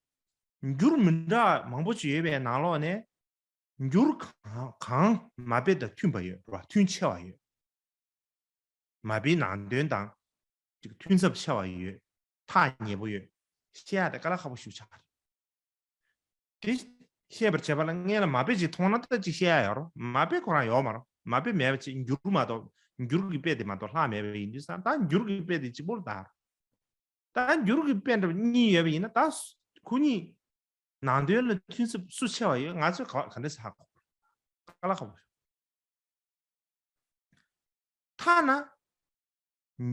འགྱུར་མི་འདྲ་བ་མང་པོ་ཅིག་ཡོད་པའི་ནང་ལོགས་ནས་འགྱུར་གང་གང་མ་དཔེ་དང་མཐུན་པ་ཡོད་རེད་པ། མཐུན་ཆེ་བ་ཡོད། མ་དཔེའི་ནང་དོན་དང་ཅིག་མཐུན་ཚབས་ཆེ་བ་ཡོད། ཐག་ཉེ་པོ་ཡོད། བཤད་ཡ་དེ་དཀའ་ལས་ཁག་པོ་ཞིག་ཆགས་རེད། དེ་བཤད་པར་བྱེད་པ་ལ་སྔོན་ལ་མ་དཔེ་ཅིག་མཐོང་ན་ད་ཅིག་བཤད་ཡ་ཡོད་རེད། མ་དཔེ་ཁོ་རང་ཡོད་མ་རེད། མ་དཔེ་མེད་པ་ཅིག་འགྱུར་མ་གཏོགས་འགྱུར་གྱི་དཔེ་དེ་མ་གཏོགས་ལྷག་མེད་པ་ཡིན་དུས་ཙང་ད་འགྱུར་གྱི་དཔེ་དེ་གཅིག་པོ་ལ་བདག་རེད། ད་འགྱུར་གྱི་དཔེ་འདྲ་པོ་གཉིས་ཡོད་པ་ཡིན་ན་ད་སུ་ཁོ་གཉིས་ནང་དོན་ལ་མཐུན་ཚབས་སུ་ཆེ་བ་ཡོད། ང་ཚོས་ག་ག་འདྲ་ཟེར་ཧ་གོ། དཀའ་ལས་ཁག་པོ། ཐ་ན་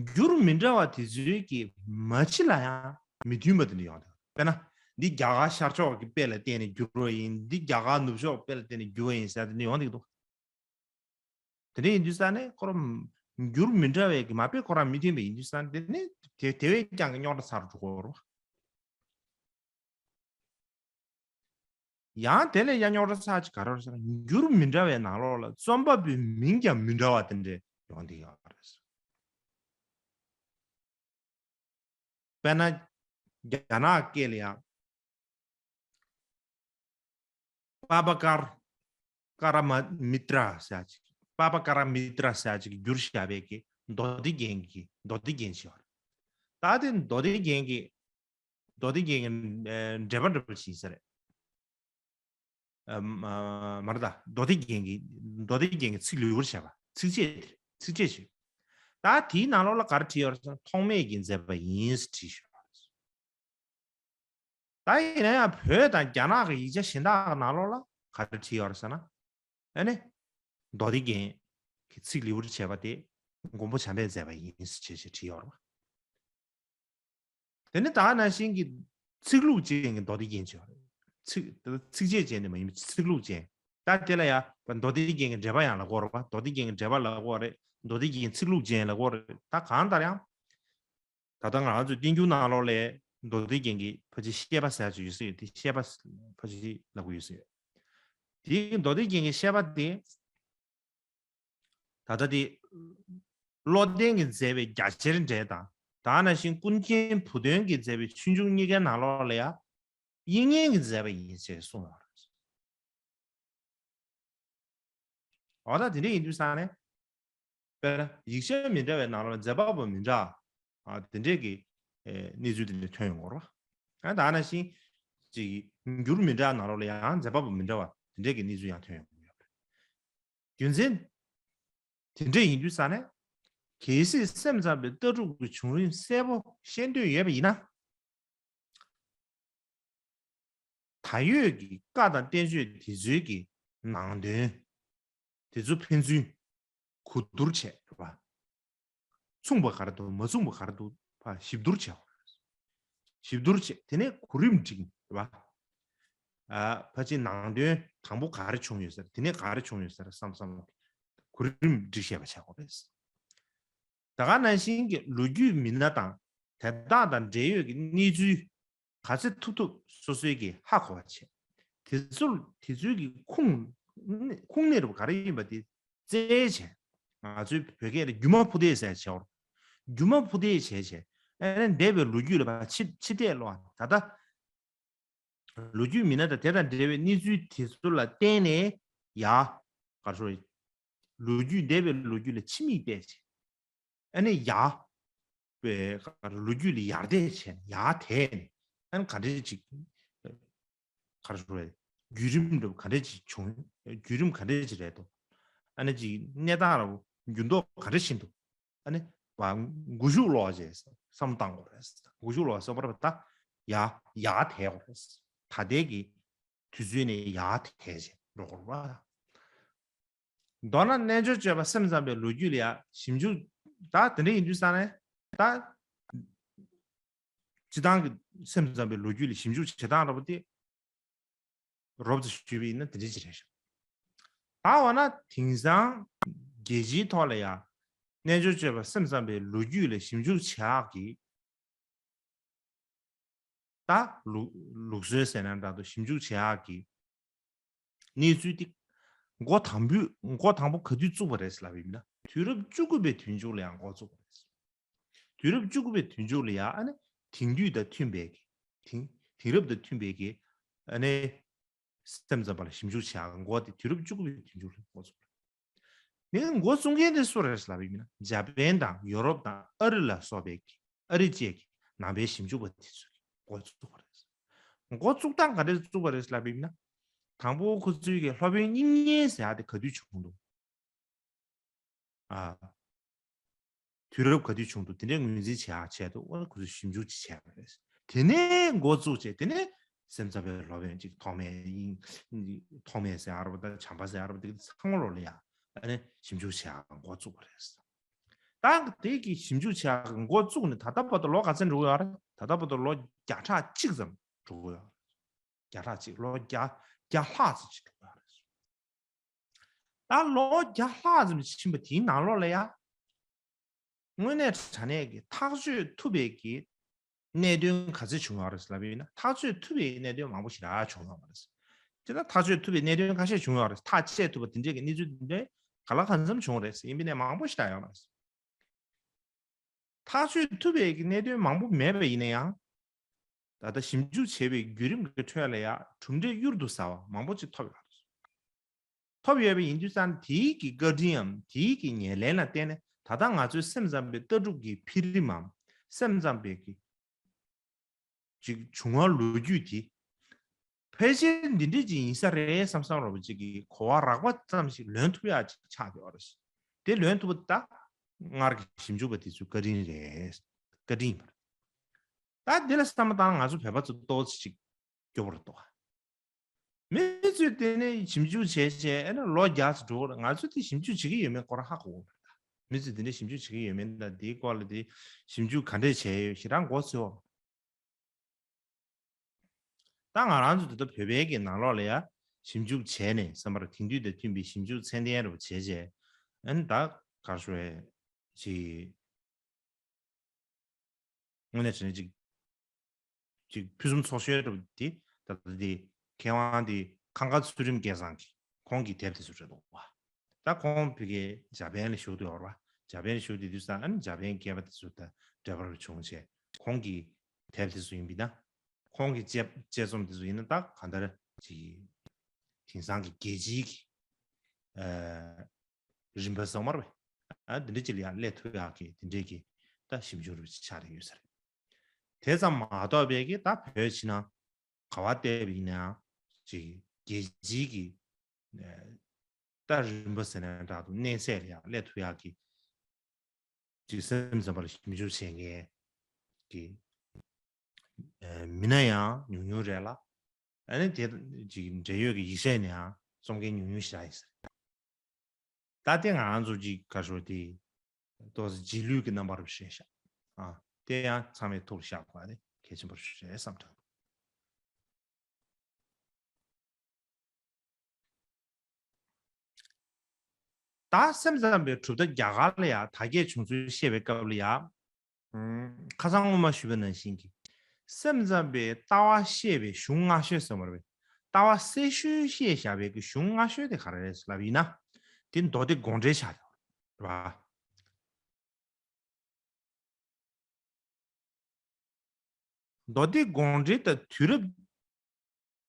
འགྱུར་མི་འདྲ་བ་དེ་ཚོའི་གི་མ་ཕྱི་ལ་ཡང་མི་མཐུན་པ་དེ་འདྲ་ཡོང་དུས། དཔེར་ན་འདི་རྒྱ་གར་ཤར་ཕྱོགས་ཀྱི་དཔེ་ལ་བརྟེན་ནས་བསྒྱུར་བ་ཡིན། འདི་རྒྱ་གར་ནུབ་ཕྱོགས་དཔེ་ལ་བརྟེན་ནས་བསྒྱུར་བ་ཡིན་ཟེར་དེ་འདྲ་ཡོང་གི་འདུག་དེ་འདྲ་ཡིན་དུས་ཙང་ནས་ཁོ་རང་འགྱུར་མི་འདྲ་བའི་གི་མ་དཔེ་ཁོ་རང་མི་མཐུན་པ་ཡིན་དུས་ཙང་དེ་ནི་དེ་དེ་བས་ཀྱང་གི་རྙོག་དྲ་ཚ་རུ་འགྲོ་གི་ཡོད་རེད། ཡང་དེ་ལས་ཡང་རྙོག་དྲ་ཚ་ཅིག་ག་རེ་རེད་ཟེར་ན་འགྱུར་མི་འདྲ་བའི་ནང་ལོགས་ལ་རྩོམ་པ་པོའི་མིང་ཀྱང་མི་འདྲ་བ་དེ་འདྲ་ཡོང་གི་ཡོད་རེད། དཔེར་ན་རྒྱ་ནག་སྐད་ལ་ཡང་པ་པ་ཀར་ཀ་ར་མ་མི་ཏྲ་ཟེར་ཅིག་པ་པ་ཀ་ར་མི་ཏྲ་ཟེར་ཅིག་བསྒྱུར་བཞག་པའི་གི་མདོ་སྡེ་རྒྱན་གྱི་མདོ་སྡེ་རྒྱན་ཞིག་ཡོད་རེད། ད་དེ་མདོ་སྡེ་རྒྱན་གྱི་མདོ་སྡེ་རྒྱན་གྱི་འགྲེལ་པ་འདྲ་པོ་ཞིག་ཡིན་ས་རེད། མ་རེད་ད། མདོ་སྡེ་རྒྱན་གྱི་མདོ་སྡེ་རྒྱན་གྱི་ཚིག་ལེའུར་བྱས་པ་ཚིགས་བཅད་དེ་ཚིགས་བཅད་ཞིག་ད་དེའི་ནང་ལོགས་ལ་ག་རེ་བྲིས་ཡོད་རེད་ཟེར་ན་ཐོགས་མེད་ཀྱིས་མཛད་པ་ཡིན་ཟེར་བྲིས་ཡོད་རེད། ད་ཡིན་ན་ཡང་བོད་དང་རྒྱ་ནག་གི་ཡིག་ཆ་གཞན་དག་གི་ནང་ལོགས་ལ་ག་རེ་བྲིས་ཡོད་རེད་ཟེར་ན། ཨ་ནི། མདོ་སྡེ་རྒྱན་གྱི་ཚིག་ལེའུར་བྱས་པ་དེ་མགོན་པོ་བྱམས་པས་མཛད་པ་ཡིན་ཞེས་བྱས་བྲིས་ཡོད་རེད་པ། དེ་ནི་ད་ག་ནང་བཞིན་གྱི་ཚིག་ལྷུག་ཅན་གྱི་མདོ་སྡེ་རྒྱན་བྱས་པ་རེད། ཚིག་ཚིགས་བཅད་ཅན་ནི་མ་ཡིན་པ་ཚིག་ལྷུག་ཅན། ད་དེ་ལ་ཡང་མདོ་སྡེ་རྒྱན་གྱི་འགྲེལ་པ་ཡང་ལབ་ཀྱི་ཡོད་རེད་པ། མདོ་སྡེ་རྒྱན་གྱི་འགྲེལ་པ་ལབ་ཀྱི་ཡོད་རེད། མདོ་སྡེ་རྒྱན་ཚིག་ལྷུག་ཅན་ལབ་ཀྱི་ཡོད་རེད། ད་གང་ལྟར་ཡང་། ད་ལྟ་ང་རང་ཚོའི་བསྟན་འགྱུར་ནང་ལོགས་ལ་མདོ་སྡེ་རྒྱན་གྱི་ཕལ་ཆེར་བཤད་པ་ཟེར་ཡག་ཅིག་ཡོད་ས་ཡོད་དེ། བཤད་པ་ཕལ་ཆེར་ལབ་ཀྱི་ཡོད་ས་ཡོད། དེའི་མདོ་སྡེ་རྒྱན་གྱི་བཤད་པ་དེ། ད་ལྟ་དེ། བློ་ལྡན་གྱིས་མཛད་པའི་རྒྱ་ཆེར་འགྲེལ་དང་། དེ་ནང་བཞིན་ཀུན་མཁྱེན་བུ་སྟོན་གྱིས་མཛད་པའི་ཆོས་འབྱུང་གཉིས་ཀའི་ནང་ལོགས་ལ་ཡང་། དབྱིག་གཉེན་གྱིས་མཛད་པ་ཡིན་ཞེས་གསུངས་ཡོད་རེད། འོ་ད་དེ་འདྲ་ཡིན་དུས་ཙང་ནས། དཔེར་ན་ཡིག་ཆ་མི་འདྲ་བའི་ནང་ལོགས་ལ་མཛད་པ་པོ་མི་འདྲ། ཨ། དེ་འདྲས་ཀྱི། ཨེ། གནས་ཚུལ་དེ་འདྲ་ཐོན་ཡོང་གི་ཡོད་རེད་པ། ཨ། དེ་ནང་བཞིན་ཅིག་འགྱུར་མི་འདྲ་ནང་ལོགས་ལ་ཡང་མཛད་པ་པོ་མི་འདྲ་བ་དེ་འདྲས་ཀྱི་གནས་ཚུལ་ཡང་ཐོན་ཡོང་གི་ཡོད་རེད། རྒྱུ་མཚན། དེ་འདྲ་ཡིན་དུས་ཙང་ནས། གལ་སྲིད་སེམས་ཙམ་པའི་ལྟ་གྲུབ་ཀྱི་བྱུང་རིམ་གསལ་པོ་ཤེས་འདོད་ཡོད་པ་ཡིན་ན། ད་ཡོད་ཀྱི་བཀའ་དང་བསྟན་བཅོས་དེ་ཚོའི་གི་ནང་དོན་དེ་ཚོ་ཕན་ཚུན་གོ་བསྡུར་བྱས། རེད་པ། མཚུངས་པ་ག་རེ་འདུག་མ་མཚུངས་པ་ག་རེ་འདུག་པ་ཞིབ་བསྡུར་བྱས། ཞིབ་བསྡུར་བྱས། དེ་ནས་གོ་རིམ་སྒྲིག། རེད་པ། ཨ། ཕལ་ཆེར་ནང་དོན་དང་པོ་ག་རེ་བྱུང་ཡོད་ཟེར། དེ་ནས་ག་རེ་བྱུང་ཡོད་ཟེར་བསམ་བསམ་གོ་རིམ་སྒྲིག་བྱས་པ་བྱ་དགོས་རེད། ད་ག་ནང་བཞིན་གྱི་ལོ་རྒྱུས་མི་སྣ་དང་དེ་དག་དང་འབྲེལ་ཡོད་ཀྱི་གནས་ཚུལ་ག་ཚོད་ཐུབ་ཐུབ་སོ་སོའི་གི་ཧ་གོ་བ་བྱས། དེ་ཚོ་དེ་ཚོའི་གི་ཁུངས་ཁུངས་སྣེ་རུ་ག་རེ་ཡིན་པ་དེ་བཙལ་བྱས། ང་ཚོའི་བོད་སྐད་ལ་སྒྱུ་མ་ཕུ་ཐེད་ཟེར་བྱས། འོ། སྒྱུ་མ་ཕུ་ཐེད་བྱས་བྱས། ཨ་ནི་འདས་པའི་ལོ་རྒྱུས་ལ་ཕར་ཕྱི་ཕྱི་བལྟས་ཀློག། ད་ལྟ་ལོ་རྒྱུས་མི་སྣ་དང་དེ་དང་འབྲེལ་བའི་གནས་ཚུལ་དེ་ཚོ་ལ་བརྟེན་ནས་ཡ། ག་རེ་ཞུ་དགོས་རེད། ལོ་རྒྱུས་འདས་པའི་ལོ་རྒྱུས་ལ་ཕྱི་མིག་བལྟས་བྱས། ཨ་ནི་ཡ། པའི་ག་རེ་ལོ་རྒྱུས་ལ་ཡར་བལྟས་བྱས་ནས་ཡར་དེད་ནས། ཨ་ནི་ག་འདྲས་ཅིག་ག་རེ་ཞུ་དགོས་རེད། བརྒྱུད་རིམ་འདྲ་བོ་ག་འདྲས་ཅིག་བྱུང་། བརྒྱུད་རིམ་ག་འདྲས་ཅིག་རེད་འདུག་ཨ་ནི་ཅིག་གནས་སྟངས་འདྲ་བོ་འགྱུར་ལྡོག་ག་འདྲས་ཕྱིན་འདུག་ཨ་ནི་མགོ་གཞུག་ཀློག་བྱས་བསམ་བློ་བཏང་དགོས་རེད། མགོ་གཞུག་ཀློག་བསམ་པ་རེད་པ། ད་ཡར་ཡར་དེད་དགོས་རེད། ད་ལྟའི་གི་དུས་ཚོད་ནས་ཡར་དེད་བྱས་འགྲོ་དགོས་རེད་པ། མདོར་ན་རྣལ་འབྱོར་སྤྱོད་པ་སེམས་ཙམ་པའི་ལོ་རྒྱུས་ལ་ཡང་ཞིབ་འཇུག་ད་དེ་འདྲ་ཡིན་དུས་ཙང་ནས་ད། སྤྱིར་བཏང་གི་སེམས་ཙམ་པའི་ལོ་རྒྱུས་ལ་ཞིབ་འཇུག་བྱེད་སྟངས་འདྲ་པོ་དེ། རོབ་ཙམ་ཞུས་པ་ཡིན་ན་དེ་འདྲ་ཅིག་རེད་ཤག་ད་འོ་ན་དེང་སང་རྒྱལ་སྤྱིའི་ཐོག་ལ་ཡང་རྣལ་འབྱོར་སྤྱོད་པ་སེམས་ཙམ་པའི་ལོ་རྒྱུས་ལ་ཞིབ་འཇུག་བྱེད་ཡག་གི། ད་ལུགས་ལུགས་སྲོལ་ཟེར་ན་འདྲ་འདུག་ཞིབ་འཇུག་བྱེད་ཡག་གི་གནས་ཚུལ་དེ། འགོ་དང་པོ་འགོ་དང་པོ་ག་དུས་བཙུགས་པ་རེད་ལབ་པ་ཡིན་ན། དུས་རབས་བཅུ་དགུ་པའི་དུས་མཇུག་ལ་ཡང་འགོ་བཙུགས་པ་རེད། དུས་རབས་བཅུ་དགུ་པའི་དུས་མཇུག་ལ་ཡང་ཨ་ནི་དེང་དུས་དང་མཐུན་པའི་གི་དེང་དེང་རབས་དང་མཐུན་པའི་གི་ཨ་ནི་སེམས་ཙམ་པ་ལ་ཞིབ་འཇུག་བྱེད་ཡག་འགོ་དེ་དུས་རབས་བཅུ་དགུ་པའི་དུས་མཇུག་ལ་འགོ་བཙུགས་པ་རེད། ངས་འགོ་བཙུགས་མཁན་དེ་སུ་རེད་ལབ་པ་ཡིན་ན། འཇར་པན་དང་ཡོ་རོབ་དང་ཨ་རི་ལ་སོགས་པའི་གི་ཨ་རི་བཅས་ཀྱི་ནང་པའི་ཞིབ་འཇུག་པ་དེ་ཚོས་འགོ་བཙུགས་པ་རེད། འགོ་བཙུགས་སྟངས་ག་འདྲས་བཙུགས་པ་རེད་ལབ་པ་ཡིན་ན། དང་པོ་ཁོ་ཚོའི་གི་སློབ་དཔོན་དབྱིག་གཉེན་ཟེར་ཡག་དེ་ག་དུས་བྱུང་འདུག་ཨ། དུས་རབས་ག་དུས་བྱུང་འདུག་དེ་འདྲའི་ངོས་འཛིན་བྱེད་ཡག་ཆེད་དུ་ཨ་ཁོ་ཚོས་ཞིབ་འཇུག་ཅིག་བྱས་པ་རེད། དེ་ནས་འགོ་བཙུགས་བྱས། དེ་ནས་སེམས་ཙམ་པའི་སློབ་དཔོན་ཅིག་ཐོགས་མེད་ཡིན། ཐོགས་མེད་ཟེར་ཡག་རེད་པ། ད་བྱམས་པ་ཟེར་ཡག་རེད་པ། དེ་ཚང་མ་ལོག་ལ་ཡ་ཨ་ནི་ཞིབ་འཇུག་བྱེད་ཡག་འགོ་བཙུགས་པ་རེད། ད་དེ་གི་ཞིབ་འཇུག་བྱེད་ཡག་འགོ་བཙུགས་ནས་ད་ལྟ་བར་དུ་ལོ་ག་ཚོད་འགྲོ་གི་ཡོད་རེད། ད་ལྟ་བར་དུ་ལོ་བརྒྱ་ཕྲག་གཅིག་ཙམ་འགྲོ་གི་ཡོད་རེད། བརྒྱ་ཕྲག་གཅིག་ལོ་བརྒྱ་བརྒྱ་ལྷག་ཙམ་ཅིག་འགྲོ་གི་ཡོད་རེད། ད་ལོ་བརྒྱ་ལྷག་ཙམ་ཕྱིན་པ་དེའི་ནང་ལོགས་ལ་ཡ། དངོས་གནས་དྲང་གནས་ཀྱི་ཐག་གཅོད་ཐུབ་པའི་གི་གནད་དོན་ག་ཚོད་བྱུང་ཡོད་རེད་ལབ་ཡིན་ན། ཐག་གཅོད་ཐུབ་པའི་གནད་དོན་མང་པོ་ཞེ་དྲག་བྱུང་ཡོད་མ་རེད། དེ་ལ་ཐག་གཅོད་ཐུབ་པའི་གནད་དོན་ཁ་ཤས་བྱུང་ཡོད་རེད། ཐག་བཅད་ཐུབ་པ་དེ་འདྲས་ཀྱི་གནས་ཚུལ་དེ་འདྲས་ག་ལ་གང་འཚམ་བྱུང་རེད། ཡིན་པ་ནས་མང་པོ་ཞེ་དྲག་ཡོད་མ་རེད། ཐག་གཅོད་ཐུབ་པའི་གནད་དོན་མང་པོ་མེད་པ་ཡིན་ན་ཡང་། ད་ལྟ་ཞིབ་འཇུག་བྱས་པའི་བརྒྱུད་རིམ་གྱི་ཁྲོད་ལ་ཡང་གྲུབ་འབྲས་གཡུར་དུ་ཟ་བ་མང་པོ་ཅིག་ཐོབ་ཡོད་རེད། ཐོབ་ཡོད་པ་ཡིན་དུས་ཙང་དེའི་གི་བཀའ་དྲིན་འམ་དེའི་གི་ཉེར་ལེན་ལ་བརྟེན་ནས་ད་ལྟ་ང་ཚོའི་སེམས་ཙམ་པའི་ལྟ་གྲུབ་ཀྱི་འཕེལ་རིམ་འམ་སེམས་ཙམ་པའི་གི་ཅིག་བྱུང་བ་ལོ་རྒྱུས་དེ་ཕལ་ཆེར་འདི་འདྲས་ཅིག་ཡིན་ས་རེད་བསམ་བསམ་འདྲ་བོ་ཅིག་གི་གོ་བ་རགས་པ་ཙམ་ཞིག་ལོན་ཐུབ་ཡག་ཅིག་ཆགས་ཡོད་རེད། དེ་ལོན་ཐུབ་པ་ད་སྔར་གྱི་ཞིབ་འཇུག་པ་དེ་ཚོའི་བཀའ་དྲིན་རེད། བཀའ་དྲིན་ཡིན་པ་རེད། ད་འདི་ལ་བསམ་བློ་བཏང་ན་ང་ཚོ་བོད་པ་ཚོ་ཏོག་ཙམ་ཅིག་སྐྱོ་པོ་རེད་འདུག་མི་ཚོས་དེ་ནས་ཞིབ་འཇུག་བྱས་བྱས་ཨ་ནི་ལོ་བརྒྱ་ཙམ་འགྲོ་གི་རེད། ང་ཚོས་དེ་ཞིབ་འཇུག་བྱེད་ཀྱི་ཡོད་མེད་སྐོར་ཧ་གོ་གི་མ་རེད། ད་མི་ཚོས་དེ་འདྲ་ཞིབ་འཇུག་བྱེད་ཀྱི་ཡོད་མེད་དང་དེའི་སྐོར་ལ་དེ་ཞིབ་འཇུག་ག་འདྲས་བྱས་ཡོད་ཞེ་དྲག་མགོ་ཚོས་པ། ད་ང་རང་ཚོ་ད་ལྟ་བོད་པའི་གི་ནང་ལོགས་ལ་ཡ་ཞིབ་འཇུག་བྱས་ནས་བསམ་པར་དེང་དུས་དང་མཐུན་པའི་ཞིབ་འཇུག་ཚད་ལྡན་རུ་བྱས་བྱས་ཨ་ནི་ད་ ག་རེ་ཞུ་བའི་ཅིག་དངོས་གནས་དྲང་གནས་ཅིག་ཅིག་ཕུན་སུམ་ཚོགས་ཤོས་འདྲ་པོ་དེ་ད་ལྟ་དེ་མཁས་དབང་དེ་ཁང་དཀར་ཚུལ་ཁྲིམས་སྐལ་བཟང་གིས་ཁོང་གི་དེབ་དེ་ཚོ་རེད་འདུག་བ། ད་ཁོང་ཕ་གིར་འཇར་པན་ལ་བཞུགས་དུས་ཡོད་རེད་བ། འཇར་པན་ལ་བཞུགས་དུས་དུས་ས་ཨ་ནི་འཇར་པན་སྐྱེས་པ་དེ་ཚོ་དང་འབྲེལ་བ་བྱུང་བྱས་ཁོང་གི་དེབ་དེ་ཚོ་ཡིན་པས་ན། ཁོང་གི་དཔྱད་དཔྱད་རྩོམ་དེ་ཚོ་ཡིན་ན་ད་གང་ལྟར་ཅིག་དེང་སང་གི་རྒྱལ་སྤྱིའི་གི་ཨ་རིམ་པ་ཟེར་མ་རེད་པས། ཨ་འདི་འདྲ་ཅིག་ལ་ཡང་སླེབས་ཐུབ་ཡག་གི་དེ་འདྲའི་གི་ད་ཞིབ་འཇུག་རུ་ཆགས་ཡོད་ས་རེད། དེ་ཙམ་མ་གཏོགས་པའི་གི་ད་བོད་ཕྱི་ནང་ག་བ་བལྟས་པ་ཡིན་ན་ཡང་ཅིག་རྒྱལ་སྤྱིའི་གི་ཨ་ད་རིམ་པ་ཟེར་ན་འདྲ་འདུག་གནས་ཚད་ལ་ཡང་སླེབས་ཐུབ་ཡག་གི་ཅིག་སེམས་ཙམ་པ་ལ་ཞིབ་འཇུག་བྱེད་མཁན་གྱི་ཨ་མི་སྣ་ཡང་ཉུང་ཉུང་རེད་ལ། ཨ་ནི་དེ་ཅིག་འབྲེལ་ཡོད་ཀྱི་ཡིག་ཚད་ནས་ཡང་རྩོམ་མཁན་ཉུང་ཉུང་ཞིག་རག་ཡིན་ཟེར། ད་ལྟའི་ང་རང་ཚོ་ཅིག་ག་ཞུ་དེ་ཏོག་ཙམ་རྗེས་ལུས་ཀྱི་རྣམ་པ་རུ་བཤད་ཤག་ཨ་དེ་ཡང་ཚང་མས་ཐུགས་ལ་བཞག་དགོས་པ་དེ་གལ་ཆེན་པོ་རེད་བསམ་དྲན། ད་སེམས་ཙམ་པའི་གྲུབ་མཐའ་རྒྱ་གར་ལ་ཡང་དར་རྒྱས་བྱུང་ཚུལ་བཤད་པའི་སྐབས་ལ་ཡང་། ཁ་སང་སྔོན་མ་ཞུས་པ་ནང་བཞིན་གྱི། སེམས་ཙམ་པའི་ལྟ་བ་བཤད་པའི་གཞུང་སྔ་ཤོས་ཟེར་བ་རེད། ལྟ་བ་གསལ་ཤོས་བཤད་བཞག་པའི་གི་གཞུང་སྔ་ཤོས་དེ་ག་རེ་རེད་ལབ་ཡིན་ན། དེ་མདོ་སྡེ་དགོངས་འགྲེལ་ཆགས་བསྡད་པ་རེད། མདོ་སྡེ་དགོངས་འགྲེལ་དང་དུས་རབས་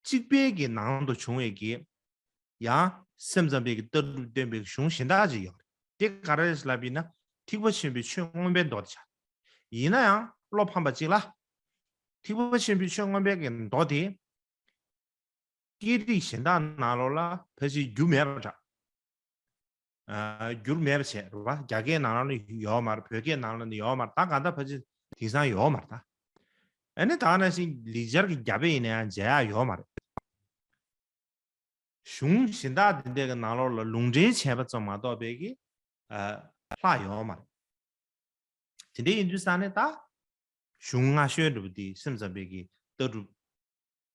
གཅིག་པའི་གི་ནང་དུ་བྱུང་བའི་གི་ཡང་སེམས་ཙམ་པའི་གི་ལྟ་གྲུབ་སྟོན་པའི་གཞུང་གཞན་དག་ཅིག་ཡོད་རེད། དེ་ག་རེ་རེད་ལབ་ཡིན་ན། ཐེག་པ་ཆེན་པོའི་ཆོས་མངོན་པའི་མདོ་དེ་ཆགས། ཡིན་ན་ཡང་བློ་ཕམ་པ་ཅིག་ལ། ཐེག་པ་ཆེན་པོའི་ཆོས་མངོན་པའི་གི་མདོ་དེ། སྐད་རིགས་གཞན་དག་ནང་ལོགས་ལ་ཕལ་ཆེར་འགྱུར་མེད་པ་འདྲ། ཨ་འགྱུར་མེད་པ་བྱས་རེད་བ། རྒྱ་སྐད་ནང་ལོགས་ནི་ཡོད་མ་རེད། བོད་སྐད་ནང་ལོགས་ནི་ཡོད་མ་རེད། ད་གང་ལྟར་ཕལ་ཆེར་དེང་སང་ཡོད་མ་རེད་ད། ཨ་ནི་ད་ག་ནང་བཞིན་ལེགས་སྦྱར་གྱི་རྒྱ་དཔེ་ཡིན་ན་ཡང་མཇལ་ཡག་ཡོད་མ་རེད། གཞུང་གཞན་དག་འདི་འདྲའི་གི་ནང་ལོགས་ལ་ལུང་འདྲེན་བྱས་པ་ཙམ་མ་གཏོགས་པའི་གི་ཨ་ལྷག་ཡོད་མ་རེད། དེ་འདྲ་ཡིན་དུས་ཙང་ནས་ད་གཞུང་སྔ་ཤོས་འདྲ་པོ་དེ་སེམས་ཙམ་པའི་གི་ལྟ་གྲུབ་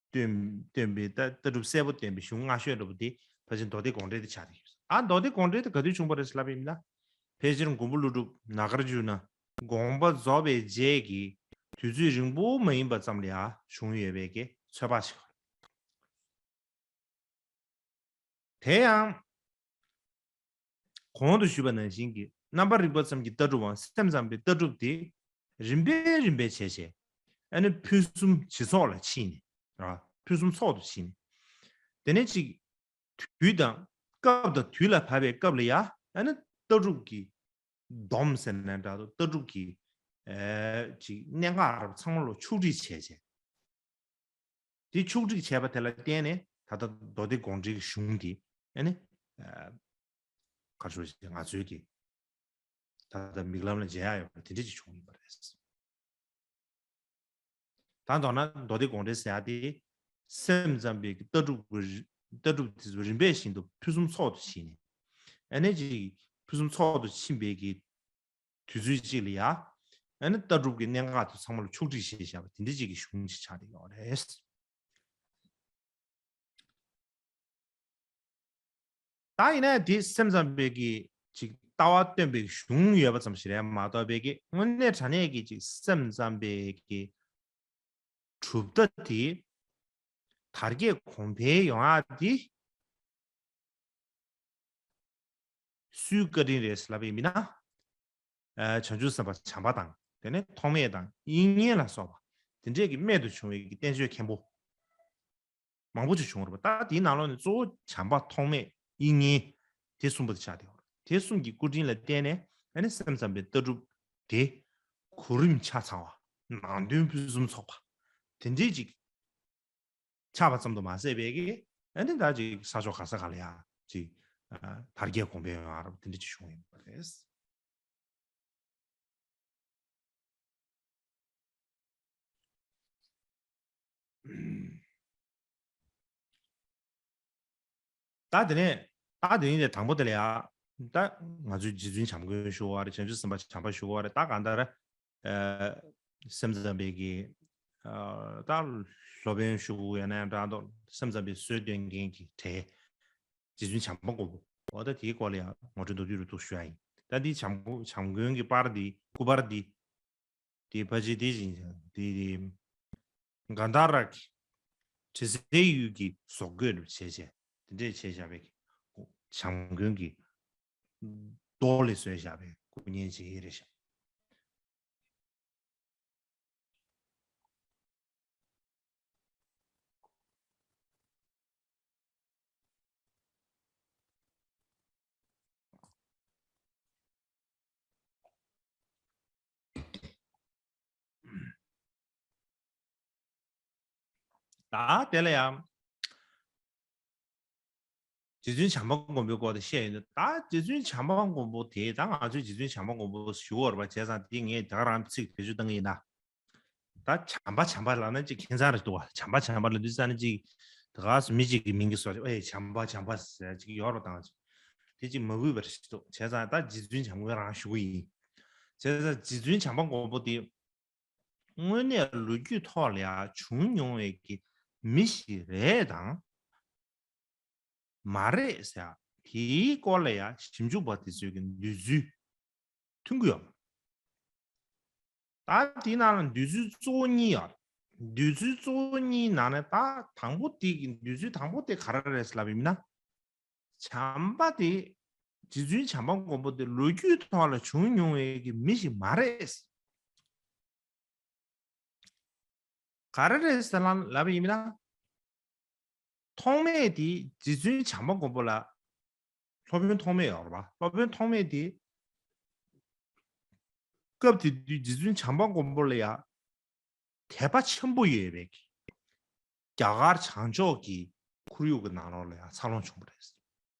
སྟོན་སྟོན་པའི་ལྟ་ལྟ་གྲུབ་གསལ་པོ་སྟོན་པའི་གཞུང་སྔ་ཤོས་འདྲ་པོ་དེ་ཕལ་ཆེར་མདོ་སྡེ་དགོངས་འགྲེལ་དེ་ཆགས་བསྡད་ཡོད། ཨ་མདོ་སྡེ་དགོངས་འགྲེལ་དེ་ག་དུས་བྱུང་བ་རེད་ལབ་པ་ཡིན་ན། ཕལ་ཆེར་མགོན་པོ་ཀླུ་སྒྲུབ་ནཱ་ག་ར་ཇུ་ན་དགོངས་པ་རྫོགས་པའི་རྗེས་ཀྱི་དུས་ཚོད་རིང་པོ་མ་ཡིན་པ་ཙམ་ལ་ཡང་བྱུང་ཡོད་པའི་གི་ཚོད་དཔག་ཞིག་རེད། དེ་ཡང་གོང་དུ་ཞུས་པ་ནང་བཞིན་གྱི་རྣམ་པར་རིག་པ་ཙམ་གྱི་ལྟ་གྲུབ་བམ་སེམས་ཙམ་པའི་ལྟ་གྲུབ་དེ་རིམ་པས་རིམ་པས་བྱས་བྱས་ཨ་ནི་ཕུན་སུམ་ཇེ་ཚོགས་ལ་ཕྱིན་ནས་ར་ཕུན་སུམ་ཚོགས་སུ་ཕྱིན་ནས། དེ་ནས་ཅིག་དུས་དང་སྐབས་དང་དུས་ལ་བབ་པའི་སྐབས་ལ་ཡ་ཨ་ནི་ལྟ་གྲུབ་ཀྱི་སྡོམ་ཟེར་ན་འདྲ་འདུག་ལྟ་གྲུབ་ཀྱི་ཨེ་ཅིག་གནད་འགག་རབ་ཚང་མ་ལ་ཕྱོགས་སྒྲིག་བྱས་བྱས། དེ་ཕྱོགས་སྒྲིག་བྱས་པ་དེ་ལ་བརྟེན་ནས་ད་ལྟ་མདོ་སྡེ་དགོངས་འགྲེལ་གྱི་གཞུང་དེ་ཨ་ནི་ཨ་ག་རེ་ཞུ་ང་ཚོའི་གི་ད་ལྟ་མིག་ལམ་ལ་མཇལ་ཡག་ཡོད་པ་དེ་འདྲ་ཅིག་བྱུང་ཡོད་པ་རེད། ད་མདོར་ན་མདོ་སྡེ་དགོངས་འགྲེལ་ཟེར་ཡག་དེ་སེམས་ཙམ་པའི་ལྟ་གྲུབ་ཀྱི་རི་ལྟ་གྲུབ་དེ་ཚོ་རིམ་པས་བཞིན་དུ་ཕུན་སུམ་ཚོགས་སུ་ཕྱིན་ནས། ཨ་ནི་ཅིག་ཕུན་སུམ་ཚོགས་སུ་ཕྱིན་པའི་གི་དུས་ཚོད་ཅིག་ལ་ཡ། ཨ་ནི་ལྟ་གྲུབ་ཀྱི་གནད་འགག་དེ་ཚང་མ་ལ་ཕྱོགས་སྒྲིག་བྱས་བཞག་པ་དེ་འདྲ་ཅིག་གི་གཞུང་ཅིག་ཆགས་བསྡད་ཡོད་རེད། ད་ཡིན་ན་དེ་སེམས་ཙམ་པའི་གི་ཅིག་ལྟ་བ་སྟོན་པའི་གཞུང་ཡོད་པ་ཙམ་ཞིག་རེད་མ་གཏོགས་པའི་གི་དངོས་གནས་དྲང་གནས་ཀྱི་ཅིག་སེམས་ཙམ་པའི་གི་གྲུབ་མཐའ་དེ་དར་རྒྱས་གོང་འཕེལ་ཡོང་ཡག་དེ་སུའི་བཀའ་དྲིན་རེད་ལབ་པ་ཡིན་ན། ཨ་བྱང་ཆུབ་སེམས་དཔའ་བྱམས་པ་དང་དེ་ནས་ཐོགས་མེད་དང་དབྱིག་གཉེན་ལ་སོགས་པ་དེ་འདྲས་ཀྱི་རྨད་དུ་བྱུང་བའི་གི་བསྟན་བཅོས་མཁན་པོ་མང་པོ་ཅིག་བྱུང་བ་རེད་པ། ད་དེའི་ནང་ལོགས་ནས་གཙོ་བོ་བྱམས་པ་ཐོགས་མེད་དབྱིག་གཉེན་དེ་གསུམ་པོ་དེ་ཆགས་བསྡད་ཡོད་རེད། དེ་གསུམ་གྱི་སྐུ་དྲིན་ལ་བརྟེན་ནས་ཨ་ནི་སེམས་ཙམ་པའི་ལྟ་གྲུབ་དེ་གོ་རིམ་ཆ་ཚང་བ་ནང་དོན་ཕུན་སུམ་ཚོགས་པ་དེ་འདྲས་ཅིག་ཆགས་པ་ཙམ་དུ་མ་ཟད་པའི་གི་ཨ་ནི་ད་ཅིག་ས་ཕྱོགས་ག་ས་ག་ལ་ཡ་ཅིག་ཨ་དར་རྒྱས་གོང་འཕེལ་ཡོང་ཡག་རབ་དེ་འདྲ་ཅིག་བྱུང་ཡོད་པ་རེད། ད་དེ་ནས་ད་དེ་ནས་དང་པོ་དེ་ལ་ཡ་ད་ང་ཚོས་རྗེ་བཙུན་བྱམས་མགོན་ཞུ་བ་རེད། བྱང་ཆུབ་སེམས་དཔའ་བྱམས་པ་ཞུ་བ་རེད། ད་གང་ལྟར་ཨ་སེམས་ཙམ་པའི་གི་ཨ་ད་སློབ་དཔོན་ཞུ་ཡང་ན་འདྲ་འདུག་སེམས་ཙམ་པའི་སྲོལ་སྟོན་མཁན་གྱི་གྲས་རྗེ་བཙུན་བྱམས་པ་མགོན་པོ་འོ་ད་དེའི་སྐོར་ལ་ཡང་ངོ་སྤྲོད་མདོར་བསྡུས་རུ་ཏོག་ཞུ་ཡ་ཡིན། ད་འདི་བྱམས་མགོན་བྱམས་མགོན་གྱི་པར་འདི་སྐུ་པར་འདི། དེ་ཕལ་ཆེར་དེ་བཞིན་དེ་དེ་གན་དྷ་ར་གི་དྲི་ཟའི་ཡུལ་གྱི་བཟོ་བཀོད་རེད་བྱས་བྱས་དེ་འདྲས་བྱས་བཞག་པའི་བྱམས་མགོན་གྱི་རྡོ་ལས་བཟོས་བཞག་པའི་སྐུ་བརྙན་ཅིག་རེད་ཤག། ད་དེ་ལ་ཡང་རྗེ་བཙུན་བྱམས་པ་མགོན་པོའི་སྐོར་དེ་བཤད་ཡོད་འདུག། ད་རྗེ་བཙུན་བྱམས་པ་མགོན་པོ་དེ་ད་ང་ཚོས་རྗེ་བཙུན་བྱམས་པ་མགོན་པོ་ཞུ་བར་བ་བྱས་ཙང་དེ་ངས་ད་ག་རང་ཚིག་བེད་སྤྱོད་བཏང་གི་ཡིན་ད། ད་བྱམས་པ་བྱམས་པ་ལབ་ན་ཅིག་ཁྱད་མཚར་རེད་འདུག་བ། བྱམས་པ་བྱམས་པ་ལབ་དུས་ཙ་ན་ཅིག་ད་ག་སུ་མི་ཅིག་གི་མིང་གི་བཟོ་ཅིག་ཨེ་བྱམས་པ་བྱམས་པ་ཟེར་ཅིག་ཡོད་རོ་བཏང་ཅིག་དེ་ཅིག་མ་དགོས་པར་ཞིག་འདུག་བྱས་ཙང་ད་རྗེ་བཙུན་བྱམས་མགོན་རང་ཞུ་གི་ཡིན། བྱས་ཙང་རྗེ་བཙུན་བྱམས་པ་མགོན་པོ་དེ་དངོས་གནས་ལོ་རྒྱུས་ཐོག་ལ་ཡང་བྱུང་མྱོང་བའི་གི་མི་ཞིག་རེད་དང་མ་རེད་ཟེར་དེའི་སྐོར་ལ་ཡང་ཞིབ་འཇུག་པ་དེ་ཚོས་ཀྱི་འདོད་ཚུལ་མཐུན་གྱི་ཡོད། ད་དེའི་ནང་ལ་འདོད་ཚུལ་གཙོ་བོ་གཉིས་ཡོད། འདོད་ཚུལ་གཙོ་བོ་གཉིས་ནང་ནས་ད་དང་པོ་དེ་གི་འདོད་ཚུལ་དང་པོ་དེ་ག་རེ་རེད་ལབ་ཡིན་ན། བྱམས་པ་དེ་རྗེ་བཙུན་བྱམས་པ་མགོན་པོ་དེ་ལོ་རྒྱུས་ཐོག་ལ་བྱུང་མྱོང་བའི་གི་མི་ཞིག་མ་རེད། ག་རེ་རེད་ཟེར་ལབ་ཡིན་ན། ཐོགས་མེད་དེ་རྗེ་བཙུན་བྱམས་པ་མགོན་པོ་ལ་སློབ་དཔོན་ཐོགས་མེད་ཡོད་རེད་པ། སློབ་དཔོན་ཐོགས་མེད་དེ་སྐབས་དེ་དུས་རྗེ་བཙུན་བྱམས་པ་མགོན་པོ་ལ་ཡ་དད་པ་ཆེན་པོ་ཡོད་པའི་རྒྱ་གར་བྱང་ཕྱོགས་ཀྱི་ཁོར་ཡུག་གི་ནང་ལོགས་ལ་ཡ་འཚར་ལོངས་བྱུང་བ་རེད།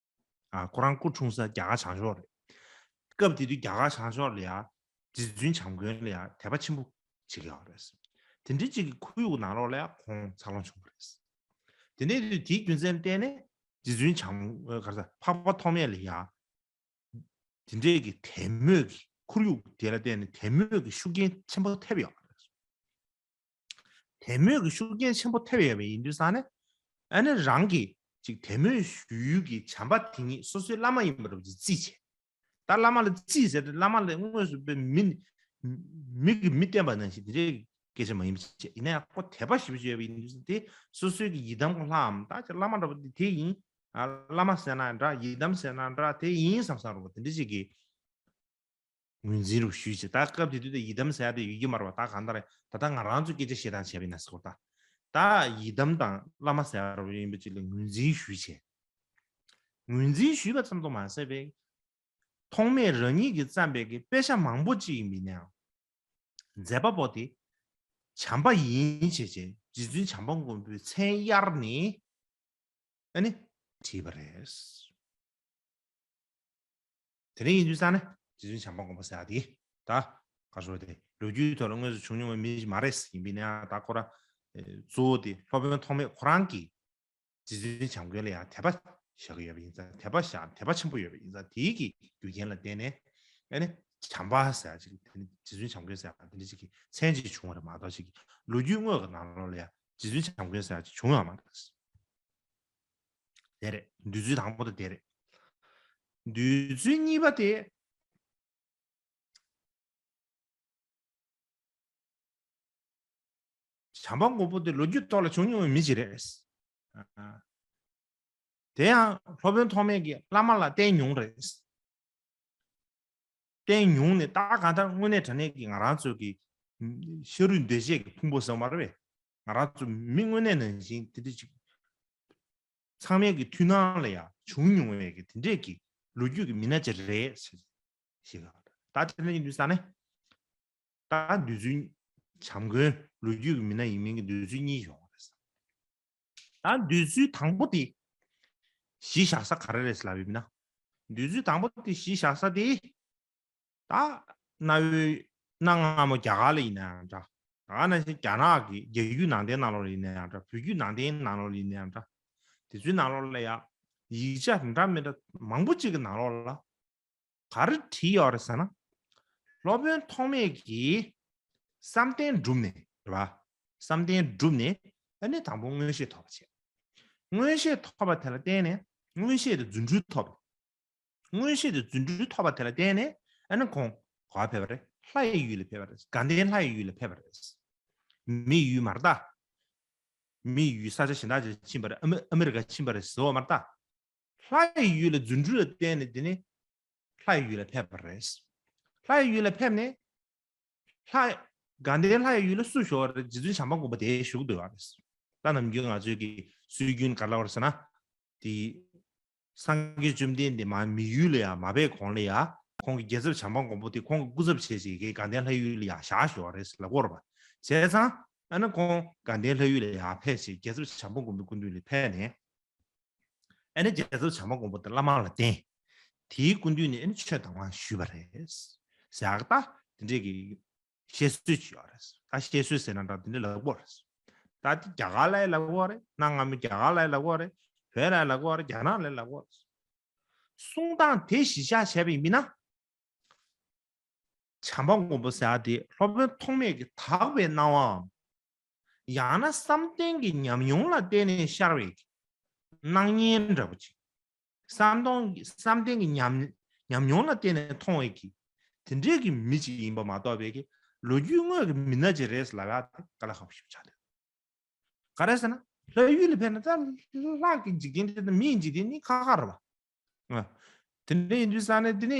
ཨ་ཁོ་རང་སྐུ་འཁྲུངས་ས་རྒྱ་གར་བྱང་ཕྱོགས་རེད། སྐབས་དེ་དུས་རྒྱ་གར་བྱང་ཕྱོགས་ལ་ཡ་རྗེ་བཙུན་བྱམས་མགོན་ལ་ཡ་དད་པ་ཆེན་པོ་བྱེད་ཀྱི་ཡོད་རེད། དེ་འདྲའི་ཅིག་གི་ཁོར་ཡུག་ནང་ལོགས་ལ་ཡ་ཁོང་འཚར་ལོངས་བྱུང་བ་རེད། དེ་འདྲའི་དུས་དེའི་རྒྱུ་མཚན་བརྟེན་ནས་རྗེ་བཙུན་བྱམས་ག་རེ་ཟ་འཕགས་པ་ཐོགས་མེད་ལ་ཡ་དེ་འདྲའི་གི་དད་མོས་ཀྱི་ཁོར་ཡུག་དེ་ལ་བརྟེན་ནས་དད་མོས་ཀྱི་ཤུགས་རྐྱེན་ཆེན་པོ་ཐེབས་ཡོད་རེད། དད་མོས་ཀྱི་ཤུགས་རྐྱེན་ཆེན་པོ་ཐེབས་ཡོད་པ་ཡིན་དུས་ཙང་ནས་ཨ་ནི་རང་གི་ཅིག་དད་མོས་ཞུ་ཡུལ་གྱི་བྱམས་པ་དེ་ཉིད་སོ་སོའི་བླ་མ་ཡིན་པ་འདྲ་པོ་ཅིག་བརྩིས་བྱས། ད་བླ་མ་ལ་བརྩིས་ཟེར་ཏེ་བླ་མ་ལ་དངོས་སུ་དཔེ་མི་མི་གི་མི་བསྟེན་པ་ནང་བཞིན་དེ་འདྲའི་སྐད་ཆ་མ་ཡིན་པ་བྱས། ཡིན་ན་ཡང་ཁོ་དད་པ་ཞེ་པོ་ཅིག་ཡོད་པ་ཡིན་དུས་ཙང་དེ་སོ་སོའི་གི་ཡི་དམ་གྱི་ལྷའམ་ད་ཅིག་བླ་མ་འདྲ་པོ་དེ་དེ་ཡིན། ཨ་བླ་མ་ཟེར་ན་འདྲ་ཡི་དམ་ཟེར་ན་འདྲ་དེ་ཡིན་བསམ་བསམ་རུ་དེ་འདྲ་ཅིག་གི་ངོས་འཛིན་རུ་ཞུས་བྱས། ད་སྐབས་དེ་དུས་དེ་ཡི་དམ་ཟེར་ཡ་དེ་ཡོད་ཀྱི་མ་རེད་པ། ད་གང་ལྟར་ད་ལྟ་ང་རང་ཚོའི་སྐད་ཆ་བཤད་སྟངས་བྱས་པ་ཡིན་ན་ཟེར་གོ་ད། ད་ཡི་དམ་དང་བླ་མ་ཟེར་ཡ་རུ་ཡིན་པ་ཅིག་ལ་ངོས་འཛིན་ཞུས་བྱས། ངོས་འཛིན་ཞུས་པ་ཙམ་དུ་མ་ཟད་པའི་ཐོགས་མེད་རང་ཉིད་ཀྱིས་བརྩམས་པའི་གི་དཔེ་ཆ་མང་པོ་ཅིག་ཡིན་པའི་ནའང་མཛད་པ་པོ་དེ་བྱམས་པ་ཡིན་བྱས་བྱས་རྗེ་བཙུན་བྱམས་པ་མགོན་པོའི་མཚན་གཡར་ནས་ཨ་ནི་བྲིས་པ་རེད། དེ་རིང་ཡིན་དུས་ཙང་ནས་རྗེ་བཙུན་བྱམས་པ་མགོན་པོ་ཟེར་ཡ་དེ་ད་ག་རེ་ཟེར་དེ་ལོ་རྒྱུས་ཐོག་ལ་དངོས་སུ་བྱུང་མྱོང་བའི་མི་ཞིག་མ་རེད། ཡིན་པའི་ནའང་ད་ཁོ་རང་གཙོ་བོ་དེ་སློབ་དཔོན་ཐོགས་མེད་ཁོ་རང་གིས་རྗེ་བཙུན་བྱམས་མགོན་ལ་ཡང་དད་པ་བཞག་གི་ཡོད་པ་ཡིན་ཙང་དད་པ་བཞག་དད་པ་ཆེན་པོ་ཡོད་པ་ཡིན་ཙང་དེའི་གི་རྒྱུ་རྐྱེན་ལ་བརྟེན་ནས་ཨ་ནི་བྱམས་པ་ཟེར་ཡ་ཅིག་དེ་ནི་རྗེ་བཙུན་བྱམས་མགོན་ཟེར་ཡ་དེ་འདྲ་ཅིག་གི་མཚན་ཅིག་བྱུང་བ་རེད་མ་གཏོགས་ཅིག་ལོ་རྒྱུས་དངོས་ཀྱི་ནང་ལོགས་ལ་ཡང་རྗེ་བཙུན་བྱམས་མགོན་ཟེར་ཡ་ཅིག་བྱུང་ཡོད་མ་རེད། དེ་རེད། འདོད་ཚུལ་དང་པོ་དེ་དེ་རེད། འདོད་ཚུལ་གཉིས་པ་དེ། བྱམས་པ་མགོན་པོ་དེ་ལོ་རྒྱུས་ཐོག་ལ་བྱུང་མྱོང་བའི་མི་ཞིག་རེད། དེ་ཡང་སློབ་དཔོན་ཐོགས་མེད་ཀྱིས་བླ་མ་ལ་བསྟེན་མྱོང་རེད། བསྟེན་མྱོང་ནས་ད་གང་ལྟར་དངོས་གནས་དྲང་གནས་ཀྱི་ང་རང་ཚོ་གི་ཤ་རུས་འདོད་སྤྱད་ཀྱི་ཕུང་པོ་ཟེར་བ་རེད་པས། ང་རང་ཚོ་མི་དངོས་གནས་ནང་བཞིན་དེ་འདྲ་ཅིག་ཚང་མས་ཀྱི་མཐུན་སྣང་ལ་ཡང་བྱུང་མྱོང་བའི་གི་དེ་འདྲས་ཀྱི་ལོ་རྒྱུས་ཀྱི་མི་སྣ་ཅིག་རེད་ཞེས་ཞེས་ག་ད་དེ་འདྲ་ཡིན་དུས་ཙང་ནས་ད་འདོད་ཚུལ་བྱམས་མགོན་ལོ་རྒྱུས་ཀྱི་མི་སྣ་ཡིན་མིན་གྱི་འདོད་ཚུལ་གཉིས་ཡོང་བ་རེད། ད་འདོད་ཚུལ་དང་པོ་དེ་གཞི་བཞག་ས་ག་རེ་རེད་ལབ་ཡིན་ན། འདོད་ཚུལ་དང་པོ་དེ་གཞི་བཞག་ས་དེ་ད་གནའ་བོའི་གནའ་སྔ་མོ་རྒྱ་གར་ལ་ཡིན་ན་ཡང་འདྲ། ད་ག་ནང་བཞིན་རྒྱ་ནག་གི་རྒྱ་བརྒྱུད་ནང་བསྟན་ནང་ལོགས་ལ་ཡིན་ན་ཡང་འདྲ། བོད་བརྒྱུད་ནང་བསྟན་ནང་ལོགས་ལ་ཡིན་ན་ཡང་འདྲ། དེ་ཚོའི་ནང་ལོགས་ལ་ཡང་ཡིག་ཆ་འདྲ་མི་འདྲ་མང་པོ་གཅིག་གི་ནང་ལོགས་ལ་ག་རེ་བྲིས་ཡོད་རེད་ཟེར་ན། སློབ་དཔོན་ཐོགས་མེད་ཀྱིས་བསམ་གཏན་བསྒྲུབས་ནས་རེད་པ། བསམ་གཏན་བསྒྲུབས་ནས་ཨ་ནི་དང་པོ་མངོན་ཤེས་ཐོབ་པ་བྱས། མངོན་ཤེས་ཐོབ་པ་དེ་ལ་བརྟེན་ནས་མངོན་ཤེས་དེ་རྫུ་འཕྲུལ་ཐོབ། མངོན་ཤེས་དེ་རྫུ་འཕྲུལ་ཐོབ་པ་དེ་ལ་བརྟེན་ནས་ ཨ་ནི་ཁོང་ག་པར་ཕེབས་པ་རེད། ལྷ་ཡི་ཡུལ་ལ་ཕེབས་པ་རེད། དགའ་ལྡན་ལྷ་ཡི་ཡུལ་ལ་ཕེབས་པ་རེད། མི་ཡི་ཡུལ་མ་རེད་ད། མི་ཡི་ཡུལ་ས་ཆ་གཞན་དག་ཅིག་ཕྱིན་པ་རེད། ཨ་མི་ཨ་མི་རི་ཀ་ཕྱིན་པ་རེད་ཟེར་བ་མ་རེད་ད། ལྷ་ཡི་ཡུལ་ལ་རྫུ་འཕྲུལ་ལ་བརྟེན་ནས་དེ་ནི་ལྷ་ཡི་ཡུལ་ལ་ཕེབས་པ་རེད། ལྷ་ཡི་ཡུལ་ལ་ཕེབས་ནས། ལྷ། དགའ་ལྡན་ལྷ་ཡི་ཡུལ་ལ་སུ་བཞུགས་པ་རེད། རྗེ་བཙུན་བྱམས་པ་མགོན་པོ་དེ་བཞུགས་འདུག་པ་རེད། ད་ནམ་རྒྱུན་ང་ཚོའི་གི་སྲོལ་རྒྱུན་ག་རེ་ལབ་པ་རེད་ཟེར་ན། དེ། སངས་རྒྱས་བཅོམ་ལྡན་འདས་མ་མི་ཡུལ་ལ་ཡང་མ་ཕེབས་གོང་ལ་ཡང་ཁོང་གི་རྒྱལ་ཚབ་བྱམས་པ་མགོན་པོ་དེ་ཁོང་གི་སྐུ་ཚབ་བྱས་བྱས་ཀྱི་དགའ་ལྡན་ལྷ་ཡུལ་ལ་ཡང་བཞག་ཞོག་རེད་ལབ་ཀྱི་ཡོད་རེད་པ། བྱས་ཙང་ཨ་ནི་ཁོང་དགའ་ལྡན་ལྷ་ཡུལ་ལ་ཡང་ཕེབས་བྱས་རྒྱལ་ཚབ་བྱམས་པ་མགོན་པོའི་སྐུ་མདུན་ལ་ཕེབས་ནས། ཨ་ནི་རྒྱལ་ཚབ་བྱམས་པ་མགོན་པོ་དེ་བླ་མ་ལ་བསྟེན། དེའི་སྐུ་མདུན་ནས་ཨ་ནི་ཆོས་གདམས་ངག་ཞུས་པ་རེད། ཟེར་ཡག་ད་དེ་འདྲས་ཀྱི་བཤད་སྲོལ་ཅིག་ཡོད་རེད། ད་བཤད་སྲོལ་ཟེར་ན་འདྲ་དེ་འདྲས་ལབ་ཀྱི་ཡོད་རེད། ད་དེ་རྒྱ་གར་ལ་ཡང་ལབ་ཀྱི་ཡོད་རེད། གནའ་སྔ་མོའི་རྒྱ་གར་ལ་ཡང་ལབ་ཀྱི་ཡོད་རེད། བོད་ལ་ཡང་ལབ་ཀྱི་ཡོད་རེད། རྒྱ་ནག་ལ་ཡང་ལབ་ཀྱི་ཡོད་རེད། གསུང་སྟངས་དེ་གཞི་བཞག་བྱས་པ་ཡིན་ན། བྱམས་པ་མགོན་པོ་ཟེར་ཡག་དེ་སློབ་དཔོན་ཐོགས་མེད་ཀྱི་དག་པའི་སྣང་བའམ། ཡང་ན་བསམ་གཏན་གྱི་ཉམས་མྱོང་ལ་བརྟེན་ནས་ཤར་བའི་སྣང་བརྙན་འདྲ་པོ་ཅིག་བསམ་གཏོང་བསམ་གཏན་གྱི་ཉམས་ཉམས་མྱོང་ལ་བརྟེན་ནས་མཐོང་བའི་གི་དེ་འདྲའི་གི་མི་ཅིག་ཡིན་པ་མ་གཏོགས་པའི་གི་ལོ་རྒྱུས་དངོས་ཀྱི་མི་སྣ་ཅིག་རེད་ལབ་ཡག་དེ་དཀའ་ལས་ཁག་པོ་ཞིག་ཆགས་འདུག་ག་རེ་ཟེར་ན། ལྷ་ཡུལ་ལ་ཕེབས་ན་ད་ལྷ་གི་འཇིག་རྟེན་དེ་དང་མིའི་འཇིག་རྟེན་གཉིས་ཁ་ཁ་རེད་པ། ཨ། དེ་འདྲ་ཡིན་དུས་ཙང་ནས་དེ་ནས་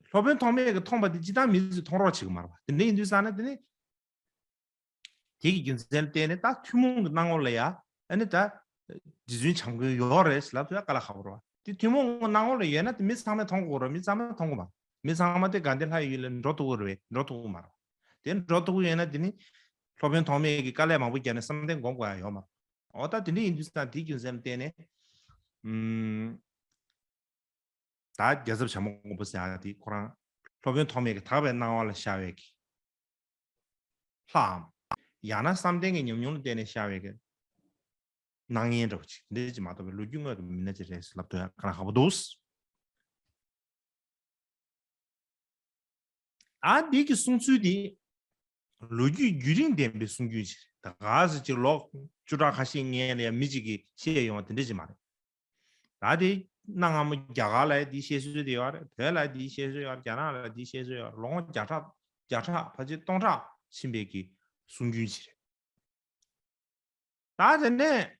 སློབ་དཔོན་ཐོགས་མེད་ཀྱིས་མཐོང་བ་དེ་སྤྱིར་བཏང་མི་ཚོས་མཐོང་རོགས་བྱེད་ཀྱི་མ་རེད་པ། དེ་འདྲ་ཡིན་དུས་ཙང་ནས་དེ་ནས་དེ་གི་རྒྱུ་མཚན་ལ་བརྟེན་ནས་ད་ཐུན་མོང་གི་སྣང་ངོ་ལ་ཡ་ཨ་ནི་ད་རྗེ་བཙུན་བྱམས་མགོན་ཡོད་རེད་ལབ་ཐུབ་ཡག་དཀའ་ལས་ཁག་པོ་རེད་པ། དེ་ཐུན་མོང་གི་སྣང་ངོ་ལ་ཡོད་ན་དེ་མི་ཚང་མས་མཐོང་དགོས་རེད། མི་ཚང་མས་མཐོང་གི་མ་རེད། མི་ཚང་མ་དེ་དགའ་ལྡན་ལྷ་ཡི་ཡུལ་ལ་འགྲོ་ཐུབ་ཀྱི་རེད་པས། འགྲོ་ཐུབ་ཀྱི་མ་རེད། དེ་འགྲོ་ཐུབ་ཀྱི་ཡོད་ན་དེ་ནི་སློབ་དཔོན་ཐོགས་མེད་ཀྱིས་དཀའ་ལས་མང་པོ་བརྒྱབ་ནས་བསམ་གཏན་སྒོམ་དགོས་ཡག་ཡོད་མ་རེད། འོ་ད་དེ་འདྲ་ཡིན་དུས་ཙང་དེའི་རྒྱུ་མཚན་ལ་བརྟེན་ནས་ཨུམ། ད་རྒྱལ་ཚབ་བྱམས་པ་མགོན་པོ་ཟེར་ཡག་དེ་ཁོ་རང་སློབ་དཔོན་ཐོགས་མེད་ཀྱི་དག་པའི་སྣང་བ་ལ་ཤར་བའི་གི་ལྷའམ། ཡང་ན་བསམ་གཏན་གྱི་ཉམས་མྱོང་ལ་བརྟེན་ནས་ཤར་བའི་གི་སྣང་བརྙན་འདྲ་པོ་ཅིག་འདི་ཅིག་མ་གཏོགས་པའི་ལོ་རྒྱུས་དངོས་ཀྱི་མི་སྣ་ཅིག་རེད་ལབ་ཐུབ་ཡག་དཀའ་ལས་ཁག་པོ་འདུག་ཨ་འདི་གི་གསུང་ཚུལ་འདི་ལོ་རྒྱུས་རྒྱུན་རིང་ལྡན་པའི་གསུང་རྒྱུན་ཅིག་རེད། ད་ག་ཟེར་ཅིག་ལོ་བཅུ་ཕྲག་ཁ་ཤས་སྔོན་ལ་ཡ་མི་ཅིག་གིས་བཤད་ཡོང་བ་དེ་འདྲ་ཅིག་མ་རེད། ད་དེ་གནའ་སྔ་མོ་རྒྱ་གར་ལ་ཡ་དེའི་བཤད་སྲོལ་དེ་ཡོད་རེད། བོད་ལ་ཡ་དེའི་བཤད་སྲོལ་ཡོད་རེད། རྒྱ་ནག་ལ་ཡ་དེའི་བཤད་སྲོལ་ཡོད་རེད། ལོ་ངོ་བརྒྱ་ཕྲག་བརྒྱ་ཕྲག་ཕལ་ཆེར་སྟོང་ཕྲག་ཕྱིན་པའི་གི་གསུང་རྒྱུན་ཅིག་རེད། ད་དེ་ནས་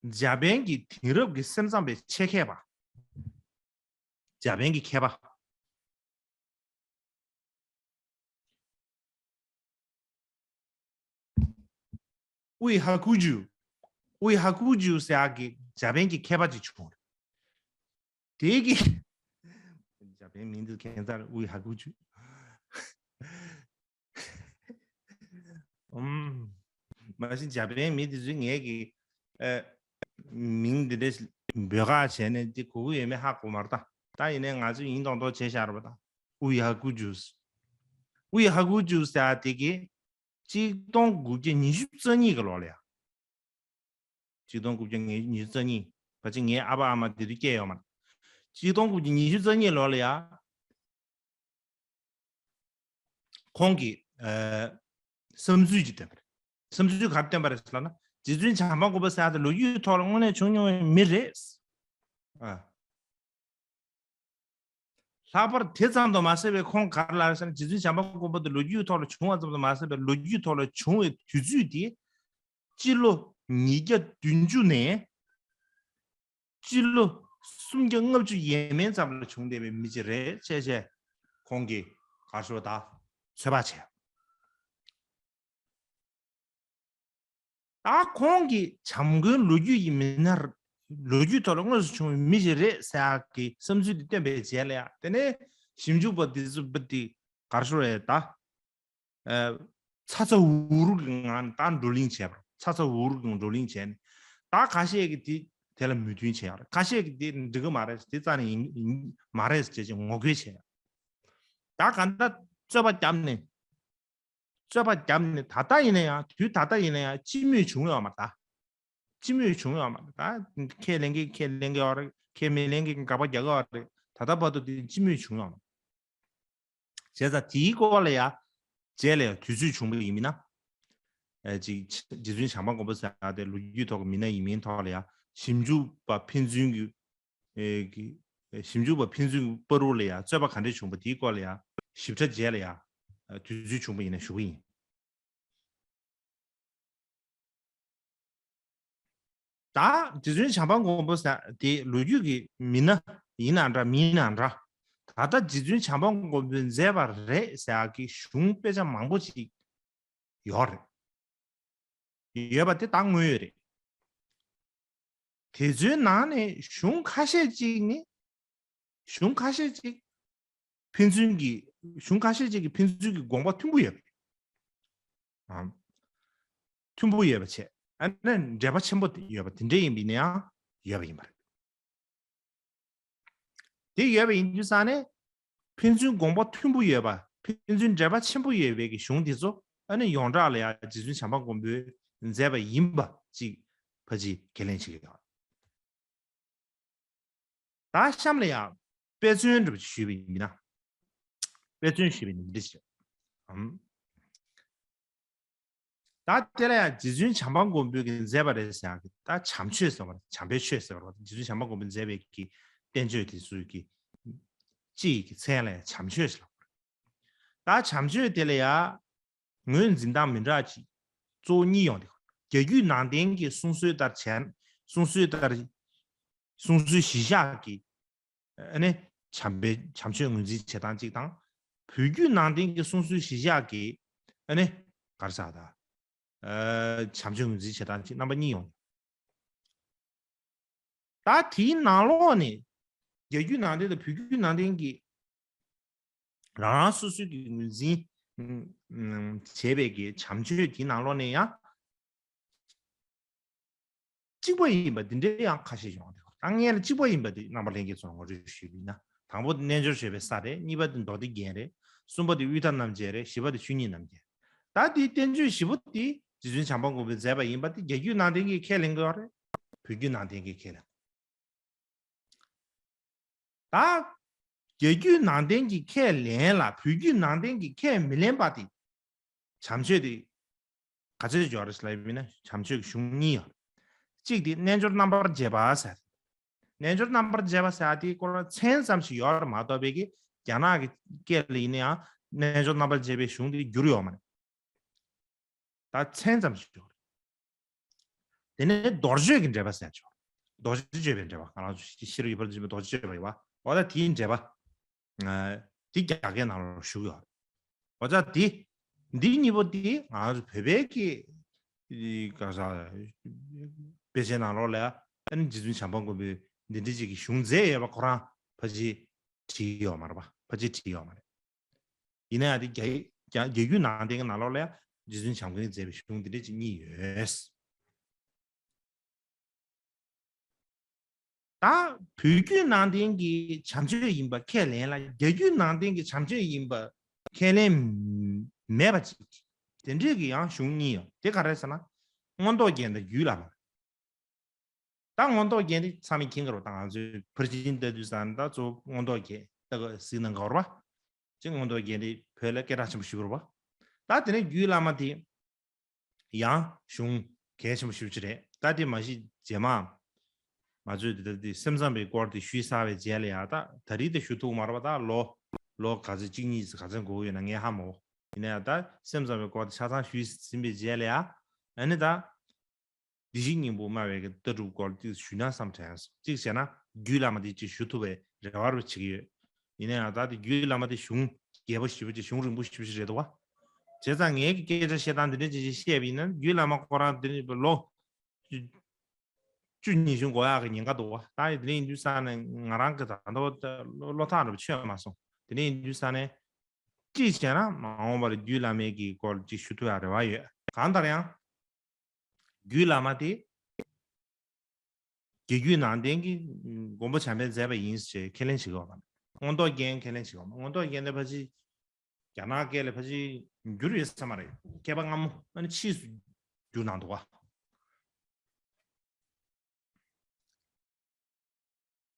འཇར་པན་གྱི་དེང་རབས་ཀྱི་སེམས་ཙམ་པའི་ཆེད་མཁས་པ། འཇར་པན་གྱི་མཁས་པ། ཝི་ཧ་ཀུ་ཇུ། ཝི་ཧ་ཀུ་ཇུ་ཟེར་ཡག་གི་འཇར་པན་གྱི་མཁས་པ་ཅིག་བྱུང་། དེ་གི་འཇར་པན་མིང་འདི་ཁྱད་མཚར། ཝི་ཧ་ཀུ་ཇུ། ཨུམ། མ་གཞི་འཇར་པན་མི་དེ་ཚོས་ངའི་གི་ཨ། མིང་འདི་འདྲ་འབོད་སྐུལ་བྱས་ནས་འདི་གོ་གི་ཡོད་མེད་ཧ་གོ་མ་རེད་ད། ད་ཡིན་ནའི་ང་ཚོས་ཡིན་མདོག་མདོག་བྱས་བཞག་རེད་པ་ད། ཝི་ཧ་ཀུ་ཇུས། ཝི་ཧ་ཀུ་ཇུས་ཟེར་ཡག་དེ་གི་གཅིག་སྟོང་དགུ་བརྒྱ་ཉི་ཤུ་རྩ་གཉིས་ཀྱི་ལོ་ལ་ཡ། གཅིག་སྟོང་དགུ་བརྒྱ་ཉི་ཤུ་རྩ་གཉིས། ཕལ་ཆེར་ངའི་ཨ་ཕ་ཨ་མ་དེ་དུས་སྐྱེས་ཡོད་མ་རེད། གཅིག་སྟོང་དགུ་བརྒྱ་ཉི་ཤུ་རྩ་གཉིས་ལོ་ལ་ཡ། ཁོང་གིས་ཨ། བསམ་ཚུལ་ཅིག་བཏོན་པ་རེད། བསམ་ཚུལ་ག་རེ་བཏོན་པ་རེད་ཟེར་ན། རྗེ་བཙུན་བྱམས་པ་མགོན་པོ་ཟེར་ཡག་དེ་ལོ་རྒྱུས་ཐོག་ལ་དངོས་གནས་བྱུང་མྱོང་བའི་མི་རེད། ཨ། ལྷག་པར་དེ་ཙམ་དུ་མ་ཟད་པའི་ཁོང་ག་རེ་ལབ་ཟེར་ན། རྗེ་བཙུན་བྱམས་པ་མགོན་པོ་དེ་ལོ་རྒྱུས་ཐོག་ལ་བྱུང་བ་ཙམ་དུ་མ་ཟད་པའི་ལོ་རྒྱུས་ཐོག་ལ་བྱུང་བའི་དུས་ཚོད་དེ་སྤྱི་ལོ་ཉིས་བརྒྱ་བདུན་ཅུ་ནས་སྤྱི་ལོ་སུམ་བརྒྱ་ལྔ་བཅུ་ཡས་མས་ཙམ་ལ་བྱུང་བསྡད་པའི་མི་ཅིག་རེད་ཅེས་བྱས་ཁོང་གིས་ག་རེ་ཞུ་བ་ད་ཚོད་དཔག་བྱས། ད་ཁོང་གིས་བྱམས་མགོན་ལོ་རྒྱུས་ཀྱི་མི་སྣ། ལོ་རྒྱུས་ཐོག་ལ་དངོས་སུ་བྱུང་བའི་མི་ཞིག་རེད་ཟེར་ཡག་གི་བསམ་ཚུལ་དེ་བཏོན་པའི་རྗེས་ལ་ཡ། དེ་ནས་ཞིབ་འཇུག་པ་དེ་ཚོ་བུ་དེ་ག་རེ་ཞུ་རེད་ད། ཨ། ཚ་ཚ་འུར་འུར་གྱི་ངང་ནས་ད་བགྲོ་གླེང་བྱས་པ་རེད། ཚ་ཚ་འུར་འུར་གྱི་བགྲོ་གླེང་བྱས་ནས། ད་ཁ་ཤས་ཀྱིས་དེ་དེ་ལ་མོས་མཐུན་བྱས་ཡོད་རེད། ཁ་ཤས་ཀྱིས་དེ་འགྲིག་གི་མ་རེད། དེ་རྩ་ནས་ཡིན་ཡིན་མ་རེད་ཅེས་ངོ་རྒོལ་བྱས་ཡོད། ད་གང་ལྟར་རྩོད་པ་བརྒྱབ་ནས། རྩོད་པ་བརྒྱབ་ནས་ད་ལྟ་ཡིན་ན་ཡང་། དུས་ད་ལྟ་ཡིན་ན་ཡང་སྤྱི་མོས་བྱུང་ཡོད་མ་རེད་ད། སྤྱི་མོས་བྱུང་ཡོད་མ་རེད་ད། ཁས་ལེན་མཁན་ཁས་ལེན་གྱི་ཡོད་རེད། ཁས་མི་ལེན་མཁན་དགག་པ་རྒྱག་གི་ཡོད་རེད། ད་ལྟ་བར་དུ་དེ་སྤྱི་མོས་བྱུང་ཡོད་མ་རེད། བྱས་ཙང་དེའི་སྐོར་ལ་ཡ་རྗེས་ལ་ཡང་དུས་ཚོད་བྱུང་བ་ཡིན་མིན་ན། ཨ། ཅིག་རྗེ་བཙུན་བྱམས་པ་མགོན་པོ་ཟེར་ཡག་དེ་ལོ་རྒྱུས་ཐོག་གི་མི་སྣ་ཡིན་མིན་ཐོག་ལ་ཡ་ཞིབ་འཇུག་པ་ཕན་ཚུན་གྱི་ ཨེ་གི་ཞིབ་འཇུག་པ་ཕན་ཚུན་བར་དུ་ལ་ཡང་རྩོད་པ་ག་འདྲས་བྱུང་པ་དེའི་སྐོར་ལ་ཡང་ཞིབ་ཕྲ་མཇལ་ལ་ཡང་དུས་ཚོད་བྱུང་པ་ཡིན་ན་ཞུ་གི་ཡིན། ད་རྗེ་བཙུན་བྱམས་པ་མགོན་པོ་ཟེར་དེ་ལོ་རྒྱུས་ཀྱི་མི་སྣ་ཡིན་ན་འདྲ་མིན་ན་འདྲ། ད་ལྟ་རྗེ་བཙུན་བྱམས་པ་མགོན་པོས་མཛད་པ་རེད་ཟེར་ཡག་གི་གཞུང་དཔེ་ཆ་མང་པོ་ཅིག་ཡོད་རེད། ཡོད་པ་དེ་ད་དངོས་ཡོད་རེད། དེ་ཚོའི་ནང་ནས་གཞུང་ཁ་ཤས་ཅིག་ནི་གཞུང་ཁ་ཤས་ཅིག་ཕན་ཚུན་གྱི་གཞུང་ཁ་ཤས་ཅིག་གི་ཕན་ཚུན་གྱི་དགོངས་པ་མཐུན་པོ་ཡོད་པ་རེད། ཨ། མཐུན་པོ་ཡོད་པ་བྱས། ཨ་ནི་འབྲེལ་བ་ཆེན་པོ་ཡོད་པ་དེ་འདྲས་ཡིན་པ་ཡིན་ན་ཡང་ཡོད་པ་ཡིན་པ་རེད། དེ་ཡོད་པ་ཡིན་དུས་ཙང་ནས་ཕན་ཚུན་དགོངས་པ་མཐུན་པོ་ཡོད་པ་ཕན་ཚུན་འབྲེལ་བ་ཆེན་པོ་ཡོད་པའི་གི་གཞུང་དེ་ཚོ་ཨ་ནི་ཡོངས་གྲགས་ལ་ཡང་རྗེ་བཙུན་བྱམས་པ་མགོན་པོས་མཛད་པ་ཡིན་པ་ཅིག་ཕལ་ཆེར་ཁས་ལེན་བྱེད་ཀྱི་ཡོད། ད་གཤམ་ལ་ཡང་དཔེ་མཚོན་འདྲ་པོ་ཞུས་པ་ཡིན་ན། དཔེ་མཚོན་ཞུས་པ་ཡིན་ན་འདི་འདྲ་ཞིག་ཨམ། ད་དེ་ལ་ཡང་རྗེ་བཙུན་བྱམས་པ་མགོན་པོས་ཀྱི་མཛད་པ་རེད་ཟེར་ཡག་གི་ད་བྱམས་ཆོས་ཟེར་བ་རེད། བྱམས་པའི་ཆོས་ཟེར་བ་རེད། རྗེ་བཙུན་བྱམས་པ་མགོན་པོས་མཛད་པའི་གི་བསྟན་བཅོས་དེ་ཚོའི་གི་སྤྱི་ཡི་གི་མཚན་ལ་ཡང་བྱམས་ཆོས་ཟེར་ལབ་པ་རེད། ད་བྱམས་ཆོས་དེ་ལ་ཡང་ངོས་འཛིན་སྟངས་མི་འདྲ་ཅིག་གཙོ་བོ་གཉིས་ཡོང་དེ། རྒྱ་རྒྱུད་ནང་བསྟན་གྱི་གསུང་སྲོལ་ལྟར་བྱས། གསུང་སྲོལ་ལྟར། གསུང་སྲོལ་གཞི་བཞག་གི་ཨ་ནི་བྱམས་པའི་བྱམས་ཆོས་ངོས་འཛིན་བྱེད་སྟངས་གཅིག་དང་། བོད་བརྒྱུད་ནང་བསྟན་གྱི་གསུང་སྲོལ་གཞི་བཞག་གི་ཨ་ནི་ག་རེ་ཟེར་ད། ཨ། བྱམས་ཆོས་ངོས་འཛིན་བྱེད་སྟངས་གཅིག་རྣམ་པ་གཉིས་ཡོང་། ད་དེའི་ནང་ལོགས་ནས་རྒྱ་བརྒྱུད་ནང་བསྟན་དང་བོད་བརྒྱུད་ནང་བསྟན་གྱི་རང་རང་སོ་སོའི་གི་ངོས་འཛིན་ཨ། ཨ། བྱས་པའི་གི་བྱམས་ཆོས་དེའི་ནང་ལོགས་ནས་ཡང་གཅིག་པ་ཡིན་པ་འདི་འདྲའི་ཡང་ཁ་ཤས་ཡོང་། དེ་ད་སྔོན་ལ་གཅིག་པ་ཡིན་པ་འདི་རྣམ་པ་ལྷན་རྒྱས་ཚོར་ངོ་སྤྲོད་ཞུས་པ་ཡིན་ན། དང་པོ་རྣལ་འབྱོར་བྱེད་པའི་ས་རེད། གཉིས་པ་དེ་མདོ་སྡེ་རྒྱན་རེད། གསུམ་པ་དེ་དབུས་མཐའ་རྣམ་རྒྱལ་རེད། བཞི་པ་དེ་ཆོས་ཉིད་རྣམ་རྒྱལ། ད་དེའི་བསྟན་བཅོས་བཞི་པོ་དེ་རྗེ་བཙུན་བྱམས་པ་མགོན་པོས་མཛད་པ་ཡིན་པ་དེ་རྒྱ་བརྒྱུད་ནང་བསྟན་གྱིས་ཁས་ལེན་གྱི་ཡོད་རེད། བོད་བརྒྱུད་ནང་བསྟན་གྱིས་ཁས་ལེན། ད་རྒྱ་བརྒྱུད་ནང་བསྟན་གྱིས་ཁས་ལེན་ལ་བོད་བརྒྱུད་ནང་བསྟན་གྱིས་ཁས་མི་ལེན་པ་དེ། བྱམས་ཆོས་དེ་ག་ཚོད་ཡོད་རེད་ལབ་ཡིན་ན་བྱམས་ཆོས་ཀྱི་གཞུང་གཉིས་ཡོད། གཅིག་དེ་རྣལ་འབྱོར་རྣམ་པར་འབྱེད་པ་ཟེར། རྣལ་འབྱོར་རྣམ་པར་འབྱེད་པ་ཟེར་ཡ་དེའི་སྐོར་ལ་མཚན་ཙམ་ཞིག་ཡོད་རེད་མ་གཏོགས་པའི་གི་རྒྱ་ནག་གི་སྐད་ལ་ཡིན་ན་ཡང་རྣལ་འབྱོར་རྣམ་པར་འབྱེད་པའི་གཞུང་དེ་བསྒྱུར་ཡོད་མ་རེད། ད་མཚན་ཙམ་ཞིག་ཡོད་རེད། དེ་ནས་རྡོ་རྗེ་གི་འགྲེལ་པ་ཟེར་ཡ་ཅིག་ཡོད་རེད། རྡོ་རྗེ་གཅོད་པའི་འགྲེལ་པ། ང་རང་ཚོ་ཤེས་རབ་ཡུམ་གྱི་རྡོ་རྗེ་གཅོད་པ་ཡོད་པ། འོ་ད་དེའི་འགྲེལ་པ། ཨ། དེ་རྒྱ་སྐད་ནང་ལ་བཞུགས་ཡོད་རེད། འོ་ད་དེ། འདི་གཉིས་པོ་དེ་ང་ཚོ་བོད་པའི་གི་ག་ས་དཔེ་ཆའི་ནང་ལོགས་ལ་ཨ་ནི་རྗེ་བཙུན་བྱམས་པ་མགོན་པོས་འདི་འདྲ་ཅིག་གི་གཞུང་མཛད་ཡོད་པ་ཁོ་རང་ཕལ་ཆེར་བྲིས་ཡོད་མ་རེད་པ། ཕལ་ཆེར་བྲིས་ཡོད་མ་རེད། ཡིན་ན་ཡང་དེ་རྒྱ་རྒྱ་རྒྱ་བརྒྱུད་ནང་བསྟན་གྱི་ནང་ལོགས་ལ་ཡང་རྗེ་བཙུན་བྱམས་མགོན་གྱིས་མཛད་པའི་གཞུང་འདི་འདྲ་ཅིག་གཉིས་ཡོད། ད་བོད་བརྒྱུད་ནང་བསྟན་གྱི་བྱམས་ཆོས་ཡིན་པ་ཁས་ལེན་ལ་རྒྱ་བརྒྱུད་ནང་བསྟན་གྱི་བྱམས་ཆོས་ཡིན་པ་ཁས་ལེན་མེད་པ་ཅིག་དེ་འདྲས་ཀྱི་ཡང་གཞུང་གཉིས་ཡོད། དེ་ག་རེ་ཟེར་ན་མངོན་རྟོགས་རྒྱན་དང་རྒྱུད་བླ་མ། ད་མངོན་རྟོགས་རྒྱན་དེ་ཚང་མས་མཁྱེན་གྱི་རེད་པ། ད་ང་ཚོས་ཕར་ཕྱིན་ལྟ་དུས་ཙང་ད་གཙོ་བོ་མངོན་རྟོགས་རྒྱན་ལྟ་གི་གཟིགས་གནང་གི་ཡོད་རེད་པ། ཅིག་མངོན་རྟོགས་རྒྱན་དེ་བོད་ལ་སྐད་གྲགས་ཆེན་པོ་ཞེ་པོ་རེད་པ། ད་དེ་ནས་རྒྱུད་བླ་མ་དེ་ཡང་གཞུང་གལ་ཆེན་པོ་ཞེ་པོ་ཅིག་རེད། ད་དེ་མ་གཞི་རྗེས་མ་ང་ཚོས་དེ་ད་དེ་སེམས་ཙམ་པའི་སྐོར་དེ་ཞུས་ཚར་བའི་རྗེས་ལ་ཡང་ད་ད་རེས་དེ་ཞུ་ཐུབ་མ་རེད་པ། ད་ལོ་ལོ་ག་ཚོད་གཅིག་གཉིས་ག་ཚོད་འགོར་གྱི་ཡོད་ན་ངས་ཧ་མ་གོ། ཡིན་ན་ཡང་ད་སེམས་ཙམ་པའི་སྐོར་དེ་ཆ་ཚང་ཞུས་ཟིན་པའི་རྗེས་ལ་ཡང་ཨ་ནི་ད། བདེ་གཤེགས་སྙིང་པོ་སྨྲ་བའི་ལྟ་གྲུབ་སྐོར་ཅིག་ཞུས་ན་བསམ་དྲན་སོང་། གཅིག་བྱས་ན་རྒྱུད་བླ་མ་དེ་ཅིག་ཞུ་ཐུབ་པའི་རེ་བ་རུ་བྱེད་ཀྱི་ཡོད། ཡིན་ན་ཡང་ད་དེ་རྒྱུད་བླ་མ་དེ་གཞུང་རྒྱས་པོ་ཞེ་པོ་ཅིག་གཞུང་རིང་པོ་ཞེ་པོ་ཅིག་རེད་འདུག་པ། བྱས་ཙང་ངའི་གི་སྐད་ཆ་བཤད་སྟངས་འདི་འདྲ་ཅིག་ཅིག་བཤད་པ་ཡིན་ན་རྒྱུད་བླ་མ་ཁོ་རང་དེ་ནི་ལོ་བཅུ་ཉི་ཤུ་འགོར་ཡག་གི་ཉེན་ཁ་འདུག་པ། ད་ཡིན་དེ་འདྲ་ཡིན་དུས་ཙང་ནས་ང་རང་གི་ད་ལྟ་བློ་བློ་ཐག་རིང་པོ་ཆོད་མ་སོང་། དེ་འདྲ་ཡིན་དུས་ཙང་ནས་གཅིག་བྱས་ན་མ་འོངས་པར་རྒྱུད་བླ་མའི་གི་སྐོར་ཅིག་ཞུ་ཐུབ་ཡག་རེ་བ་ཡོད། གང་ལྟར་ཡང་། རྒྱུད་བླ་མ་དེ། རྒྱ་རྒྱུད་ནང་བསྟན་གྱི་མགོན་པོ་བྱམས་པས་མཛད་པ་ཡིན་ཞེས་ཁས་ལེན་བྱེད་ཀྱི་ཡོད་པ། མངོན་རྟོགས་རྒྱན་ཁས་ལེན་བྱེད་ཀྱི་ཡོད་པ། མངོན་རྟོགས་རྒྱན་དེ་ཕལ་ཆེར་རྒྱ་ནག་སྐད་ལ་ཕལ་ཆེར་བསྒྱུར་ཡོད་ས་མ་རེད། མཁས་པ་སྔ་མོ་ཨ་ནི་ཕྱིས་སུ་བསྒྱུར་གནང་འདུག་པ།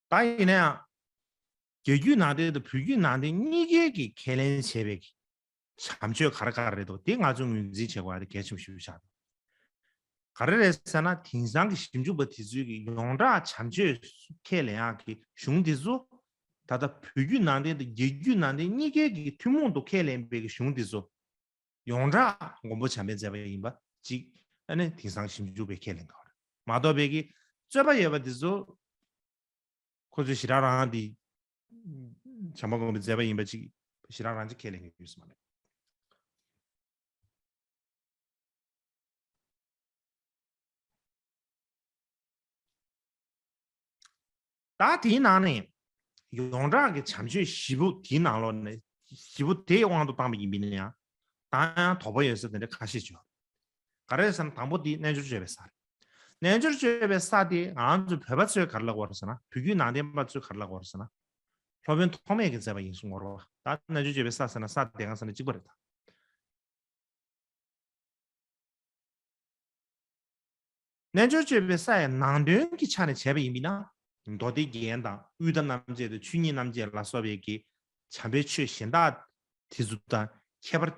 ད་ཡིན་ན་ཡང་། རྒྱ་རྒྱུད་ནང་བསྟན་དང་བོད་བརྒྱུད་ནང་བསྟན་གཉིས་ཀའི་གི་ཁས་ལེན་བྱས་པའི་གི་བྱམས་ཆོས་ག་རེ་ག་རེ་རེད་འདུག་དེ་ང་ཚོས་ངོས་འཛིན་བྱེད་དགོས་ཡ་དེ་གལ་ཆེན་པོ་ཞིག་ཆགས་འདུག་ག་རེ་རེད་ཟེར་ན། དེང་སང་གི་ཞིབ་འཇུག་པ་དེ་ཚོའི་གི་ཡོངས་གྲགས་བྱམས་ཆོས་ཁས་ལེན་ཡག་གི་གཞུང་དེ་ཚོ། ད་ལྟ་བོད་བརྒྱུད་ནང་བསྟན་དང་རྒྱ་བརྒྱུད་ནང་བསྟན་གཉིས་ཀའི་གི་ཐུན་མོང་དུ་ཁས་ལེན་པའི་གི་གཞུང་དེ་ཚོ། ཡོངས་གྲགས་མགོན་པོ་བྱམས་པས་མཛད་པ་ཡིན་པ་གཅིག་ཨ་ནི་དེང་སང་ཞིབ་འཇུག་པས་ཁས་ལེན་གྱི་ཡོད་རེད། མ་གཏོགས་པའི་གི་རྩོད་པ་ཡོད་པ་དེ་ཚོ་ཁོ་ཚོས་ཞེ་དྲག་རང་དེ་བྱམས་པ་མགོན་པོས་མཛད་པ་ཡིན་པ་གཅིག་ཞེ་དྲག་རང་གཅིག་ཁས་ལེན་གྱི་ཡོད་ས་མ་རེད། ད་དེའི་ནང་ནས་ཡོངས་གྲགས་ཀྱི་བྱམས་ཆོས་བཞི་པོ་དེའི་ནང་ལོགས་ནས་བཞི་པོ་དེའི་དབང་དུ་བཏང་བ་ཡིན་པ་ཡིན་ན་ཡང་། ད་ཡང་དོགས་པ་ཡོད་ས་དེ་འདྲ་ཁ་ཤས་ཅིག་ཡོད། ག་རེ་ཟེར་ན། དང་པོ་དེ་རྣལ་འབྱོར་སྤྱོད་པའི་ས་རེད། རྣལ་འབྱོར་སྤྱོད་པའི་ས་དེ་ང་ཚོ་བོད་པ་ཚོས་ག་རེ་ལབ་ཀྱི་ཡོད་རེད་ཟེར་ན། བོད་བརྒྱུད་ནང་བསྟན་པ་ཚོས་ག་རེ་ལབ་ཀྱི་ཡོད་རེད་ཟེར་ན། སློབ་དཔོན་ཐོགས་མེད་ཀྱིས་མཛད་པ་ཡིན་གསུང་གི་ཡོད་རེད་བ། ད་རྣལ་འབྱོར་སྤྱོད་པའི་ས་ཟེར་ན་ས་དེ་གང་ཟེར་ན་གཅིག་པ་རེད་ད། རྣལ་འབྱོར་སྤྱོད་པའི་ས་ཡི་ནང་དོན་གྱི་ཆ་ནས་བྱས་པ་ཡིན་པས་ན། མདོ་སྡེ་རྒྱན་དང་དབུས་མཐའ་རྣམ་འབྱེད་དང་ཆོས་ཉིད་རྣམ་འབྱེད་ལ་སོགས་པའི་གི་བྱམས་པའི་ཆོས་གཞན་དག་དེ་ཚོ་དང་ཁྱད་པར་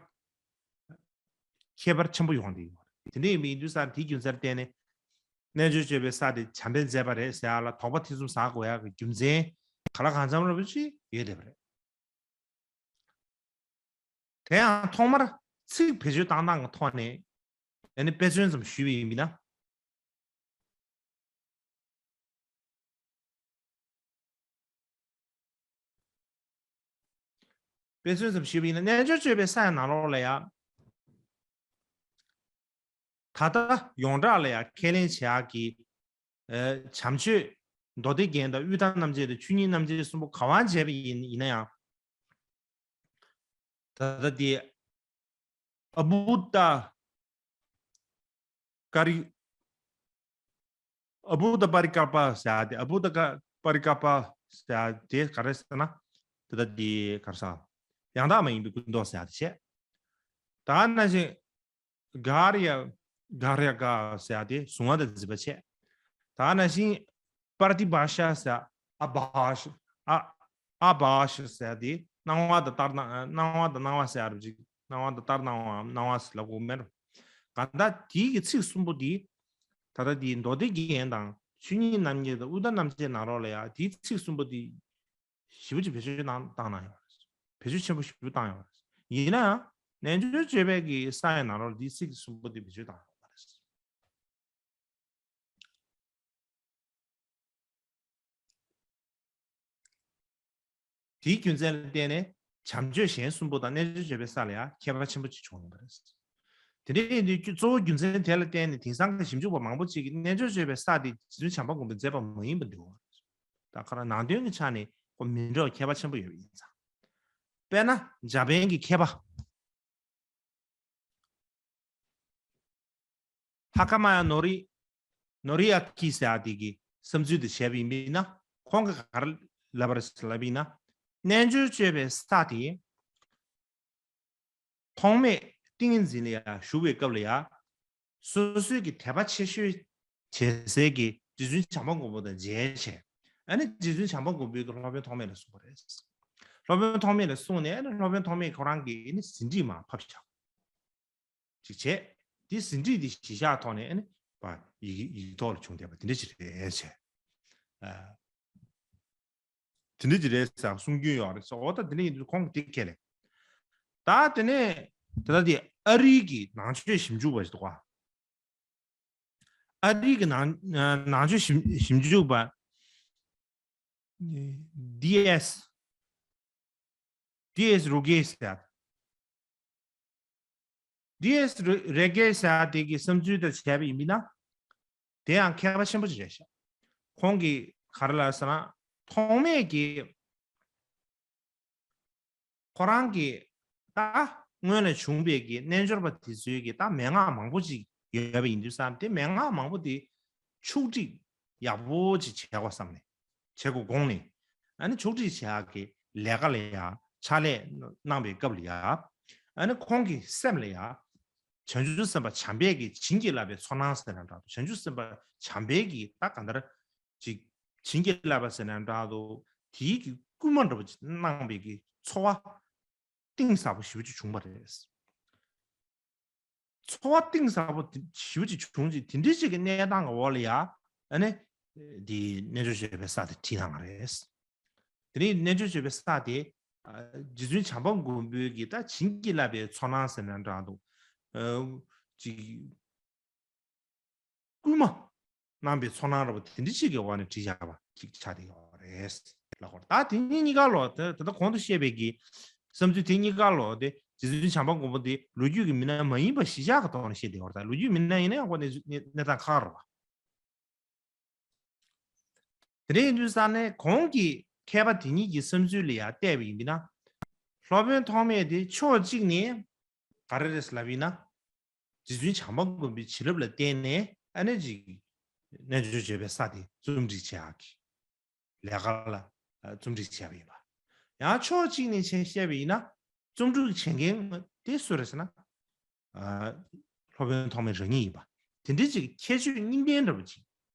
ཁྱད་པར་ཆེན་པོ་ཡོང་བསྡད་ཡོད་རེད། དེ་འདྲ་ཡིན་པ་ཡིན་དུས་ཙང་དེའི་རྒྱུ་མཚན་ལ་བརྟེན་ནས། རྣལ་འབྱོར་སྤྱོད་པའི་ས་དེ་བྱམས་པས་མཛད་པ་རེད་ཟེར་ཡག་ལ་དོགས་པ་ཐེ་ཚོམ་ཟ་དགོས་ཡག་གི་རྒྱུ་མཚན་ག་ལ་གང་འཚམ་རེ་བ་ཅིག་ཡོད་བསྡད་པ་རེད། དེ་ཡང་ཐོག་མར་ཚིག་བེད་སྤྱོད་བཏང་སྟངས་ཀྱི་ཐོག་ནས་ཨ་ནི་དཔེ་མཚོན་ཙམ་ཞུས་པ་ཡིན་ན། དཔེ་མཚོན་ཙམ་ཞུས་པ་ཡིན་ན། རྣལ་འབྱོར་སྤྱོད་པའི་ས་ཡི་ནང་ལོགས་ལ་ཡང་། ད་ལྟ་ཡོངས་གྲགས་ལ་ཡང་ཁས་ལེན་བྱེད་ཡག་གི་ཨ་བྱམས་ཆོས་མདོ་སྡེ་རྒྱན་དང་དབུས་མཐའ་རྣམ་འབྱེད་དང་ཆོས་ཉིད་རྣམ་འབྱེད་གསུམ་པོ་ག་པར་བྱས་པ་ཡིན་ཡིན་ན་ཡང་། ད་ལྟ་དེ་ཨ་བུ་ཏ་ཀ་རི། ཨ་བུ་ཏ་པ་རི་ཀ་པ་ཟེར་ཡག་དེ། ཨ་བུ་ཏ་ཀ་པ་རི་ཀ་པ་ཟེར་ཡག་དེ་ག་རེ་ཟེར་ན། དེ་ད་དེ་ག་རེ་ཟེར། ཡང་དག་མ་ཡིན་པའི་ཀུན་རྟོག་ཟེར་ཡག་དེ་བྱས། ད་ནང་བཞིན་ག་ར་ཡ། ག་ར་ཡ་ག་ཟེར་ཡག་དེ་གཟུང་བ་དང་འཛིན་པ་བྱས། ད་ནང་བཞིན་པྲ་ཏི་བྷ་ཤ་ཟེར་ཡག་ཨ་བྷ་ཤ། ཨ་ཨ་བྷ་ཤ་ཟེར་ཡག་དེ་སྣང་བ་དང་ལྟར་སྣང་། སྣང་བ་དང་སྣང་བ་ཟེར་ཡག་རེད་ཅིག་སྣང་བ་དང་ལྟར་སྣང་བའམ་སྣང་བ་ཟེར་ལབ་དགོས་མེད་རུང་། གང་ལྟར་དེའི་གི་ཚིག་གསུམ་པོ་འདི། ད་ལྟ་འདིའི་མདོ་སྡེ་རྒྱན་དང་ཆོས་ཉིད་རྣམ་འབྱེད་དང་དབུས་མཐའ་རྣམ་འབྱེད་ནང་ལོགས་ལ་ཡང་དེའི་ཚིག་གསུམ་པོ་འདི་ཞེ་པོ་ཅིག་བེད་སྤྱོད་བཏང་བཏང་གནང་ཡོད་རེད། བེད་སྤྱོད་ཆེན་པོ་ཞེ་པོ་བཏང་ཡོད་རེད། ཡིན་ན་ཡང་རྣལ་འབྱོར་སྤྱོད་པའི་གི་ས་ཡི་ནང་ལོགས་ལ་འདིའི་ཚིག་གསུམ་པོ་འདི་བེད་སྤྱོད་བཏང་ཡོད་མ་རེད། དེའི་རྒྱུ་མཚན་ལ་བརྟེན་ནས་བྱམས་ཆོས་གཞན་གསུམ་པོ་དང་རྣལ་འབྱོར་སྤྱོད་པའི་ས་ལ་ཡང་ཁྱད་པར་ཆེན་པོ་ཅིག་བྱུང་ཡོད་པ་རེད། དེ་འདྲ་ཡིན་དུས་གཙོ་བོ་རྒྱུ་མཚན་དེ་ལ་བརྟེན་ནས་དེང་སང་གི་ཞིབ་འཇུག་པ་མང་པོ་ཅིག་གིས་རྣལ་འབྱོར་སྤྱོད་པའི་ས་དེ་རྗེ་བཙུན་བྱམས་པ་མགོན་པོས་མཛད་པ་མ་ཡིན་པ་འདུག་ད་ག་རང་ནང་དོན་གྱི་ཆ་ནས་ཁོ་མི་འདྲ་བ་ཁྱད་པར་ཆེན་པོ་ཡོད་པ་ཡིན་ཙང་། དཔེར་ན་འཇར་པན་གྱི་མཁས་པ། ཧ་ཀ་མ་ཡ་ནོ་རི། ནོ་རི་ཡ་ཀི་ཟེར་ཡག་དེ་གི་བསམ་ཚུལ་དེ་བྱས་པ་ཡིན་ན། ཁོང་གིས་ག་རེ་ལབ་པ་རེད་ལབ་པ་ཡིན་ན། རྣལ་འབྱོར་སྤྱོད་པའི་ས་དེ་ཐོགས་མེད་ཏིང་ངེ་འཛིན་ལ་ཡང་ཞུགས་པའི་སྐབས་ལ་ཡང་། སོ་སོའི་གི་དད་པ་ཆེ་ཤོས་བྱེད་སའི་གི་རྗེ་བཙུན་བྱམས་པ་མགོན་པོ་དང་མཇལ་བྱས། ཨ་ནི་རྗེ་བཙུན་བྱམས་པ་མགོན་པོའི་གི་སློབ་དཔོན་ཐོགས་མེད་ལ་གསུངས་པ་རེད། སློབ་དཔོན་ཐོགས་མེད་ལ་གསུངས་ནས། ཨ་ནི་སློབ་དཔོན་ཐོགས་མེད་ཁོ་རང་གིས་ཨ་ནི་ཟིན་བྲིས་མར་ཕབ་བཞག་ཅིག་བྱས། དེ་ཟིན་བྲིས་དེ་གཞི་བཞག་ཐོག་ནས་ཨ་ནི་པ་ཡི་གེ་ཡི་གེ་ཐོག་ལ་བྱུང་བསྡད་པ་དེ་འདྲ་ཞིག་རེད་བྱས། ཨ། དེ་འདྲ་ཅིག་རེད་ཟེར་གསུང་རྒྱུན་ཡོད་རེད་ཟེར། འོ་ད་དེ་འདྲ་ཡིན་དུས་ཁོང་གིས་དེ་ཁས་ལེན། ད་དེ་ནས་ད་ལྟ་དེ་ཨ་རིའི་གི་ནང་ཆོས་ཞིབ་འཇུག་པ་ཞིག་འདུག་ག་ཨ་རིའི་གི་ནང་ནང་ཆོས་ཞིབ་ཞིབ་འཇུག་པ། ཌི་ཨེས། ཌི་ཨེས་རོ་གེ་ཟེར་ཡག་ཌི་ཨེས་རོ་གེ་ཟེར་ཡག་དེ་གི་བསམ་ཚུལ་དེ་བྱས་པ་ཡིན་ན། དེ་ཡང་ཁྱད་པར་ཆེན་པོ་ཅིག་རེད་ཤག་ཁོང་གིས་ག་རེ་ལབ་ཟེར་ན། ཐོགས་མེད་ཀྱིས་ཁོ་རང་གི་ད་སྔོན་ལ་བྱུང་བའི་གི་རྣལ་འབྱོར་པ་དེ་ཚོའི་གི་ད་མན་ངག་མང་པོ་ཅིག་ཡོད་པ་ཡིན་དུས་ཙང་དེ་མན་ངག་མང་པོ་དེ་ཕྱོགས་སྒྲིག་ཡག་པོ་ཅིག་བྱེད་དགོས་བསམ་ནས། བྱེད་དགོས་དགོངས་ནས། ཨ་ནི་ཕྱོགས་སྒྲིག་བྱེད་ཡག་གི་ལས་ཀ་ལ་ཡ་ཕྱག་ལས་གནང་བའི་སྐབས་ལ་ཡ། ཨ་ནི་ཁོང་གི་སེམས་ལ་ཡ། བྱང་ཆུབ་སེམས་དཔའ་བྱམས་པས་ཀྱི་བྱིན་གྱིས་བརླབས་པའི་ཚོར་སྣང་ཟེར་ན་འདྲ་འདུག་བྱང་ཆུབ་སེམས་དཔའ་བྱམས་པས་ཀྱི་ད་ག་འདྲ་ཅིག་བྱིན་གྱིས་བརླབས་པ་ཟེར་ན་འདྲ་འདུག་དེའི་གི་སྐུལ་མ་འདྲ་པོ་ཅིག་གནང་བའི་གི་ཚོར་བ་གཏིང་ཟབ་པོ་ཞེ་པོ་ཅིག་བྱུང་བ་རེད། ཚོར་བ་གཏིང་ཟབ་པོ་དེ་ཞེ་པོ་ཅིག་བྱུང་ཅིག་དེ་འདྲའི་ཅིག་གི་གནས་སྟངས་ཀྱི་འོག་ལ་ཡ། ཨ་ནི་དེ་རྣལ་འབྱོར་སྤྱོད་པའི་ས་དེ་བྲིས་གནང་བ་རེད། དེ་ནས་རྣལ་འབྱོར་སྤྱོད་པའི་ས་དེ་ཨ་རྗེ་བཙུན་བྱམས་པ་མགོན་པོའི་གི་ད་བྱིན་གྱིས་བརླབས་པའི་ཚོར་སྣང་ཟེར་ན་འདྲ་འདུག་ཨ་ཅིག་བསྐུལ་མ་གནང་པའི་ཚོར་སྣང་འདྲ་པོ་དེ་འདྲ་ཅིག་གི་འོག་ནས་བྲིས་བཞག་པ་ཅིག་ཆགས་བསྡད་ཡོད་རེད་ལབ་ཀྱི་ཡོད་རེད། ད་དེ་གཉིས་གཉིས་ཀ་ལོ་ད་ད་ལྟ་གོང་དུ་བཤད་པའི་གི་བསམ་ཚུལ་དེ་གཉིས་ཀ་ལོ་དེ་རྗེ་བཙུན་བྱམས་པ་མགོན་པོ་དེ་ལོ་རྒྱུས་ཀྱི་མི་སྣ་མ་ཡིན་པ་གཞི་བཞག་གི་ཐོག་ནས་བཤད་བསྡད་ཡོད་རེད། ད་ལོ་རྒྱུས་མི་སྣ་ཡིན་ན་ཡང་ཁོ་གནས་ཚུལ་གནས་གནས་སྟངས་ཁག་རེད་བ། དེ་འདྲ་ཡིན་དུས་ཙང་ནས་གོང་གི་མཁས་པ་དེ་གཉིས་ཀྱི་བསམ་ཚུལ་ལ་ཡང་བལྟས་པ་ཡིན་ན། སློབ་དཔོན་ཐོགས་མེད་དེ་ཕྱོགས་གཅིག་ནས་ག་རེ་རེད་ལབ་ཡིན་ན། རྗེ་བཙུན་བྱམས་པ་མགོན་པོའི་བྱིན་རླབས་ལ་བརྟེན་ནས་ཨ་ནི་ཅིག་རྣལ་འབྱོར་སྤྱོད་པའི་ས་དེ་རྩོམ་སྒྲིག་བྱེད་ཡག་གི་ལས་ཀ་ལ་རྩོམ་སྒྲིག་བྱས་པ་ཡིན་པ། ཡང་ཕྱོགས་གཅིག་ནས་བཤད་བཤད་པ་ཡིན་ན་རྩོམ་སྒྲིག་བྱེད་མཁན་དེ་སུ་རེད་ཟེར་ན། ཨ་སློབ་དཔོན་ཐོགས་མེད་རང་ཉིད་ཡིན་པ། དེ་འདྲའི་ཅིག་ཁྱད་ཆོས་གཉིས་ལྡན་འདྲ་པོ་ཅིག་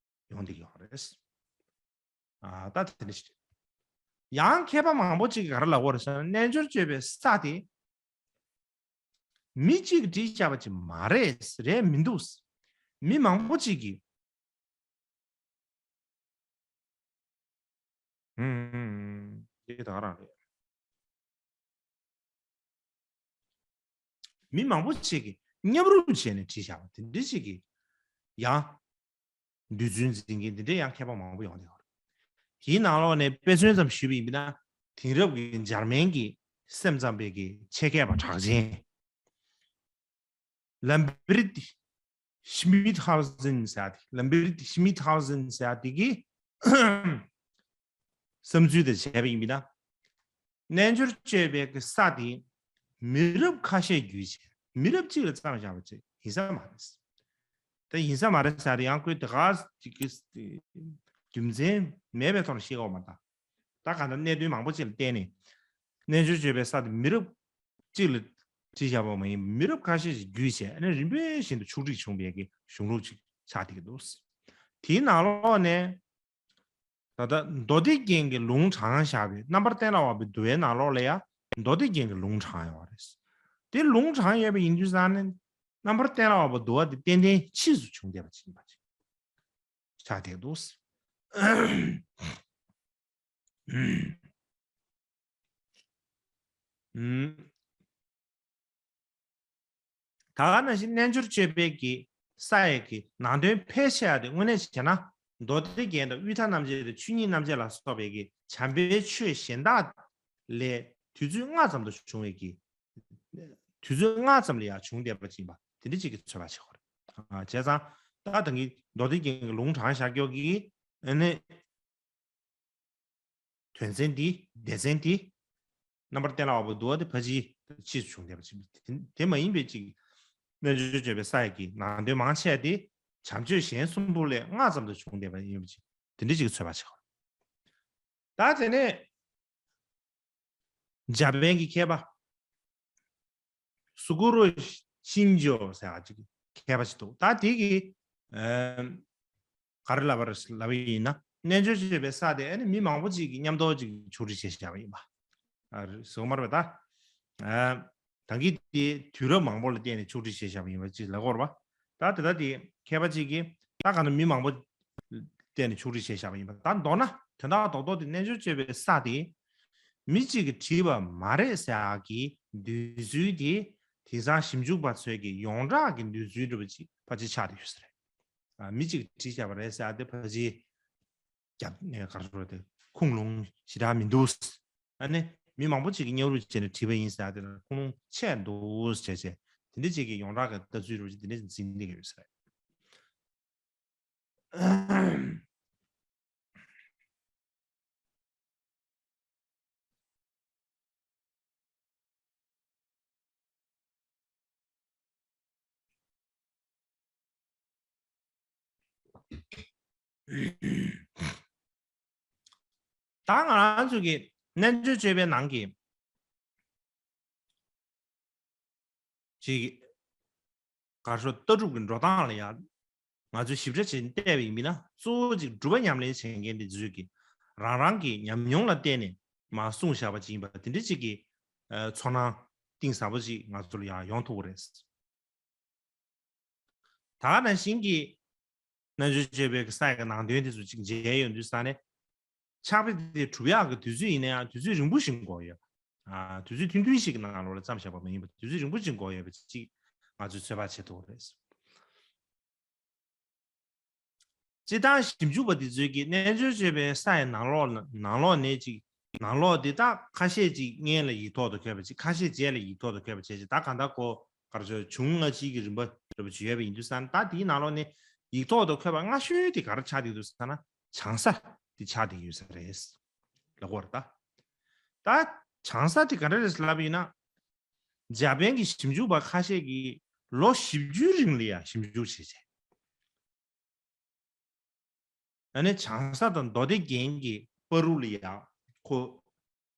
ཡོང་བསྡད་ཀྱི་ཡོད་རེད། ཨ་ད་དེ་འདྲ་ཞིག་རེད། ཡང་མཁས་པ་མང་པོ་ཅིག་གིས་ག་རེ་ལབ་ཀྱི་ཡོད་རེད་ཟེར་ན་རྣལ་འབྱོར་སྤྱོད་པའི་ས་དེ་མི་གཅིག་གིས་བྲིས་བཞག་པ་ཅིག་མ་རེད། རེད་མི་འདུག་མི་མང་པོ་ཅིག་གིས། ཨུམ། དེ་ད་ག་རང་རེད། མི་མང་པོ་ཅིག་གིས་མཉམ་རུབ་བྱས་ནས་བྲིས་བཞག་པ་དེ་འདྲ་ཅིག་གིས་ཡང་རྡུལ་ཚོན་འཛིན་མཁན་དེ་འདྲའི་ཡང་མཁས་པ་མང་པོ་ཡོང་བསྡད་ཡོད་རེད། དེའི་ནང་ལོགས་ནས་དཔེ་མཚོན་ཙམ་ཞུས་པ་ཡིན་ན་དེང་རབས་ཀྱི་འཇར་མན་གྱི་སེམས་ཙམ་པའི་གི་ཆེད་མཁས་པ་གྲགས་ཅན། ལམ་བིར་ཤི་མིད་ཧའུ་ཟེན་ཟེར་ཡ་དེ། ལམ་བིར་ཤི་མིད་ཧའུ་ཟེན་ཟེར་ཡ་དེ་གིས་བསམ་ཚུལ་དེ་བྱས་པ་ཡིན་ན། རྣལ་འབྱོར་སྤྱོད་པའི་གི་ས་དེ་མི་རབས་ཁ་ཤས་བརྒྱུད་བྱས། མི་རབས་གཅིག་ལ་བརྩམས་བཞག་པ་ཅིག་ཡིན་ས་མ་རེད། ད་ཡིན་ས་མ་རེད་ཟེར་ཡ་དེ་ཡང་ཁོས་དེ་ག་ཅིག་གི་རྒྱུ་མཚན་མེད་པའི་ཐོག་ནས་བཤད་ཀྱི་ཡོད་མ་རེད་ད། ད་གང་ལྟར་གནད་དོན་མང་པོ་ཅིག་ལ་བརྟེན་ནས་རྣལ་འབྱོར་སྤྱོད་པའི་ས་དེ་མི་རབས་གཅིག་ལ་བྲིས་བཞག་པ་མ་ཡིན་མི་རབས་ཁ་ཤས་ཤིག་བརྒྱུད་བྱས་ཨ་ནི་རིམ་པས་བཞིན་དུ་ཕྱོགས་སྒྲིག་བྱུང་བའི་གི་གཞུང་ལུགས་ཅིག་ཆགས་བསྡད་ཀྱི་འདུག་དེའི་ནང་ལོགས་ནས་ད་ལྟ་མདོ་སྡེ་རྒྱན་གྱི་ལུང་དྲངས་བཞག་པའི་རྣམ་པར་གཏན་ལ་དབབ་པའི་འདུལ་བའི་ནང་ལོགས་ལ་ཡང་མདོ་སྡེ་རྒྱན་གྱི་ལུང་དྲངས་ཡོད་རེད། དེ་ལུང་དྲངས་ཡོད་པ་ཡིན་དུས་ཙང་ནས་རྣམ་པར་གཏན་ལ་དབབ་པའི་འདུལ་བ་དེ་ཏན་ཏན་ཕྱིས་སུ་བྱུང་བསྡད་པ་ཅིག་ཡིན་པ་ཅིག་ཆགས་བསྡད་འདུག་ད་ག་ནང་བཞིན་རྣལ་འབྱོར་སྤྱོད་པའི་གི་ས་ཡི་གི་ནང་དོན་ཕལ་ཆེ་བ་དེ་དངོས་གནས་བྱས་ན་མདོ་སྡེ་རྒྱན་དང་དབུས་མཐའ་རྣམ་འབྱེད་དང་ཆོས་ཉིད་རྣམ་འབྱེད་ལ་སོགས་པའི་གི་བྱམས་པའི་ཆོས་གཞན་དག་ལས་དུས་ཚོད་སྔ་ཙམ་དུ་བྱུང་བའི་གི་དུས་ཚོད་སྔ་ཙམ་ལ་ཡང་བྱུང་བསྡད་པ་ཅིག་ཡིན་པ་དེ་འདྲ་ཅིག་གི་ཚོད་དཔག་བྱེད་དགོས་རེད། བྱས་ཙང་ད་ད་གིན་མདོ་སྡེ་རྒྱན་གྱི་ལུང་དྲངས་བཞག་ཀྱོག་གི་ཨ་ནི། དོན་ཚན་འདི་སྡེ་ཚན་འདི་རྣམ་པར་གཏན་ལ་དབབ་པ་འདུལ་བ་དེ་ཕལ་ཆེར་ཕྱིས་སུ་བྱུང་བསྡད་པ་ཅིག་དེ་མ་ཡིན་པའི་ཅིག་རྣལ་འབྱོར་སྤྱོད་པའི་ས་ཡི་གི་ནང་དོན་མང་ཆེ་བ་དེ་བྱམས་ཆོས་གཞན་གསུམ་པོ་ལས་སྔ་ཙམ་དུ་བྱུང་བསྡད་པ་ཡིན་པ་ཅིག་དེ་འདྲ་ཅིག་གི་ཚོད་དཔག་བྱེད་དགོས། ད་དེ་ནས་འཇར་པན་གྱི་མཁས་པ་སུ་ཀུ་རུ་ཤིན་ཇོ་ཟེར་བ་ཅིག་མཁས་པ་ཞིག་འདུག་ད་དེ་གི་ཨ་ག་རེ་ལབ་པ་རེད་ལབ་པ་ཡིན་ན་རྣལ་འབྱོར་སྤྱོད་པའི་ས་དེ་ཨ་ནི་མི་མང་པོ་ཅིག་གིས་མཉམ་དུ་ཅིག་ཕྱོགས་སྒྲིག་བྱས་བཞག་པ་ཡིན་པ། ཨ་རེད་ཟེར་གི་མ་རེད་པ་ད། ཨ་ད་གིན་དེ་དུས་རབས་མང་པོ་ལ་བརྟེན་ནས་ཕྱོགས་སྒྲིག་བྱས་བཞག་པ་ཡིན་པ་ཅིག་ལབ་ཀྱི་ཡོད་རེད་པ། ད་དེ་ད་དེ་མཁས་པ་ཅིག་གིས་ད་ག་ན་མི་མང་པོ་བརྟེན་ནས་ཕྱོགས་སྒྲིག་བྱས་བཞག་པ་ཡིན་པ། ད་མདོར་ན་དོན་དག་རྡོག་རྡོག་དེ་རྣལ་འབྱོར་སྤྱོད་པའི་ས་དེ་མི་གཅིག་གིས་བྲིས་པ་མ་རེད་ཟེར་ཡག་གི་འདོད་ཚུལ་དེ་དེང་སང་ཞིབ་འཇུག་པ་ཚོས་ཀྱི་ཡོངས་གྲགས་ཀྱི་འདོད་ཚུལ་འདྲ་པོ་ཅིག་ཕལ་ཆེར་ཆགས་བསྡད་ཡོད་ས་རེད། ཨ་མི་གཅིག་གིས་བྲིས་བཞག་པ་རེད་ཟེར་ཡག་དེ་ཕལ་ཆེར་རྒྱབ་ནས་ག་རེ་ཟེར་དེ་ཁུངས་ལུང་ཞེ་དྲག་མི་འདུག་ཨ་ནི་མི་མང་པོ་ཅིག་གིས་མཉམ་རུབ་བྱས་ནས་བྲིས་པ་ཡིན་ཟེར་ཡག་དེ་ལ་ཁུངས་ལུང་ཆེ་འདུག་ཟེར་བྱས་དེ་འདྲ་ཅིག་གི་ཡོངས་གྲགས་ཀྱི་ལྟ་ཚུལ་འདྲ་པོ་ཅིག་དེ་འདྲ་ཅིག་འཛིན་བསྡད་ཀྱི་ཡོད་ས་རེད། ད་ང་རང་ཚོ་གི་རྣལ་འབྱོར་སྤྱོད་པའི་ནང་གི་ཅིག་ག་རེ་ཟེར་ལྟ་གྲུབ་ཀྱི་འགྲོ་སྟངས་ལ་ཡང་ང་ཚོས་ཞིབ་ཕྲ་བྱས་བལྟས་པ་ཡིན་ན་གཙོ་བོ་ཅིག་སྒྲུབ་པ་ཉམས་ལེན་བྱེད་མཁན་དེ་ཚོས་ཀྱི་རང་རང་གི་ཉམས་མྱོང་ལ་བརྟེན་ནས་མར་གསུངས་བཞག་པ་ཅིག་ཡིན་པ་དེ་འདྲ་ཅིག་གི་ཚོར་སྣང་གཏིང་ཟབ་པོ་ཅིག་ང་ཚོ་ལ་ཡང་ཡོང་ཐུབ་ཀྱི་རེད། ད་ག་ནང་བཞིན་གྱི་རྣལ་འབྱོར་སྤྱོད་པའི་ས་ཡི་ནང་དོན་དེ་ཚོ་གཅིག་མཇལ་ཡོང་དུས་ས་ནས། ཕྱག་དཔེ་དེ་གྲུབ་ཡག་གི་དུས་ཚོད་ཡིན་ན་ཡང་དུས་ཚོད་རིང་པོ་ཞིག་འགོར་ཡོད། ཨ། དུས་ཚོད་ཐུང་ཐུང་ཞིག་གི་ནང་ལོགས་ལ་བརྩམས་བཞག་པ་མ་ཡིན་པར་དུས་ཚོད་རིང་པོ་ཞིག་འགོར་ཡོད་པ་གཅིག་ང་ཚོས་ཚོད་དཔག་བྱེད་ཐུབ་པ་རེད། སྤྱིར་བཏང་ཞིབ་འཇུག་པ་འདི་ཚོས་ཀྱིས་རྣལ་འབྱོར་སྤྱོད་པའི་ས་ཡི་ནང་ལོགས་ལ་ནང་ལོགས་ནས་ཅིག་ནང་ལོགས་འདི་དག་ཁ་ཤས་ཅིག་སྔོན་ལ་ཡིག་ཐོག་ཏུ་འཁོད་པ་ཅིག་ཁ་ཤས་རྗེས་ལ་ཡིག་ཐོག་ཏུ་འཁོད་པ་བྱས་ཅིག་ད་གང་ལྟར་ཁོ་གར་བྱུང་བྱུང་སྔ་ཕྱིའི་གི་རིམ་པ་འདྲ་པོ་ཅིག་ཡོད་པ་ཡིན་དུས་ས་ན། ད་དེའི་ནང་ལོགས་ནས་ཡིག་ཐོག་ཏུ་འཁོད་པ་སྔ་ཤོས་དེ་ག་རེ་ཆགས་བསྡད་འདུག་ཟེར་ན། བྱང་ས་དེ་ཆགས་བསྡད་ཡོད་ས་རེད། ལབ་དགོས་རེད་ད། ད་བྱང་ས་དེ་ག་འདྲ་རེད་ལབ་ཡིན་ན། འཇར་པན་གྱི་ཞིབ་འཇུག་པ་ཁ་ཤས་ཀྱིས་ལོ་བཞི་བཅུའི་རིང་ལ་ཡང་ཞིབ་འཇུག་བྱས་བྱས། ཨ་ནི་བྱང་ས་དང་མདོ་སྡེ་རྒྱན་གྱི་བར་དུ་ལ་ཡང་ཁོ་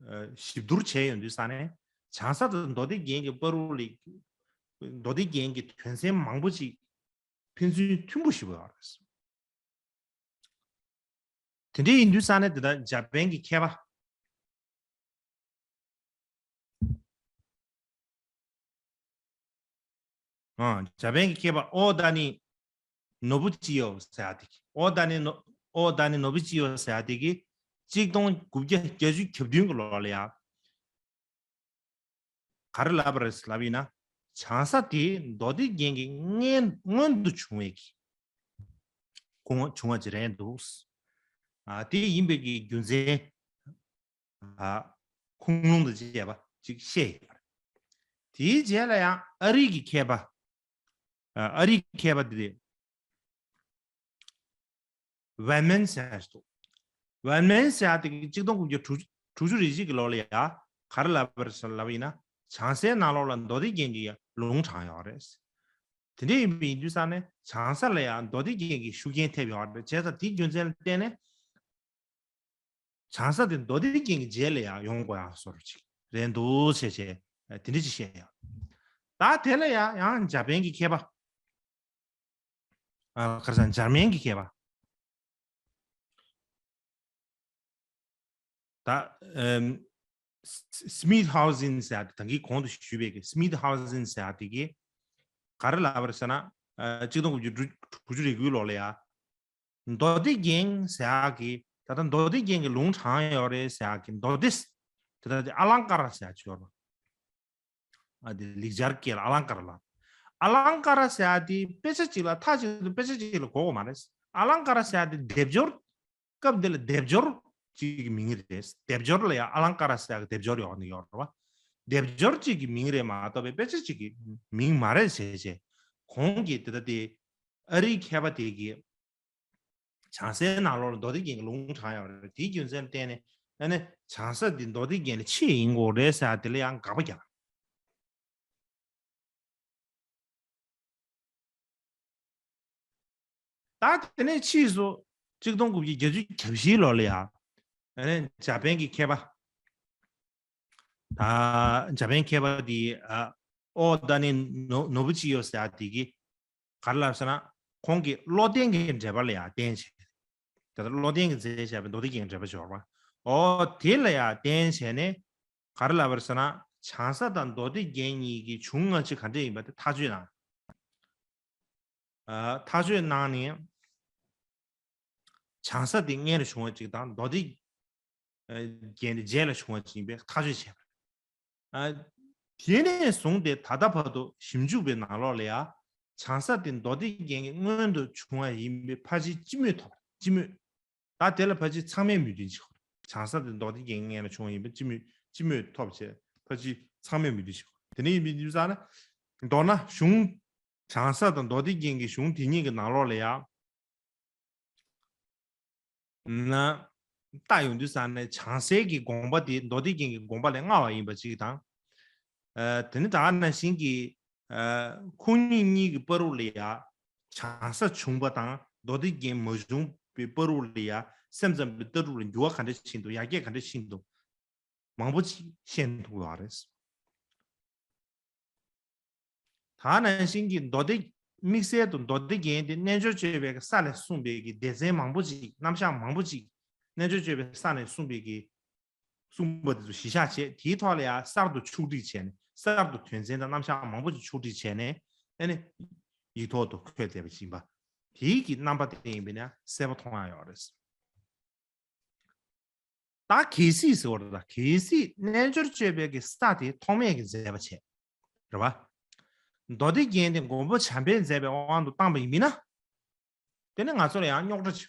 ཨ་ཞིབ་བསྡུར་བྱས་ཡོང་དུས་ས་ནས། བྱང་ས་དང་མདོ་སྡེ་རྒྱན་གྱི་བར་དུ་ལ་མདོ་སྡེ་རྒྱན་གྱི་དོན་ཚན་མང་པོ་ཅིག་ཕན་ཚུན་མཐུན་པོ་ཞིག་ཡོད་རེད། དེ་འདྲ་ཡིན་དུས་ས་ནས་དེ་ལྟར་འཇར་པན་གྱི་མཁས་པ། ཨ། འཇར་པན་གྱི་མཁས་པ་ཨོ་ད་ནི་ནོ་བུ་ཅི་ཡོ་ཟེར་ཡ་དེ་གིས། ཨོ་ད་ནི་ནོ་ཨོ་ད་ནི་ནོ་བུ་ཅི་ཡོ་ཟེར་ཡ་དེ་གིས་གཅིག་སྟོང་དགུ་བརྒྱ་བརྒྱད་ཅུ་གྱ་བདུན་གྱི་ལོ་ལ་ཡ། ག་རེ་ལབ་པ་རེད་ལབ་ཡིན་ན། བྱང་ས་དེ་མདོ་སྡེ་རྒྱན་གྱི་སྔོན་སྔོན་དུ་བྱུང་བའི་གི་ཁུངས་བྱུང་བ་ཅིག་རེད་འདུག་ཨ། དེ་ཡིན་པའི་གི་རྒྱུ་མཚན། ཨ། ཁུངས་ལུང་དང་བཅས་པ་ཅིག་བཤད་ཡོད་པ་རེད། དེའི་རྗེས་ལ་ཡང་ཨ་རི་གི་མཁས་པ། ཨ། ཨ་རིའི་མཁས་པ་དེ་རེད། ཝན་མན་ཟེར་ཡ་ཞིག་འདུག་ཝན་མན་ཟེར་ཡ་དེ་གིས་གཅིག་སྟོང་དགུ་བརྒྱ་དྲུག་ཅུ་དྲུག་ཅུ་རེ་གཅིག་གི་ལོ་ལ་ཡ་ག་རེ་ལབ་པ་རེད་ལབ་པ་ཡིན་ན། བྱང་སའི་ནང་ལོགས་ལ་མདོ་སྡེ་རྒྱན་གྱི་ལུང་དྲངས་ཡོད་རེད། དེ་འདྲ་ཡིན་པ་ཡིན་དུས་ས་ནས་བྱང་ས་ལ་ཡང་མདོ་སྡེ་རྒྱན་གྱི་ཤུགས་རྐྱེན་ཐེབས་ཡོད་རེད། བྱས་ཙང་དེའི་རྒྱུ་མཚན་ལ་བརྟེན་ནས། བྱང་ས་དེ་མདོ་སྡེ་རྒྱན་གྱི་རྗེས་ལ་ཡང་ཡོང་དགོས་ཡག་བཟོ་འདྲ་ཅིག་རེད་འདུག་ཟེར་བྱས། དེ་འདྲ་ཅིག་བཤད་ཡོད། ད་དེ་ལ་ཡང་ཡང་འཇར་པན་གྱི་མཁས་པ། ཨ། ག་རེ་ཟེར། འཇར་མན་གྱི་མཁས་པ། ད་ཨམ། སི་སི་མིད་ཧའུ་ཟིན་ཟེར་ཡ་དེ། ད་གིན་གོང་དུ་ཞུས་པའི་གི་སི་མིད་ཧའུ་ཟིན་ཟེར་ཡ་དེ་གིས་ག་རེ་ལབ་པ་རེད་ཟེར་ན། ཨ། གཅིག་སྟོང་དགུ་བརྒྱ་དྲུག་ཅུ་རེ་དགུའི་ལོ་ལ་ཡ། མདོ་སྡེ་རྒྱན་ཟེར་ཡག་གི། ད་ལྟ་མདོ་སྡེ་རྒྱན་གྱི་ལུང་དྲངས་ཡོད་རེད་ཟེར་ཡག་གི་མདོ་སྡེ། དེ་ལྟ་དེ་ཨ་ལང་ཀ་ར་ཟེར་ཡག་ཅིག་ཡོད་རེད། ཨ། དེ་ལེགས་སྦྱར་སྐད་ལ་ཨ་ལང་ཀ་ར་ལབ། ཨ་ལང་ཀ་ར་ཟེར་ཡག་དེ་དཔེ་ཆ་གཅིག་ལ་མཐའ་གཅིག་ཏུ་དཔེ་ཆ་གཅིག་ལ་གོ་དགོས་མ་རེད། ཨ་ལང་ཀ་ར་ཟེར་ཡག་དེ་སྡེབ་སྦྱོར། སྐབས་འདི་ལ་སྡེབ་སྦྱོར་གཅིག་གི་མིང་རེད། སྡེབ་སྦྱོར་ལ་ཡང་ཨ་ལང་ཀ་ར་ཟེར་ཡག་གི་སྡེབ་སྦྱོར་ཡོད་ནི་ཡོད་རེད་བ། སྡེབ་སྦྱོར་གཅིག་གི་མིང་རེད་མ་གཏོགས་པའི་དཔེ་ཆ་གཅིག་གི་མིང་མ་རེད་ཟེར་བྱས། གོང་གི་དེ་ལྟ་དེ། ཨ་རིའི་མཁས་པ་དེ་གིས་བྱང་སའི་ནང་ལོགས་ལ་མདོ་སྡེ་རྒྱན་གྱི་ལུང་དྲངས་ཡོད་རེད། དེའི་རྒྱུ་མཚན་ལ་བརྟེན་ནས། ཨ་ནི་བྱང་ས་འདི་མདོ་སྡེ་རྒྱན་ལ་ཕྱེད་ཡིན་དགོས་རེད་ཟེར་ཡ་དེ་ལ་ཡང་དགག་པ་རྒྱག་ད་དེ་ནས་ཕྱིས་སུ་གཅིག་སྟོང་དགུ་བརྒྱ་བརྒྱད་ཅུ་གྱ་བཞིའི་ལོ་ལ་ཡ། ཨ་ནི་འཇར་པན་གྱི་མཁས་པ། ད་འཇར་པན་མཁས་པ་དེ། ཨ། ཨོ་ད་ནི་ནོ་ནོ་བུ་ཅི་ཡོ་ཟེར་ཡ་དེ་གིས་ག་རེ་ལབ་ཟེར་ན། ཁོང་གིས་བློ་ལྡན་གྱི་འགྲེལ་པ་ལ་ཡ་བརྟེན་བྱས། ད་ལྟ་བློ་ལྡན་གྱིས་མཛད་བྱས་པའི་མདོ་སྡེ་རྒྱན་གྱི་འགྲེལ་པ་ཞིག་ཡོད་རེད་བ། ཨོ་དེ་ལ་ཡ་བརྟེན་བྱས་ནས་ག་རེ་ལབ་པ་རེད་ཟེར་ན། བྱང་ས་དང་མདོ་སྡེ་རྒྱན་གཉིས་ཀྱི་བྱུང་སྔ་ཕྱི་ག་འདྲ་ཡིན་པ་དེ་ཐག་གཅོད་གནང་། ཨ། ཐག་གཅོད་གནང་ནས། བྱང་ས་དེ་སྔོན་ལ་བྱུང་བ་ཅིག་དང་མདོ་སྡེ་རྒྱན་དེ་རྗེས་ལ་བྱུང་བ་ཅིག་ཡིན་པའི་ཐག་གཅོད་བྱས་པ་རེད། ཨ། དེ་ནས་བཟུང་སྟེ་ད་ལྟ་བར་དུ་ཞིབ་འཇུག་པའི་ནང་ལོགས་ལ་ཡ། བྱང་ས་དེ་མདོ་སྡེ་རྒྱན་གྱི་སྔོན་དུ་བྱུང་བ་ཡིན་པའི་ཕལ་ཆེར་སྤྱི་མོས་ཐོབ། སྤྱི་མོས། ད་དེ་ལ་ཕལ་ཆེར་ཚང་མས་མོས་མཐུན་བྱེད་དགོས། བྱང་ས་དེ་མདོ་སྡེ་རྒྱན་གྱི་སྔོན་ལ་བྱུང་བ་ཡིན་པ་སྤྱི་མོས་སྤྱི་མོས་ཐོབ་བྱས། ཕལ་ཆེར་ཚང་མས་མོས་མཐུན་བྱེད་དགོས། དེ་ནས་ཡིན་པའི་དུས་ཙང་ན། མདོར་ན་གཞུང་། བྱང་ས་དང་མདོ་སྡེ་རྒྱན་གྱི་གཞུང་དེ་གཉིས་ཀྱི་ནང་ལོགས་ལ་ཡ། ན། ལྟ་ཡོང་དུས་ཙང་ནས་བྱང་སའི་གི་དགོངས་པ་དེ་མདོ་སྡེ་རྒྱན་གྱི་དགོངས་པ་ལས་སྔ་བ་ཡིན་པ་གཅིག་དང་། ཨ། དེ་ནི་ད་ག་ནང་བཞིན་གྱི། ཨ། ཁོང་གཉིས་གཉིས་ཀྱི་བར་དུ་ལ་ཡ། བྱང་ས་བྱུང་པ་དང་མདོ་སྡེ་རྒྱན་མ་བྱུང་བའི་བར་དུ་ལ་ཡ། སེམས་ཙམ་པའི་ལྟ་གྲུབ་ལ་འགྱུར་བ་ག་འདྲ་ཕྱིན་འདུག་ཡར་རྒྱས་ག་འདྲ་ཕྱིན་འདུག་མང་པོ་ཅིག་ཤེས་ཐུབ་ཡོད་རེད། ད་ནང་བཞིན་གྱི་མདོ་སྡེ། དམིགས་བསལ་དུ་མདོ་སྡེ་རྒྱན་དེ་རྣལ་འབྱོར་སྤྱོད་པའི་ས་ལས་གསུངས་པའི་གི་སྡེ་ཚན་མང་པོ་ཅིག་རྣམ་གཞག་མང་པོ་ཅིག་རྣལ་འབྱོར་སྤྱོད་པའི་ས་ནས་གསུངས་པའི་གི་གསུངས་པ་དེ་ཚོ་གཞི་བཞག་བྱས། དེའི་ཐོག་ལ་ཡང་གསར་དུ་ཕྱོགས་སྒྲིག་བྱས་ནས། གསར་དུ་དོན་ཚན་དང་རྣམ་གཞག་མང་པོ་ཅིག་ཕྱོགས་སྒྲིག་བྱས་ནས། ཨ་ནི། ཡིག་ཐོག་ཏུ་འཁོད་བསྡད་པ་ཞིག་ཡིན་པ། དེའི་གི་རྣམ་པ་དེ་ཡིན་པས་ན་གསལ་པོ་མཐོང་ཡག་ཡོད་རེད། ད་གལ་སྲིད་ཟེར་བ་རེད། ད་གལ་སྲིད་རྣལ་འབྱོར་སྤྱོད་པའི་གི་ས་དེ་ཐོགས་མེད་ཀྱི་མཛད་པ་བྱས། རེད་བ། མདོ་སྡེ་རྒྱན་དེ་མགོན་པོ་བྱམས་པས་མཛད་པའི་དབང་དུ་བཏང་པ་ཡིན་མིན་ན། དེ་ནི་ང་ཚོ་ལ་ཡང་རྙོག་དྲ་ཆེ།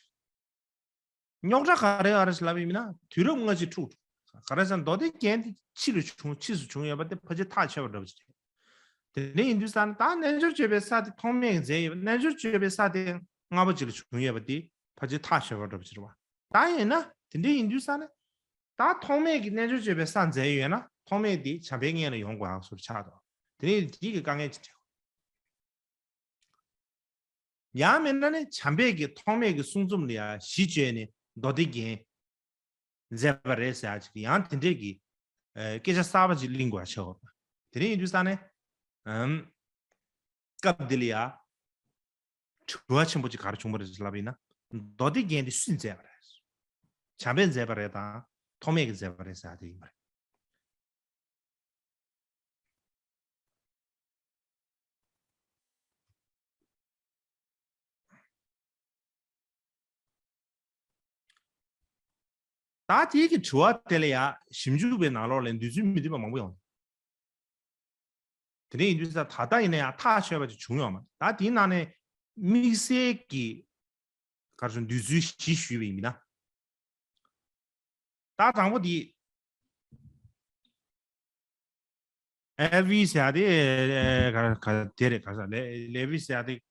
རྙོག་དྲ་ག་རེ་ག་རེ་ཞིག་ལབ་ཡིན་མིན་ན། དུས་རབས་སྔ་ཕྱི་འཁྲུག་འགྲོ། ག་རེ་ཟེར་ན་མདོ་སྡེ་རྒྱན་དེ་ཕྱི་ལ་བྱུང་ཕྱིས་སུ་བྱུང་ཡོད་པ་དེ་ཕལ་ཆེར་ཐག་ཆོད་པ་འདྲ་པོ་ཅིག་རེད། དེ་འདྲ་ཡིན་དུས་ས་ནི་ད་རྣལ་འབྱོར་སྤྱོད་པའི་ས་དེ་ཐོགས་མེད་ཀྱི་མཛད་ཡོད་པ། རྣལ་འབྱོར་སྤྱོད་པའི་ས་དེ་སྔ་པོ་ཅིག་ལ་བྱུང་ཡོད་པ་དེ་ཕལ་ཆེར་ཐག་ཆོད་པ་འདྲ་པོ་ཅིག་རེད་བ། ད་ཡིན་ན་དེ་འདྲ་ཡིན་དུས་ས་ནི། ད་ཐོགས་མེད་ཀྱི་རྣལ་འབྱོར་སྤྱོད་པའི་ས་མཛད་ཡོད་ན་ཐོགས་མེད་དེ་བྱམས་པའི་མངལ་ལ་ཡོང་དགོས་ཡག་བཟོ་འདྲ་ཆགས་འདུག་དེ་ནས་དེ་གི་དཀའ་ངལ་ཅིག་འཕྲད། ཡང་མིན་ན་ནི་བྱམས་པའི་གི་ཐོགས་མེད་ཀྱི་གསུང་རྩོམ་ལ་ཡང་གཞི་བཅོལ་ནས་མདོ་སྡེ་རྒྱན་མཛད་པ་རེད་ཟེར་ཡག་ཅིག་ཡང་དེ་འདྲས་ཀྱི་ཨ་སྐད་ཆ་གསར་པ་ཅིག་གླེང་དགོས་ཡག་ཆགས་ཡོད་པ། དེ་འདྲ་ཡིན་དུས་ས་ནི་ཨམ། སྐབས་འདི་ལ་ཡང་དྲི་བ་ཆེན་པོ་ཅིག་ག་རེ་བྱུང་བ་རེད་ལབ་ཡིན་ན། མདོ་སྡེ་རྒྱན་འདི་སུས་མཛད་པ་རེད། བྱམས་པས་མཛད་པ་རེད་དང་ཐོགས་མེད་ཀྱིས་མཛད་པ་རེད་ཟེར་ཡག་དེ་ཡིན་པ་རེད། ད་དེའི་གི་དྲི་བ་དེ་ལ་ཡང་ཞིབ་འཇུག་པའི་ནང་ལོགས་ལ་འདོད་ཚུལ་མི་མཐུན་པ་མང་པོ་ཡོང་། དེ་འདྲ་ཡིན་དུས་ད་ལྟ་ཡིན་ན་ཡང་ཐག་ཆོད་པ་ཅིག་བྱུང་ཡོད་མ་རེད། ད་དེའི་ནང་ནས་དམིགས་བསལ་གྱི་ག་རེ་ཟེར་འདོད་ཚུལ་བཞི་ཞུས་པ་ཡིན་ན། ད་དང་པོ་དེ། ཨེལ་ཝི་ཟེར་ཡག་དེ་ག་ག་དེ་རེད། ག་ས་ལེ་ལེ་ཝི་ཟེར་ཡག་དེ་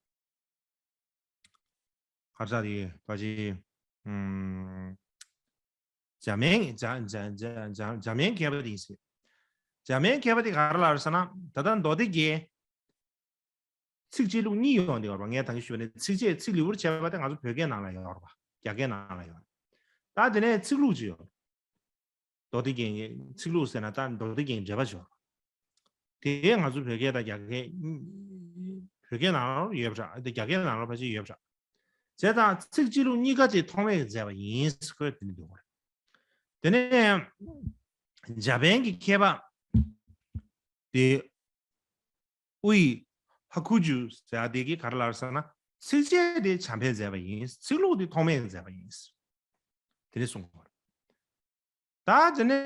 ག་ས་དེ་ཕལ་ཆེར་ཨམ། འཇམ་དབྱངས་འཇམ་འཇམ་འཇམ་འཇམ་འཇམ་དབྱངས་མཁས་པ་དེ་ཡིན་ཟེར། འཇམ་དབྱངས་མཁས་པ་དེ་ག་རེ་ལབ་རེད་ཟེར་ན། ད་ལྟ་མདོ་སྡེ་རྒྱན། ཚིགས་བཅད་ལུགས་གཉིས་ཡོང་བསྡད་ཡོད་རེད་པ། ངས་ད་གིན་ཞུས་པ་ནི་ཚིགས་བཅད་ཚིག་ལེའུར་བྱས་པ་དེ་ང་ཚོ་བོད་སྐད་ནང་ལ་ཡོད་རེད་པ། རྒྱ་སྐད་ནང་ལ་ཡོད་རེད། ད་དེ་ནས་ཚིག་ལྷུག་ཅིག་ཡོད་རེད། མདོ་སྡེ་རྒྱན་གྱི་ཚིག་ལྷུག་ཟེར་ན་ད་མདོ་སྡེ་རྒྱན་འགྲེལ་པ་ཅིག་ཡོད་རེད། དེ་ང་ཚོ་བོད་སྐད་དང་རྒྱ་སྐད། བོད་སྐད་ནང་ལ་ཡོད་པ་འདྲ། དེ་རྒྱ་སྐད་ནང་ལ་ཕལ་ཆེར་ཡོད་པ་འདྲ། བྱས་ཙང་ཚིགས་བཅད་ལྷུག་གཉིས་ཀ་དེ་ཐོགས་མེད་ཀྱིས་མཛད་པ་ཡིན་ཟེར་ཁོས་དེ་ནས་འདོད་པ་རེད། དེ་ནས་འཇམ་དབྱངས་ཀྱི་མཁས་པ་དེ་ཨུ་ཡི་ཧ་ཁུ་ཇུ་ཟེར་ཡག་དེ་གིས་ག་རེ་ལབ་ཟེར་ན། ཚིགས་བཅད་དེ་བྱམས་པས་མཛད་པ་ཡིན། ཚིག་ལྷུག་དེ་ཐོགས་མེད་ཀྱིས་མཛད་པ་ཡིན། དེ་འདྲ་གསུངས་པ་རེད། ད་དེ་ནས་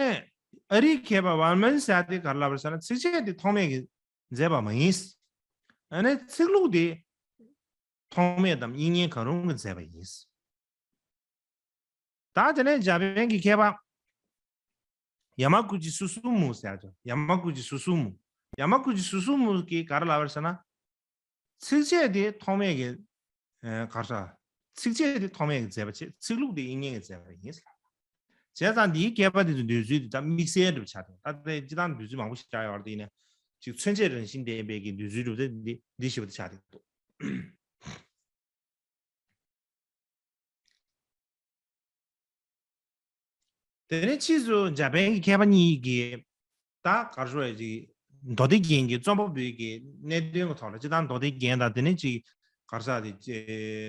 ཨ་རིའི་མཁས་པ་ཝར་མན་ཟེར་ཡག་དེ་ག་རེ་ལབ་པ་རེད་ཟེར་ན། ཚིགས་བཅད་དེ་ཐོགས་མེད་ཀྱིས་མཛད་པ་མ་ཡིན། ཨ་ནི་ཚིག་ལྷུག་དེ་ཐོགས་མེད་དམ་དབྱིག་གཉེན་གང་རུང་གིས་མཛད་པ་ཡིན། ད་དེ་ནས་འཇམ་དབྱངས་ཀྱི་མཁས་པ་ཡ་མ་གུ་ཅི་སུ་སུ་མུ་ཟེར་ཡག་ཅིག་ཡ་མ་གུ་ཅི་སུ་སུ་མུ། ཡ་མ་གུ་ཅི་སུ་སུ་མུ་གིས་ག་རེ་ལབ་པ་རེད་ཟེར་ན། ཚིགས་བཅད་དེ་ཐོགས་མེད་ཀྱིས་ཨ་ག་རེ་ཟེར། ཚིགས་བཅད་དེ་ཐོགས་མེད་ཀྱིས་མཛད་པ་བྱས། ཚིག་ལྷུག་དེ་དབྱིག་གཉེན་གྱིས་མཛད་པ་ཡིན་ཟེར། བྱས་ཙང་འདིའི་མཁས་པ་དེ་ཚོའི་འདོད་ཚུལ་དེ་ད་དམིགས་བསལ་འདྲ་པོ་ཆགས་འདུག་ད་ལྟའི་སྤྱིར་བཏང་འདོད་ཚུལ་མང་པོ་ཞིག་ཆགས་ཡོད་རེད། དེ་ཡིན་ན་ཅིག་མཚོན་བྱེད་རང་བཞིན་ལྡན་པའི་གི་འདོད་ཚུལ་འདྲ་པོ་དེ་འདི་འདི་ཞེ་པོ་དེ་ཆགས་བསྡད་འདུག་དེ་ནས་ཕྱིས་སུ་འཇམ་དཔལ་གྱི་མཁས་པ་གཉིས་ཀྱིས་ད་ག་རེ་ཞུ་དགོས་རེད། ཅིག་མདོ་སྡེ་རྒྱན་གྱི་རྩོམ་པ་པོའི་གི་གནད་དོན་གྱི་ཐོག་ལ། སྤྱིར་བཏང་མདོ་སྡེ་རྒྱན་དང་། དེ་ནས་ཅིག་ག་རེ་ཟེར་དེ། ཅེ་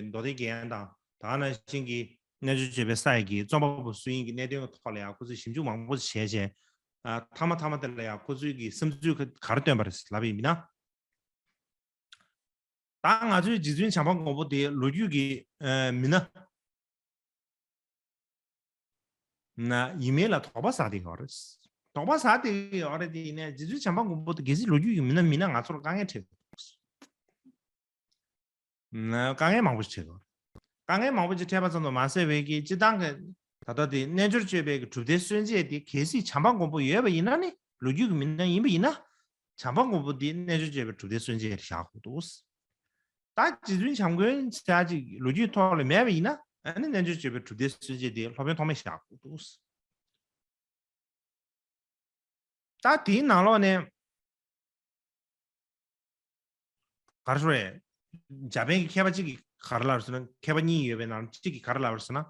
མདོ་སྡེ་རྒྱན་དང་། ད་ག་ནང་བཞིན་གྱི་རྣལ་འབྱོར་སྤྱོད་པའི་ས་ཡི་གི་རྩོམ་པ་པོ་སུ་ཡིན་གྱི་གནད་དོན་གྱི་ཐོག་ལ་ཡང་ཁོ་ཚོས་ཞིབ་འཇུག་མང་པོ་བྱས་བྱས། ཨ་མཐའ་མ་མཐའ་མ་དེ་ལ་ཡང་ཁོ་ཚོའི་གི་བསམ་ཚུལ་ག་ག་རེ་བཏོན་པ་རེད་ལབ་པ་ཡིན་ན། ད་ང་ཚོའི་རྗེ་བཙུན་བྱམས་པ་མགོན་པོ་དེ་ལོ་རྒྱུས་ཀྱི་ཨ་མི་སྣ་ན་ཡིན་མིན་ལ་དོགས་པ་ཟ་བསྡད་ཡོད་རེད། དོགས་པ་ཟ་བསྡད་ཡོད་རེད། དེ་ཡིན་ནའི་རྗེ་བཙུན་བྱམས་པ་མགོན་པོ་དེ་གལ་སྲིད་ལོ་རྒྱུས་ཀྱི་མི་སྣ་མིན་ན་ང་ཚོར་དཀའ་ངལ་འཕྲད་ཀྱི་འདུག་ན་དཀའ་ངལ་མང་པོ་ཞིག་འཕྲད་ཀྱི་ཡོད་རེད། དཀའ་ངལ་མང་པོ་ཞིག་འཕྲད་པ་ཙམ་དུ་མ་ཟད་པའི་གི་སྤྱིར་བཏང་གི་ད་ལྟ་དེ་རྣལ་འབྱོར་སྤྱོད་པའི་གི་གྲུབ་མཐའི་སྲོལ་འབྱེད་དེ་གལ་སྲིད་བྱམས་པ་མགོན་པོ་ཡོད་པ་ཡིན་ན་ནི། ལོ་རྒྱུས་ཀྱི་མི་སྣ་ཡིན་པ་ཡིན་ན། བྱམས་པ་མགོན་པོ་འདི་རྣལ་འབྱོར་སྤྱོད་པའི་གྲུབ་མཐའི་སྲོལ་འབྱེད་བཞག་དགོས་འདུག་ད་རྗེ་བཙུན་བྱམས་མགོན་ཟེར་ཅིག་ལོ་རྒྱུས་ཐོག་ལ་མེད་པ་ཡིན་ན། ཨ་ནི་རྣལ་འབྱོར་སྤྱོད་པའི་གྲུབ་མཐའི་སྲོལ་འབྱེད་དེ་སློབ་དཔོན་ཐོགས་མེད་བཞག་དགོས་འདུག་ད་དེའི་ནང་ལོགས་ནས་ག་རེ་ཞུ་རེད། འཇམ་དཔལ་གྱི་མཁས་པ་གཅིག་གིས་ག་རེ་ལབ་རེད་ཟེར་ན། མཁས་པ་གཉིས་ཡོད་པའི་ནང་གཅིག་གིས་ག་རེ་ལབ་རེད་ཟེར་ན།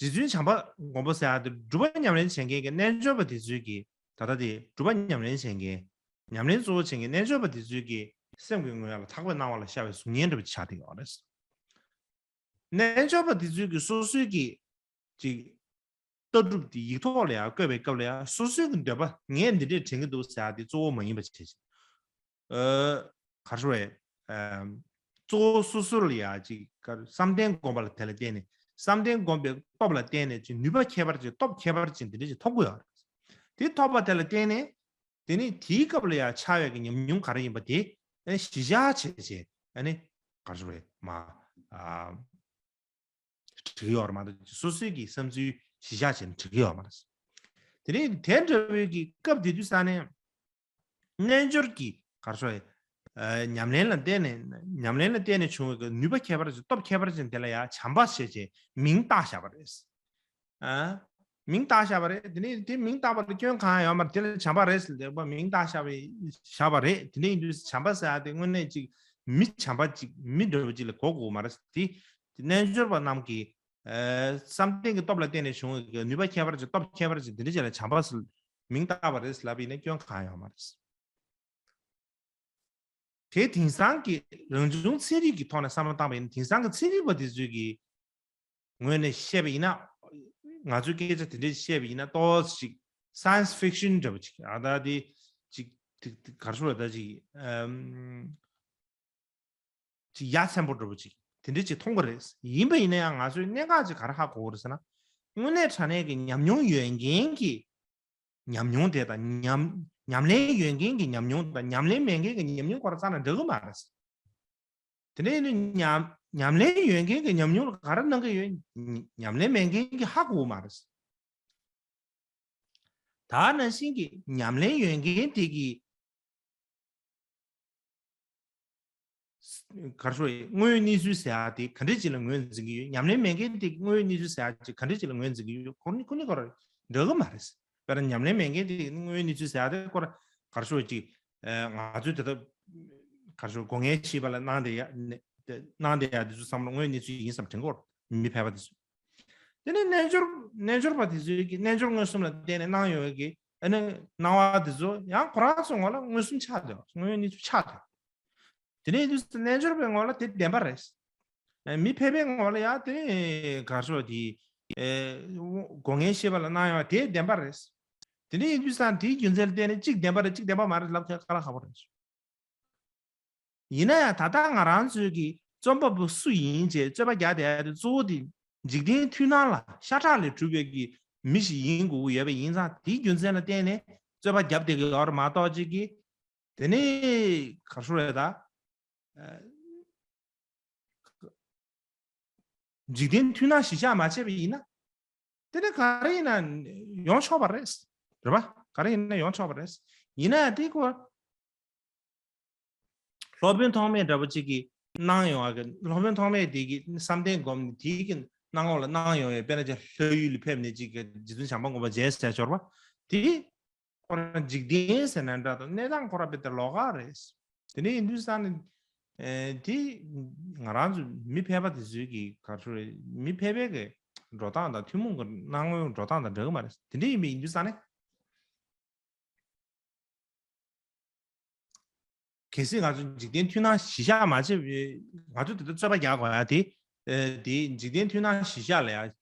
རྗེ་བཙུན་བྱམས་པ་མགོན་པོ་ཟེར་ཡག་དེ་སྒྲུབ་པ་ཉམས་ལེན་བྱེད་མཁན་གྱི་རྣལ་འབྱོར་པ་དེ་ཚོའི་གི། ད་ལྟ་དེ་སྒྲུབ་པ་ཉམས་ལེན་བྱེད་མཁན། ཉམས་ལེན་གཙོ་བོ་བྱེད་མཁན་རྣལ་འབྱོར་པ་དེ་ཚོའི་གི་སེམས་ཀྱི་ངོས་ལ་ཐག་པས་གནང་བ་ལ་ཤར་བའི་གཟུགས་བརྙན་འདྲ་པོ་ཆགས་བསྡད་ཡོད་རེད། རྣལ་འབྱོར་པ་དེ་ཚོའི་གི་སོ་སོའི་གི་ཅིག་ལྟ་གྲུབ་དེ་ཡིག་ཐོག་ལ་ཡང་བཀོད་པའི་སྐབས་ལ་ཡང་སོ་སོའི་གི་འདོད་པ་ངས་འདི་འདྲས་དྲན་གྱི་འདུག་ཟེར་ཡག་དེ་གཙོ་བོ་མ་ཡིན་པ་བྱས་ཤིང་། ཨ། ག་རེ་ཞུ་དགོས་རེད། ཨམ། གཙོ་བོ་སོ་སོ་ལ་ཡ་ཅིག་ག་རེ་བསམ་གཏན་སྒོམ་པ་ལ་དེ་ལ་བརྟེན་ནས་བསམ་གཏན་སྒོམ་པའི་སྟོབས་ལ་བརྟེན་ནས་ཅིག་ནུས་པ་ཁྱད་པར་ཅན་སྟོབས་ཁྱད་པར་ཅན་དེ་འདྲ་ཅིག་ཐོབ་ཀྱི་ཡོད་རེད། དེ་ཐོབ་པ་དེ་ལ་བརྟེན་ནས། དེ་ནི་དེའི་སྐབས་ལ་ཡང་འཆར་བའི་གི་ཉམས་མྱོང་ག་རེ་ཡིན་པ་དེ་ཨ་ནི་གཞི་བཞག་བྱས་བྱས་ཨ་ནི་ག་རེ་ཞུ་དགོས་རེད་མ། ཨ། འགྲིག་གི་ཡོད་རེད་མ་གཏོགས་སོ་སོའི་གི་བསམ་ཚུལ་གཞི་བཞག་བྱས་ནས་འགྲིག་གི་ཡོད་མ་རེད། དེ་ནི་དེ་འདྲ་བའི་གི་སྐབས་དེ་དུས་ས་ནས་རྣལ་འབྱོར་གྱི་ག་རེ་ཞུ་དགོས་རེད། ཨ། ཉམས་ལེན་ལ་བརྟེན་ནས་ཉམས་ལེན་ལ་བརྟེན་ནས་བྱུང་བའི་གི་ནུས་པ་ཁྱད་པར་ཅན་སྟོབས་ཁྱད་པར་ཅན་དེ་ལ་ཡང་བྱམས་པ་ཞེས་བྱས་མིང་བཏགས་བཞག་པ་རེད། ཨ། མིང་བཏགས་བཞག་པ་རེད། དེ་ནས་དེ་མིང་བཏགས་པ་ལ་སྐྱོན་གང་ཡང་ཡོད་མ་རེད། དེ་ལ་བྱམས་པ་རེད་ཟེར་ལབ་པ་མིང་བཏགས་བཞག་པའི་བཞག་པ་རེད། དེ་འདྲ་ཡིན་དུས་བྱམས་པ་ཟེར་ཡ་དེ་དངོས་གནས་ཅིག་མི་བྱམས་པ་ཅིག་མི་འདྲ་བོ་ཅིག་ལ་གོ་དགོས་མ་རེད། དེ་དེ་རྣལ་འབྱོར་པ་རྣམས་ཀྱིས་ཨ་བསམ་གཏན་གྱི་སྟོབས་ལ་བརྟེན་ནས་བྱུང་བའི་ནུས་པ་ཁྱད་པར་ཅན་སྟོབས་ཁྱད་པར་ཅན་དེ་འདྲ་ཅིག་ལ་བྱམས་པ་ཟེར་མིང་བཏགས་པ་རེད་ཟེར་ལབ་པ་ཡིན་ན་སྐྱོན་གང་ཡང་ཡོད་མ་རེད། དེ་དེང་སང་གི་རང་བྱུང་ཚན་རིག་གི་ཐོག་ནས་བསམ་བློ་བཏང་བ་ཡིན་ན་དེང་སང་གི་ཚན་རིག་པ་དེ་ཚོས་ཀྱི་ངོས་ནས་བཤད་པ་ཡིན་ན། ང་ཚོའི་སྐད་ཆ་དེ་འདྲས་བཤད་པ་ཡིན་ན་ཏོག་ཙམ་ཅིག་science fiction འདྲ་པོ་ཅིག་ཨ་ད་དེ་ཅིག་ཅིག་ག་རེ་ཞུ་དགོས་རེད། ད་ཅིག་ཨམ། ཅིག་ཡ་མཚན་པོ་འདྲ་པོ་ཅིག་དེ་འདྲས་ཅིག་མཐོང་གི་རེད། ཡིན་པ་ཡིན་ན་ཡང་ང་ཚོས་གནད་འགག་ཅིག་ག་རེ་ཧ་གོ་དགོས་རེད་ཟེར་ན། དངོས་གནས་དྲང་གནས་ཀྱི་ཉམས་མྱོང་ཡོད་མཁན་གྱི་ཉམས་མྱོང་དེ་དང་ཉམས་ཉམས་ལེན་ཡོད་མཁན་གྱི་ཉམས་མྱོང་དང་ཉམས་ལེན་མེད་མཁན་གྱི་ཉམས་མྱོང་ཁོ་རང་རྩ་ནས་འདྲ་གི་མ་རེད། དེ་ནས་ནི་ཉམས་ཉམས་ལེན་ཡོད་མཁན་གྱི་ཉམས་མྱོང་ལ་ག་རེ་གནང་གི་ཡོད། ཉམས་ལེན་མེད་མཁན་གྱི་ཧ་གོ་གི་མ་རེད། ད་ནང་བཞིན་གྱི་ཉམས་ལེན་ཡོད་མཁན་དེ་གི་ག་རེ་ཞུ་དགོས་རེད། དངོས་ཡོད་གནས་ཚུལ་ཟེར་ཡ་དེ་ག་འདྲས་ཅིག་ལ་ངོས་འཛིན་གྱི་ཡོད། ཉམས་ལེན་མེད་མཁན་དེ་གི་དངོས་ཡོད་གནས་ཚུལ་ཟེར་ཡ་ཅིག་ག་འདྲས་ཅིག་ལ་ངོས་འཛིན་གྱི་ཡོད། ཁོ་གཉིས་ཁོ་གཉིས་ཀ་འདྲ་གི་མ་རེད། དཔེར་ན་ཉམས་ལེན་མེད་མཁན་དེ་གི་དངོས་ཡོད་གནས་ཚུལ་ཟེར་ཡ་དེ་ཁོ་རང་ག་རེ་ཞུ་དགོས་རེད། ཅིག་ང་ཚོས་དེ་ལྟར་ག་རེ་ཞུ་དགོས། སྒོ་ངའི་ཤེས་པ་ལ་སྣང་བསྡད་ཡ་སྣང་བསྡད་ཡ་དེ་ཚོ་བསམ་བློ་དངོས་ཡོད་གནས་ཚུལ་ཡིན་བསམ་དྲན་གྱི་ཡོད་རེད། མི་ཕལ་པ་དེ་ཚོས། དེ་ནས་རྣལ་འབྱོར་རྣལ་འབྱོར་པ་དེ་ཚོས་ཀྱི་རྣལ་འབྱོར་མངོན་སུམ་ལ་བརྟེན་ནས་སྣང་ཡོང་བའི་གི་ཨ་ནི་སྣང་བ་དེ་ཚོ་ཡང་ཁོ་རང་ཚོའི་ངོ་ལ་མངོན་སུམ་ཆགས་བསྡད་པ། དངོས་ཡོད་གནས་ཚུལ་ཆགས་བསྡད་པ། དེ་ནས་དུས་སུ་རྣལ་འབྱོར་པའི་ངོ་ལ་དེ་བདེན་པ་རེད། མི་ཕལ་པའི་ངོ་ལ་ཡང་དེ་ག་རེ་ཞུ་དགོས་རེད། དེ་སྒོ་ངའི་ཤེས་པ་ལ་སྣང་ཡོང་བ་དེ་བདེན་པ་རེད། དེ་འདྲ་ཡིན་དུས་ཙང་དེའི་རྒྱུ་མཚན་ལ་བརྟེན་ནས་གཅིག་བདེན་པ་རེད་གཅིག་བདེན་པ་མ་རེད་ལབ་ཐུབ་ཡ་དཀའ་ལས་ཁག་པོ་རེད། ཡིན་ན་ཡང་ད་ལྟ་ང་རང་ཚོའི་གི་རྩོམ་པ་པོ་སུ་ཡིན་ཅེས་རྩོད་པ་རྒྱག་བསྡད་ཡ་དེ་གཙོ་བོ་དེ་འཇིག་རྟེན་མཐུན་སྣང་ལ་ཤ་ཁྲག་ལས་གྲུབ་པའི་གི་མི་ཞིག་ཡིན་དགོས་ཀྱི་ཡོད་པ་ཡིན་ཙང་དེའི་རྒྱུ་མཚན་ལ་བརྟེན་ནས་རྩོད་པ་རྒྱབ་བསྡད་ཀྱི་ཡོད་རེད་མ་གཏོགས་ཅིག་གི་དེ་ནས་ག་རེ་ཞུ་དགོས་རེད་ད། འཇིག་རྟེན་མཐུན་སྣང་གཞི་བཞག་མ་བྱས་པ་ཡིན་ན། དེ་ནི་ག་རེ་ཡིན་ན་ཡོང་ཆོག་པ་རེད། རེད་པ། ག་རེ་ཡིན་ན་ཡོང་ཆོག་པ་རེད། ཡིན་ན་ཡང་དེ་ཁོ་སློབ་དཔོན་ཐོགས་མེད་འདྲ་པོ་ཅིག་གིས་གནང་ཡོང་བ་གི་སློབ་དཔོན་ཐོགས་མེད་དེ་གི་བསམ་གཏན་སྒོམ་ནས་དེ་གི་སྣང་ངོ་ལ་གནང་ཡོང་བའི་དཔེར་ན་ཅིག་ལྷ་ཡུལ་ལ་ཕེབས་ནས་ཅིག་གི་རྗེ་བཙུན་བྱམས་པ་མགོན་པོ་མཇལ་ཟེར་ཞོར་བ་དེ། ཁོ་རང་འཇིག་རྟེན་ཟེར་ན་འདྲ་དང་གནས་སྟངས་ཁོ་རང་དཔེ་དེ་ལོགས་ཀ་རེད། དེ་ནས་ཡིན་དུས་ཙང་ནི། ཨེ། དེ་ང་རང་ཚོ་མི་ཕལ་པ་དེ་ཚོའི་གི་ག་རེ་ཞུ་རེད། མི་ཕལ་པའི་གི་འགྲོ་སྟངས་དང་ཐུན་མོང་གི་སྣང་ངོའི་འགྲོ་སྟངས་དང་འདྲ་གི་མ་རེད། དེ་འདྲ་ཡིན་པ་ཡིན་དུས་ཙང་ནི། གལ་སྲིད་ང་ཚོ་འཇིག་རྟེན་མཐུན་སྣང་གཞི་བཞག་མ་བྱས་པའི་ང་ཚོ་དེ་ལྟར་རྩོད་པ་རྒྱག་དགོས་ཡ་དེ། ཨེ། དེ་འཇིག་རྟེན་མཐུན་སྣང་གཞི་བཞག་ལ་ཡ་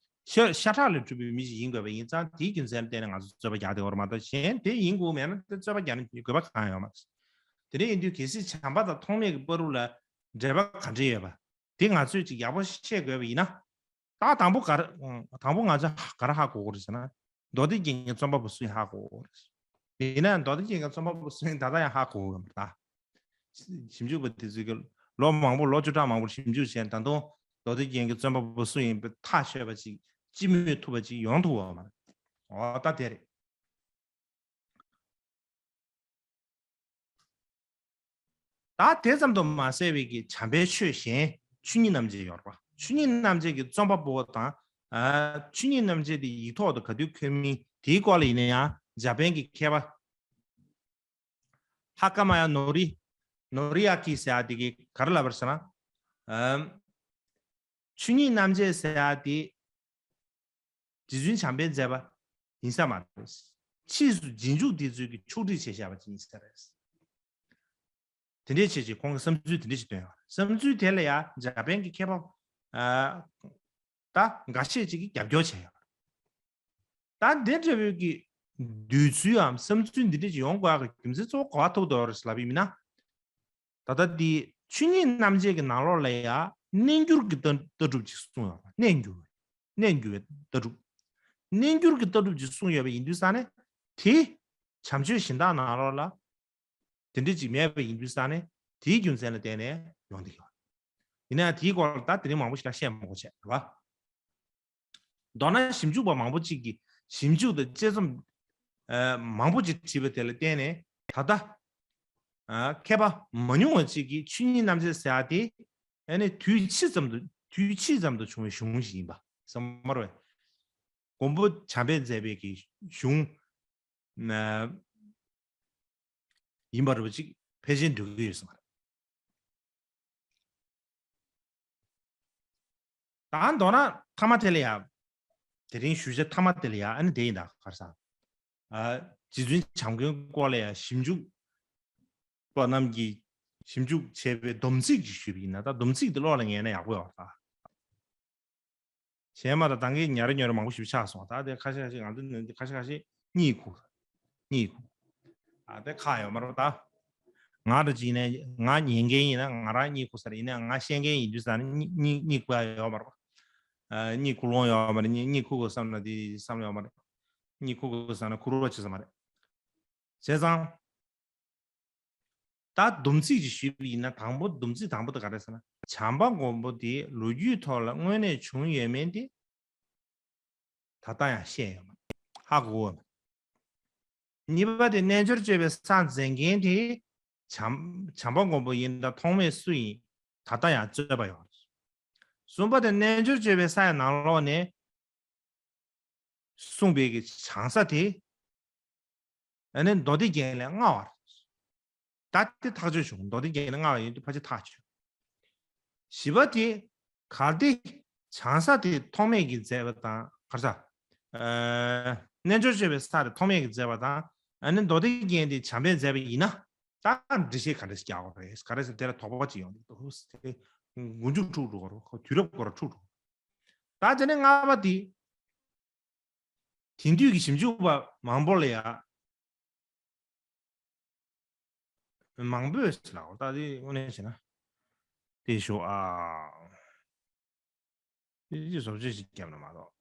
ཤ་ཤ་ཁྲག་ལས་གྲུབ་པའི་མི་ཞིག་ཡིན་དགོས་པ་ཡིན་ཙང་དེའི་རྒྱུ་མཚན་ལ་བརྟེན་ནས་ང་ཚོ་རྩོད་པ་རྒྱག་བསྡད་ཡོད་རེད་མ་གཏོགས་གཞན་དེ་ཡིན་དགོས་མེད་ན་དེ་རྩོད་པ་རྒྱག་ནས་དགོས་པ་གང་ཡང་ཡོད་མ་རེད། དེ་འདྲ་ཡིན་དུས་གལ་སྲིད་བྱམས་པ་དང་ཐོགས་མེད་ཀྱི་བར་དུ་ལ་འབྲེལ་བ་ག་འདྲ་ཡོད་པ་དེ་ང་ཚོས་ཅིག་ཡག་པོ་ཤེས་དགོས་པ་ཡིན་ན། ད་དང་པོ་ག་རེ་དང་པོ་ང་ཚོས་ག་རེ་ཧ་གོ་དགོས་རེད་ཟེར་ན། མདོ་སྡེ་རྒྱན་གྱི་རྩོམ་པ་པོ་སུ་ཡིན་ཧ་གོ་དགོས་རེད། ཡིན་ན་མདོ་སྡེ་རྒྱན་གྱི་རྩོམ་པ་པོ་སུ་ཡིན་ད་ལྟ་ཡང་ཧ་གོ་གི་མ་རེད་ད། ཞིབ་འཇུག་པ་དེ་ཚོས་ཀྱི་ལོ་མང་པོ་ལོ་བཅུ་ཕྲག་མང་པོར་ཞིབ་འཇུག་བྱས་ད་དུང་མདོ་སྡེ་རྒྱན་གྱི་རྩོམ་པ་པོ་སུ་ཡིན་པའི་ཐག་ཆོད་པ་ཅིག་ཅི་མོས་ཐུབ་པ་ཅིག་ཡོང་ཐུབ་པ་མ་རེད། འོ་ད་དེ་རེད། ད་དེ་ཙམ་དུ་མ་ཟད་པའི་གི་བྱམས་པའི་ཆོས་གཞན་ཆོས་ཉིད་རྣམ་འབྱེད་ཡོད་རེད་པ། ཆོས་ཉིད་རྣམ་འབྱེད་ཀྱི་རྩོམ་པ་པོ་དང་། ཨ། ཆོས་ཉིད་རྣམ་འབྱེད་དེ་ཡིག་ཐོག་ཏུ་ག་དུས་འཁོད་མིན་དེའི་སྐོར་ལ་ཡིན་ན་ཡང་འཇར་པན་གྱི་མཁས་པ་ཧ་ཀ་མ་ཡ་ནོ་རི་ནོ་རི་ཡ་ཀི་ཟེར་ཡ་དེ་གིས་ག་རེ་ལབ་པ་རེད་ཟེར་ན། ཨམ། ཆོས་ཉིད་རྣམ་འབྱེད་ཟེར་ཡ་དེ། རྗེ་བཙུན་བྱམས་པས་མཛད་པ་ཡིན་ས་མ་རེད། ཕྱིས་སུ་རྗེས་འཇུག་དེ་ཚོས་ཀྱིས་ཕྱོགས་སྒྲིག་བྱས་བཞག་པ་ཅིག་ཡིན་ས་རེད། དེ་འདྲས་བྱས་ཀྱི་ཁོང་གི་བསམ་ཚུལ་དེ་འདྲས་ཅིག་བཏོན་ཡོད་རེད། བསམ་ཚུལ་དེ་ལ་ཡང་འཇར་པན་གྱི་མཁས་པ། ཨ། ད་འགའ་ཤས་ཅིག་གིས་རྒྱབ་སྐྱོར་བྱས་ཡོད་རེད། ད་འདི་འདྲ་བོའི་གི་འདོད་ཚུལ་འམ་བསམ་ཚུལ་འདི་འདྲས་ཅིག་ཡོང་དགོས་ཡག་གི་རྒྱུ་མཚན་གཙོ་བོ་ག་པར་ཐུག་འདུག་རེད་ལབ་པ་ཡིན་ན། ད་ལྟ་འདི་ཆོས་ཉིད་རྣམ་འབྱེད་ཀྱི་ནང་ལོགས་ལ་ཡང་གནས་འགྱུར་གྱི་ལྟ་ལྟ་གྲུབ་ཅིག་གསུངས་ཡོད་པ། གནས་འགྱུར་གནས་འགྱུར་བའི་ལྟ་གྲུབ། གནས་འགྱུར་གྱི་ལྟ་གྲུབ་ཅིག་གསུངས་ཡོད་པ་ཡིན་དུས་ཙང་ནས་དེ་བྱམས་ཆོས་གཞན་དག་ནང་ལོགས་ལ་དེ་འདྲ་ཅིག་མེད་པ་ཡིན་དུས་ཙང་ནས་དེའི་རྒྱུ་མཚན་ལ་བརྟེན་ནས་ཡོང་བསྡད་ཡོད། ཡིན་ན་ཡང་དེའི་སྐོར་ལ་ད་དེ་རིང་མང་པོ་ཞིག་ལ་བཤད་མ་དགོས་བྱས་རེད་པ། མདོར་ན་ཞིབ་འཇུག་པ་མང་པོ་ཅིག་གིས་ཞིབ་འཇུག་དང་དཔྱད་རྩོམ་ཨ་མང་པོ་ཅིག་བྲིས་པ་དེ་ལ་བརྟེན་ནས་ད་ལྟ་ཨ་མཁས་པ་མ་ཉུང་བ་ཅིག་གིས་ཆོས་ཉིད་རྣམ་འབྱེད་ཟེར་ཡག་དེ་ཨ་ནི་དུས་ཕྱིས་ཙམ་དུ་དུས་ཕྱིས་ཙམ་དུ་བྱུང་བའི་གཞུང་ཞིག་ཡིན་པ་བསམ་མ་རེད་པས། མགོན་པོ་བྱམས་པས་མཛད་པའི་གི་གཞུང་ཨ་ཡིན་པ་རེད་པ་ཅིག་ཕལ་ཆེར་འགྲོ་གི་ཡོད་ས་མ་རེད། ད་མདོར་ན་མཐའ་མ་དེ་ལ་ཡ། དེ་རིང་ཞུ་བྱ་མཐའ་མ་དེ་ལ་ཡ་ཨ་ནི་དེ་ཡིན་ད་ག་རེ་ཟེར། ཨ་རྗེ་བཙུན་བྱམས་མགོན་སྐོར་ལ་ཡ་ཞིབ་འཇུག་པ་རྣམས་ཀྱིས་ཞིབ་འཇུག་བྱས་པའི་སྡོམ་ཚིག་ཅིག་ཞུས་པ་ཡིན་ན། ད་སྡོམ་ཚིག་དེ་བློ་ལ་ངེས་ན་ཡག་པོ་ཡོད་རེད་ད། གཞན་མ་ད་ད་གིན་ཉར་ཉོར་མང་པོ་ཞིག་ཆགས་སོང་། ད་དེ་ཁ་ཤས་ཁ་ཤས་ང་ཚོ་ནང་དེ་ཁ་ཤས་ཁ་ཤས་གཉིད་ཁུག་གཉིད་ཁུག་ཨ་དེ་ཁག་ཡོད་མ་རེད་ད། ང་རང་ཅིག་ནས་ང་ཉན་མཁན་ཡིན་ན་ང་རང་གཉིད་ཁུག་ས་རེད། ཡིན་ན་ང་བཤད་མཁན་ཡིན་དུས་ཙང་ནས་གཉིད་གཉིད་གཉིད་ཁུག་ཡ་ཡོད་མ་རེད་པ། ཨ་གཉིད་ཁུག་ལོང་ཡོད་མ་རེད། གཉིད་གཉིད་ཁུག་དགོས་བསམ་ན་དེ་བསམ་ཡོད་མ་རེད། གཉིད་ཁུག་དགོས་བསམ་ན་ཁུག་རོགས་བྱེད་ས་མ་རེད། བྱས་ཙང་། ད་སྡོམ་ཚིག་ཅིག་ཞུས་པ་ཡིན་ན། དང་པོ་སྡོམ་ཚིག་དང་པོ་དེ་ག་རེ་ཟེར་ན། བྱམས་པ་མགོན་པོ་དེ་ལོ་རྒྱུས་ཐོག་ལ་དངོས་གནས་བྱུང་ཡོད་མེད་དེ་ད་ལྟ་ཡང་ཤེས་ཡོད་མ་རེད། ཧ་གོ་ཡོད་མ་རེད། གཉིས་པ་དེ་རྣལ་འབྱོར་སྤྱོད་པའི་ས་མཛད་མཁན་དེ་བྱམས་བྱམས་པ་མགོན་པོ་ཡིན་ད་ཐོག་མེད་སུ་ཡིན་ད་ལྟ་ཡང་རྩོད་པ་ཡོད་རེད། གསུམ་པ་དེ་རྣལ་འབྱོར་སྤྱོད་པའི་ས་ཡི་ནང་ལོགས་ནས་གསུངས་པའི་གི་བྱང་ས་དེ་ཨ་ནི་མདོ་སྡེ་རྒྱན་ལས་སྔ་བ་རེད། ད་དེ་ཐག་ཆོད་བྱུང་། མདོ་སྡེ་རྒྱན་ལས་སྔ་བ་ཡིན་དུས་ཕལ་ཆེར་ཐག་ཆོད། བཞི་པ་དེ་གལ་ཏེ་བྱང་ས་དེ་ཐོགས་མེད་ཀྱིས་མཛད་པ་དང་ག་རེ་ཟ། ཨ་རྣལ་འབྱོར་སྤྱོད་པའི་ས་དེ་ཐོགས་མེད་ཀྱིས་མཛད་པ་དང་ཨ་ནི་མདོ་སྡེ་རྒྱན་དེ་བྱམས་པས་མཛད་པ་ཡིན་ན། ད་འགྲེལ་བཤད་ག་འདྲ་ཞིག་རྒྱག་དགོས་རེད། ག་རེ་ཟེར་དེ་ལ་དོགས་པ་ཅིག་ཡོང་གི་འདུག་དེ་མགོ་མཇུག་འཁྲུག་འགྲོ་གི་རེད། ཁོ་དུས་རབས་སྐོར་འཁྲུག་འགྲོ། ད་དེ་ནས་ལྔ་པ་དེ། དེང་དུས་ཀྱི་ཞིབ་འཇུག་པ་མང་པོ་ལ་ཡ། མང་པོས་ལ་ད་དེ་དངོས་གནས་བྱས་ན། དེ་ཞོག་ཨ། དེ་ཅི་བཟོ་བཅོས་ཤིག་བརྒྱབ་ན་མ་གཏོགས།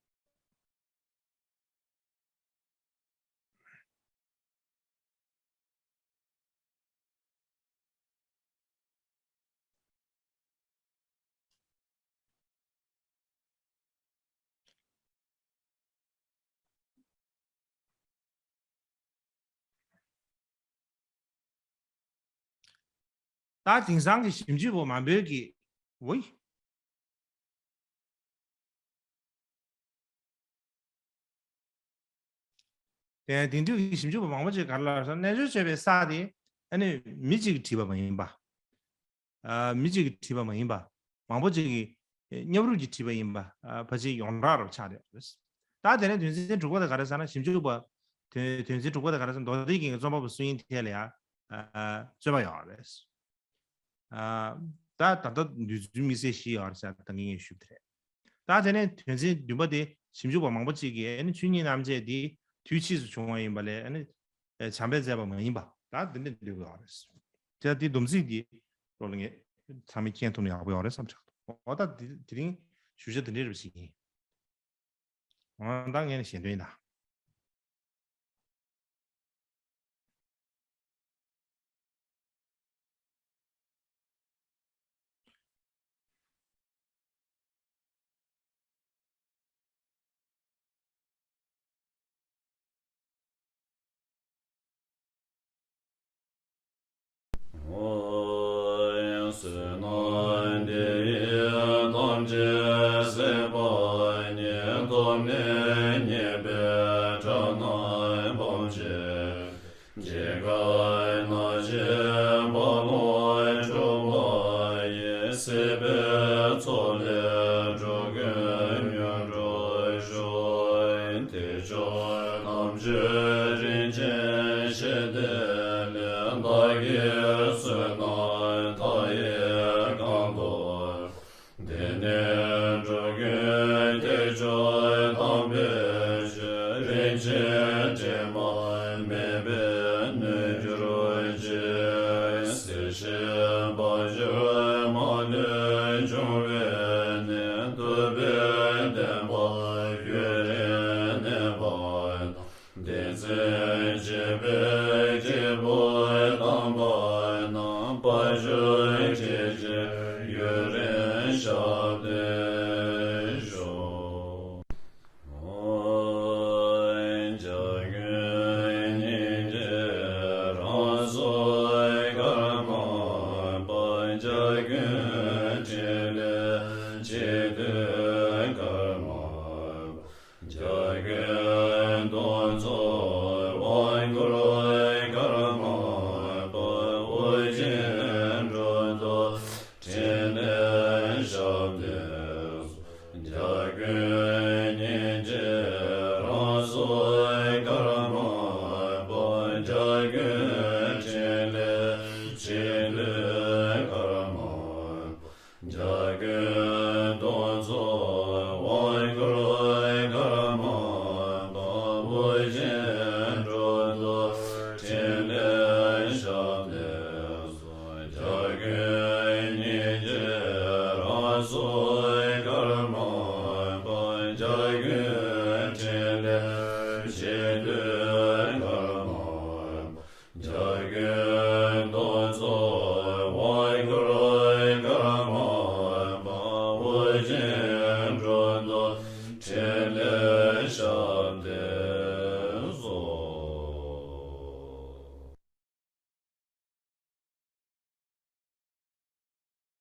ད་དེང་སང་གི་ཞིབ་འཇུག་པ་མང་པོས་ཀྱི་ཝེ། དེ་དེང་དུས་ཀྱི་ཞིབ་འཇུག་པ་མང་པོ་ཅིག་ག་རེ་ལབ་ཟེར་ན། རྣལ་འབྱོར་སྤྱོད་པའི་ས་དེ་ཨ་ནི་མི་གཅིག་གིས་བྲིས་པ་མ་ཡིན་པ། ཨ་མི་གཅིག་གིས་བྲིས་པ་མ་ཡིན་པ། མང་པོ་ཅིག་གིས་མཉམ་རུབ་ཀྱིས་བྲིས་པ་ཡིན་པ། ཨ་ཕལ་ཆེར་ཡོངས་གྲགས་རུ་ཆགས་བསྡད་ཡོད་རེད། ད་དེ་ནས་དོན་ཚན་དྲུག་པ་དེ་ག་རེ་ཟེར་ན། ཞིབ་འཇུག་པ་དོན་དོན་ཚན་དྲུག་པ་དེ་ག་རེ་ཟེར་ན། མདོ་སྡེ་རྒྱན་གྱི་རྩོམ་པ་པོ་སུ་ཡིན་ཐད་ལ་ཡང་ཨ་རྩོད་པ་ཡོད་རེད། ཨ་ད་ད་ལྟ་འདོད་ཚུལ་དམིགས་བསལ་བཞི་ཡོད་རེད་ཟེར་ད་གིན་ངས་ཞུས་པ་རེད། ད་དེ་ནས་དོན་ཚན་བདུན་པ་དེ་ཞིབ་འཇུག་པ་མང་པོ་ཅིག་གིས་ཨ་ནི་ཆོས་ཉིད་རྣམ་འབྱེད་འདི་དུས་ཕྱིས་སུ་བྱུང་བ་ཡིན་པ་ལས་ཨ་ནི་བྱམས་པས་མཛད་པ་མ་ཡིན་པ་ད་འདི་འདྲ་འདོད་ཀྱི་ཡོད་རེད། དེ་དེ་སྡོམ་ཚིག་འདི་ལོ་ལ་ངས་ཚང་མས་མཁྱེན་ཐུབ་ན་ཡག་པོ་ཡོད་རེད་བསམ་ཆགས་འདུག་འོ་ད་དེ་དེ་རིང་ཞུ་བྱ་དེ་འདྲའི་རེ་བ་ཞིག་ཡིན། འོ་ད་ངས་ནི་ཞལ་འདོན་ཡིན་ད། བསོད་ནམས་འདི་ཡིས་ཐམས་ཅད་གཟིགས་པ་ཉིད། ཐོབ་ནས་ཉེས་པའི་དགྲ་རྣམས་ཕམ་བྱས། སྐྱེ་རྒ་ན་འཆིའི་རྦ་ཀློང་འཁྲུགས་པ་ཡི། སྲིད་པའི་མཚོ་ལས་འགྲོ་ཀུན་མྱུར་འགྲོ་ཤོག་དལ་འབྱོར་རྣམས་ཀྱི་རིན་ཆེན་ཞལ་ཏེ་ལས། བདག་གི་བསོད་ནམས་མཐའ་ཡས་གང་དག་འདི་ནས་འགྲོ་ཀུན་དལ་འབྱོར་ཐམས་ཅད་རིན་ཆེན་དྲི་མ་མེད་པའི་ནུས་གྱུར་ཅིག་སྲིད་ཞིའི་རྦ་ ཕྱག་རྒྱའི་ཕྲིན་ལས་ཆེ།